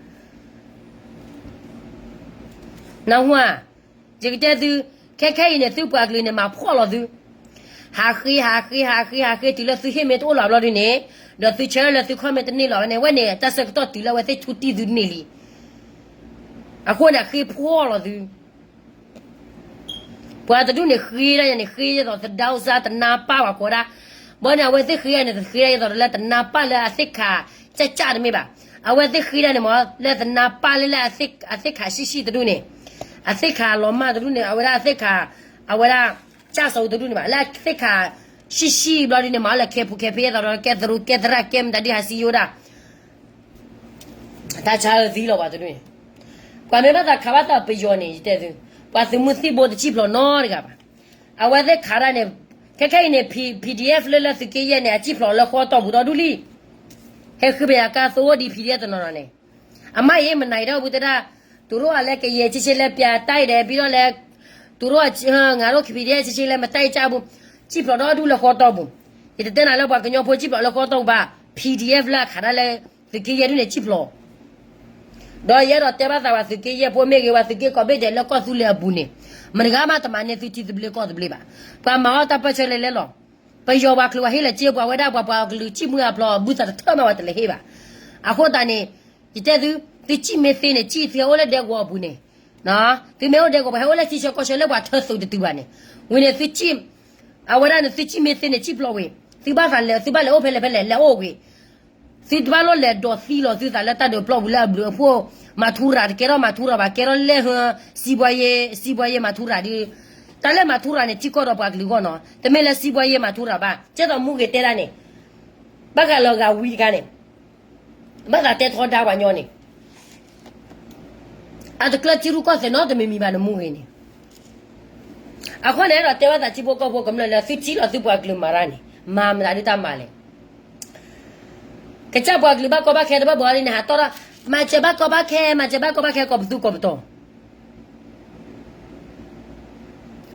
နၢ်ဟူဧါ, ယကတဲသု, ခဲခဲအံၤန့ၣ် သုပှၤကလုာ်န့ၣ် မၤဖှီၣ်လီၤသု, ဟးဃ့ ဟးဃ့ ဟးဃ့ ဟးဃ့ တုၤလၢသုဟ့ၣ်မ့ၢ်တအိၣ်လီၤဘျီဒုန့ၣ်, ဒီးသုဆၢလၢသုခီၣ်မ့ၢ်တန့ၢ်လီၤန့ၣ် အဝဲန့ၣ် တၢ်ဆၢကတီၢ်တုၤလၢအဝဲသ့ၣ်ထူတံၢ်သုန့ၢ်လံ. အဃိန့ၣ် အဃ့ဖှီၣ်လီၤသု ပှၤတဒူၣ်န့ၣ်ဃ့ဒၣ်ယၤန့ၣ် ဃ့ဒ်သိးသဒါအိၣ်စါတနါပၢ်ဝဲကိးဒၣ်, ဘၣ်န့ၣ် အဝဲသ့ၣ်ဃ့ဒၣ်န့ၣ် ဃ့ဒၣ်ဒ်သိးလၢတနါပၢ်လၢအသ့ၣ်ခါကၢ်ကၢ်တမ့ၢ်ဘၣ်. အဝဲသ့ၣ်ဃ့ဒၣ်န့ၣ်မ့ၢ် လၢတနါပၢ်လၢလၢအသ့ၣ်ခါဆံးဆံးတဒူၣ်န့ၣ်, အသ့ၣ်ခါလီၤမၢ်တဒူၣ်န့ၣ် အဝဲဒၣ်အသ့ၣ်ခါ, အဝဲဒၣ် ကၢ်စီၤအူတဒူၣ်န့ၣ်ဘၣ် လၢအသ့ၣ်ခါဆံးဆံးဘျီဒုန့ၣ် မ့ၢ်လၢခဲပူၤခဲဖဲဒ်သိးဒီး ကဲသရူးကဲသရၣ်ကဲမတၤဒုးဟးစံယိဒၣ် တၢ်ဆါအၢသံလီၤပှၤတဒူၣ်န့ၣ်, ပှၤမ့ၢ်ဘၣ်သးခးဘၣ်သးပယီၤန့ၣ် ယတဲသု, ပှၤသုးမုၢ်သံၣ်ဘိတစံၣ်ဖျိးနီတဂၤဘၣ်. အဝဲသ့ၣ်ခးဒၣ်န့ၣ်, ခဲခဲအံၤန့ၣ် P, PDF လၢလၢသုးက့ယဲၢ်န့ၣ် အစံၣ်ဖျိးလၢဃီတီၢ်ပူၤဒီဒူၣ်လံ. ဟဲဃုပယၤကါသိဒီး PDF တနီၤနီၤန့ၣ်, အမ့ၢ်ယဲမနၤအံၤဒီးဝံသဒၣ်, တုၤရိၣ်အလဲကယဲၢ်ဆ့ဆ့လဲပျးတၢ်အံၤဒီး ဘံဒီးလဲ, တုၤရိၣ်, ငါရိၣ် PDF ဆ့ဆ့လဲမတၢ်အံၤကၢ်ပူၤ, စံၣ်ဖျိးဒီဒူၣ်လၢဃီတီၢ်ပူၤ, ယတတဲနၤလၢပှၤကညီဖိစံၣ်ဖျိးလၢဃီတီၢ်ပူၤဘၣ်, PDF လၢအခးဒၣ်လၢ သုးက့ယဲၢ်ဒုန့ၣ် စံၣ်ဖျိး ဒီးယအဲၣ်ဒိးတဲဘၣ်သးပှၤသုးက့ယဲၢ်ဖိမ့ၢ်ဂ့ၤ ပှၤသုးက့ကိးဘ့ၣ်ဒဲးလၢကီၢ်သူလ့ၤအပူၤန့ၣ်, မတဂၤမးတမၤန့ၢ်သုထံသဘျ့ကီၢ်သဘျ့ဘၣ်. ပှၤမၤအီၣ်တၢ်ပၢၢ်ဆၢလဲၤလဲၤလီၤ. ပယီၤပှၤချုးပှၤဟ့ၣ်လီၤစ့ပှၤဝဲဒၣ် ပှၤပှၤကလုာ်စံၣ်မုၢ်အဖျိ ဘုသးတထၢၣ်မးပှၤတလဲၤဟ့ၣ်ဘၣ်. အဃိသတးန့ၣ်, ယတဲသု, သုစံၣ်မ့ၢ်သ့န့ၣ် စံၣ်သုဟဲအိၣ်လၢဒဲကဝီၤအပူၤန့ၣ်, သုမ့ၢ်အိၣ်ဒဲကဝီၤ ပှၤဟဲအိၣ်လၢထံဆၢကီၢ်ဆၢလၢပှၤထၢသုးတတုၤဘၣ်န့ၣ်, ဝံၤန့ၣ်သုစံၣ်, အဝဲဒၣ်န့ၣ် သုစံၣ်မ့ၢ်သ့န့ၣ် စံၣ်ဖျိးဝံၤ, သုဘၣ်သးလဲၤ သုဘၣ်လဲၤအိၣ်ဖဲလဲၣ်ဖဲလဲၣ် လဲၤအိၣ်ဝံၤ သုတဘၣ်လိၣ်လဲၤဒိးသံလီၤသုသးလၢတၢ်ဒုးပျီပူၤလၢအဘျုးအဖှိၣ်, မၤထူရၤတကဲထီၣ်မၤထူရၤဘၣ် ကဲထီၣ်လဲၣ်ဟၢ, စံးဘှါယ့, စံးဘှါယ့မၤထူရၤဒုး, တၢ်လၢမၤထူရၤန့ၣ် ထံကီၢ်ဒီးပှၤကလုာ်အဂီၢ်နီၤ, တမ့ၢ်လၢစံးဘှါယ့မၤထူရၤဘၣ်, ကဲသိးမူဂ့ၤတဲဒၣ်န့ၣ်, ဘၣ်ဃးလီၤဂာ်ဝံတခါန့ၣ်, ဘၣ်သးတဲထီဒါပှၤညီန့ၣ် အတကျၢၤထံရူၢ်ကီၢ်သဲးနီတမံၤမံၤဘၣ်နမူဂ့ၤန့ၣ်, အဃိန့ၣ် အဲၣ်ဒိးတဲဘၣ်သးထံဖိကီၢ်ဖိကမျၢၢ်လၢသုထံၣ်လီၤသုပှၤကလုာ်မၤတၢ်န့ၣ် မၤမတၤဒုးတၢ်မၤလဲၣ်, ကစၢ်ပှၤကလုာ်ဘၣ်ကီဘၣ်ခဲတဘၣ်ဘၣ်လံန့ၣ် ဟးတီၢ်ထီၣ်, မၤစၢၤဘၣ်ကီဘၣ်ခဲ မၤစၢၤဘၣ်ကီဘၣ်ခဲကိးပသူကိးပတီၤ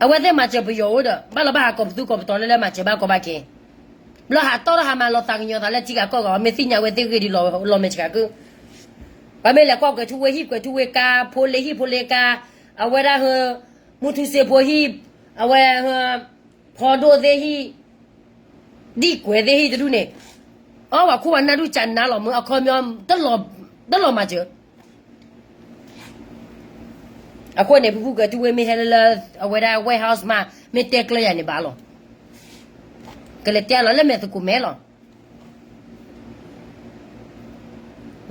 အဝဲသ့ၣ်မၤစၢၤပယီၤအိၣ်ဒီး ဘၣ်လီၤဘၣ်ဟးကိးပသူကိးပတီၤလၢလၢမၤစၢၤဘၣ်ကီဘၣ်ခဲ, ဘျီဟးတီၢ်ထီၣ်ဟးမၤလီၤသးကညီၤသးလၢထံဂၤကီၢ်ဂၤ မ့ၢ်သ့ၣ်ညါဝဲသ့ၣ်ဂ့ၢ်ဒ်လီၤမဲာ်ဆှးကု, ပှၤမ့ၢ်လဲၤကွၢ်ကွဲၤထူဝ့ဟံၣ်ကွဲၤထူဝ့ကါ ဖိလ့ဟံၣ်ဖိလ့ကါ, အဝဲဒၣ်ဟၢ, မူထူစ့ဖိဟံၣ်, အဝဲဟၢ, ဖီဒိၣ်သ့ၣ်ဟံၣ်, ဒံၣ်ကွဲၤသ့ၣ်ဟံၣ်တဒူၣ်န့ၣ်, အီၣ်ပှၤခိၣ်ပှၤနၢ်ဒူၣ်ကနါလီၤမၢ် အခီပညီ, တလီၤမၤစၢၤ အဃိန့ၣ် ပဖုကွဲၤထူဝ့မ့ၢ်ဟဲလၢလၢ အဝဲဒၣ် warehouse မး မ့ၢ်တဲကျၢၤယၤန့ၣ်ဘၣ်လီၤ, ကလဲၤတဲလီၤလၢမဲာ်သကိးမဲာ်လီၤ,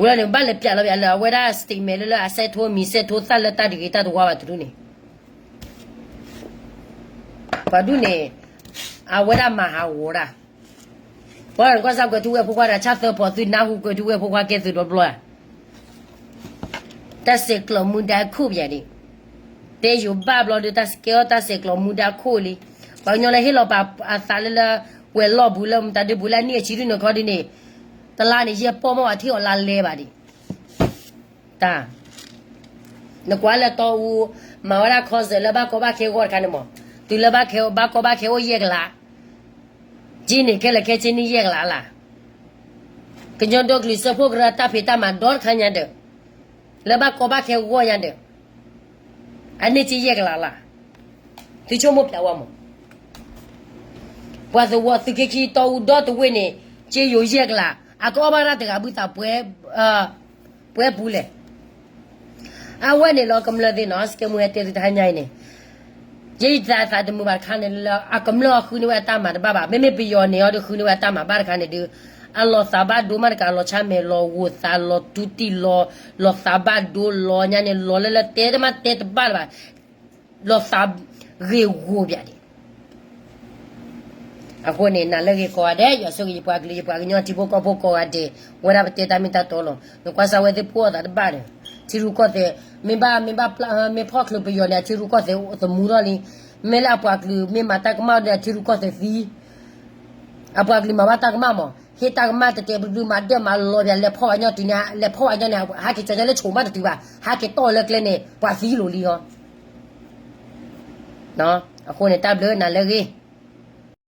ဝဲလၢန့ၣ် ဘၣ်လဲၤပျးလီၤပျးလၢအဝဲဒၣ် statement လၢလၢအစဲးထိမံၤစဲးထိသၣ်လၢတၢ်တဂ့ၤတၢ်တဝါဘၣ်တဒူၣ်န့ၣ် ပှၤဒူၣ်န့ၣ် အဝဲဒၣ်မၤဟးဂီၤတၢ်, ပှၤကွၢ်စၢ်ကွဲၤထူဝ့ဖိခွါတဂၤ ဆၣ်သၢဖီသုနၢ်ဟူကွဲၤထူဝ့ဖိခွါကဲသုးဒီဖျိဧါ, တၢ်ဆဲးကျိးမူဒါခိၣ်ပယၤဒံး, တဲယိၤဘၣ်ဘျီဒီး တၢ်ကဲအီၣ်တၢ်ဆဲးကျိးမူဒါခိၣ်လံ, ပှၤကညီလၢဟ့ၣ်လီၤပာ်အသးလၢလၢ ဝဲၤလီၢ်ဘူးလၢမတၤဒုးဘူးလၢအနံၣ်အဆံဒုန့ၣ်ခီဒုန့ၣ်, တလါန့ၣ် ယဲၢ်ပီၢ်မီၢ်ဝဲထံၣ်အီၤလါလဲဘၣ်ဒံး တၢ်, နကွၢ်လၢတီအူ, မၤဝဲဒၣ် concert လၢဘၣ်ကီဘၣ်ခဲဂီၢ်တခါန့ၣ်မး, တုၤလၢဘၣ်ကီဘၣ်ခဲအိၣ်ယဲၢ်ကလး, က့န့ၣ်ခဲလၢာ်ခဲဆ့န့ၢ်ယဲၢ်ကလးလၢ်, ကညီဒီကလုာ်စၢဖှိၣ်ကရၢတၢ်ဖံးတၢ်မၤဒီတခါညါဒီး, လၢဘၣ်ကီဘၣ်ခဲဂီၢ်ညါဒီး, အန့ၢ်က့ယဲၢ်ကလးလၢ်, သုဆိကမိၣ်ပျးဝဲမး ပှၤသဝီသုးက့ခံတီအူဒီတဝ့ၢ်န့ၣ်, က့ယိၤယဲၢ်ကလး, အကအီၣ်ဘၣ်တၢ်တဂၤဘုသး, ပှဲၤပူၤလဲၣ်. အဝဲန့ၣ်လီၤကမျၢၢ်သ့ၣ်နီၤ, စကဲမူဟဲတဲသုတဟါညါအံၤန့ၣ်, ယဲယသးသးတမုာ်ဘၣ်တခါန့ၣ်လၢ အကမျၢၢ်အီၤဃုန့ၢ်ဝဲအတၢ်မၤတဘၣ်ဘၣ်, မ့မ့ၢ်ပယီၤန့ၣ်အီၤဒီးဃုန့ၢ်ဝဲအတၢ်မၤဘၣ်တခါန့ၣ်ဒီး, အလီၤသးဘၣ်ဒိမးတကး လီၤဆါမဲာ်လီၤဂိၢ်သးလီၤတူၢ်တံၢ်လီၤ, လီၤသးဘၣ်ဒိလီၤညါန့ၣ် လီၤလၢလၢတဲတမးတဲတဘၣ်လၢၤဘၣ် လီၤသးဂ့ၢ်ဂီၤပၠးဒံး. အဃိန့ၣ် နၤလၢဂ့ၤကိးဂၤဒဲး ယွၤဆိၣ်ဂ့ၤယပှၤကလုာ် ယပှၤကညီထံဖိကီၢ်ဖိကိးဂၤဒဲး, ဝဲဒၣ်ပတဲတၢ်မ့ၢ်တၢ်တီလီၤ. နကွၢ်စၢ်ဝဲသ့ၣ်ဖှီၣ်အသးတဘၣ်ဒီး, ထံရူၢ်ကီၢ်သဲး, မ့ၢ်ဘၣ်, မ့ၢ်ဘၣ်ပျၢ်, မ့ၢ်ဖီၣ်ချုးပယီၤန့ၣ် အထံရူၢ်ကီၢ်သဲးသမူထီၣ်လံ. မ့ၢ်လၢအပှၤကလုာ်မ့ၢ်မၤတၢ်ကမၣ်ဒီး အထံရူၢ်ကီၢ်သဲးသံ အပှၤကလုာ်မၤဘၣ်တၢ်ကမၣ်မး, ဟ့ၣ်တၢ်ကမၣ်တတဲာ်ပဒုမၤဒၢၣ်မၤလီၤပၠး လဲၤဖီၣ်အညီတုၤန့ၣ် လဲၤဖီၣ်အညီန့ၣ် ဟးက့ၤကၠီၤညီလၢဆိးမးတတုၤဘၣ် ဟးက့ၤတီၢ်လၢကျဲန့ၣ် ပှၤသံလိာ်လံဟီ အဃိန့ၣ် တၢ်ဘျုးနၤလၢအဂ့ၤ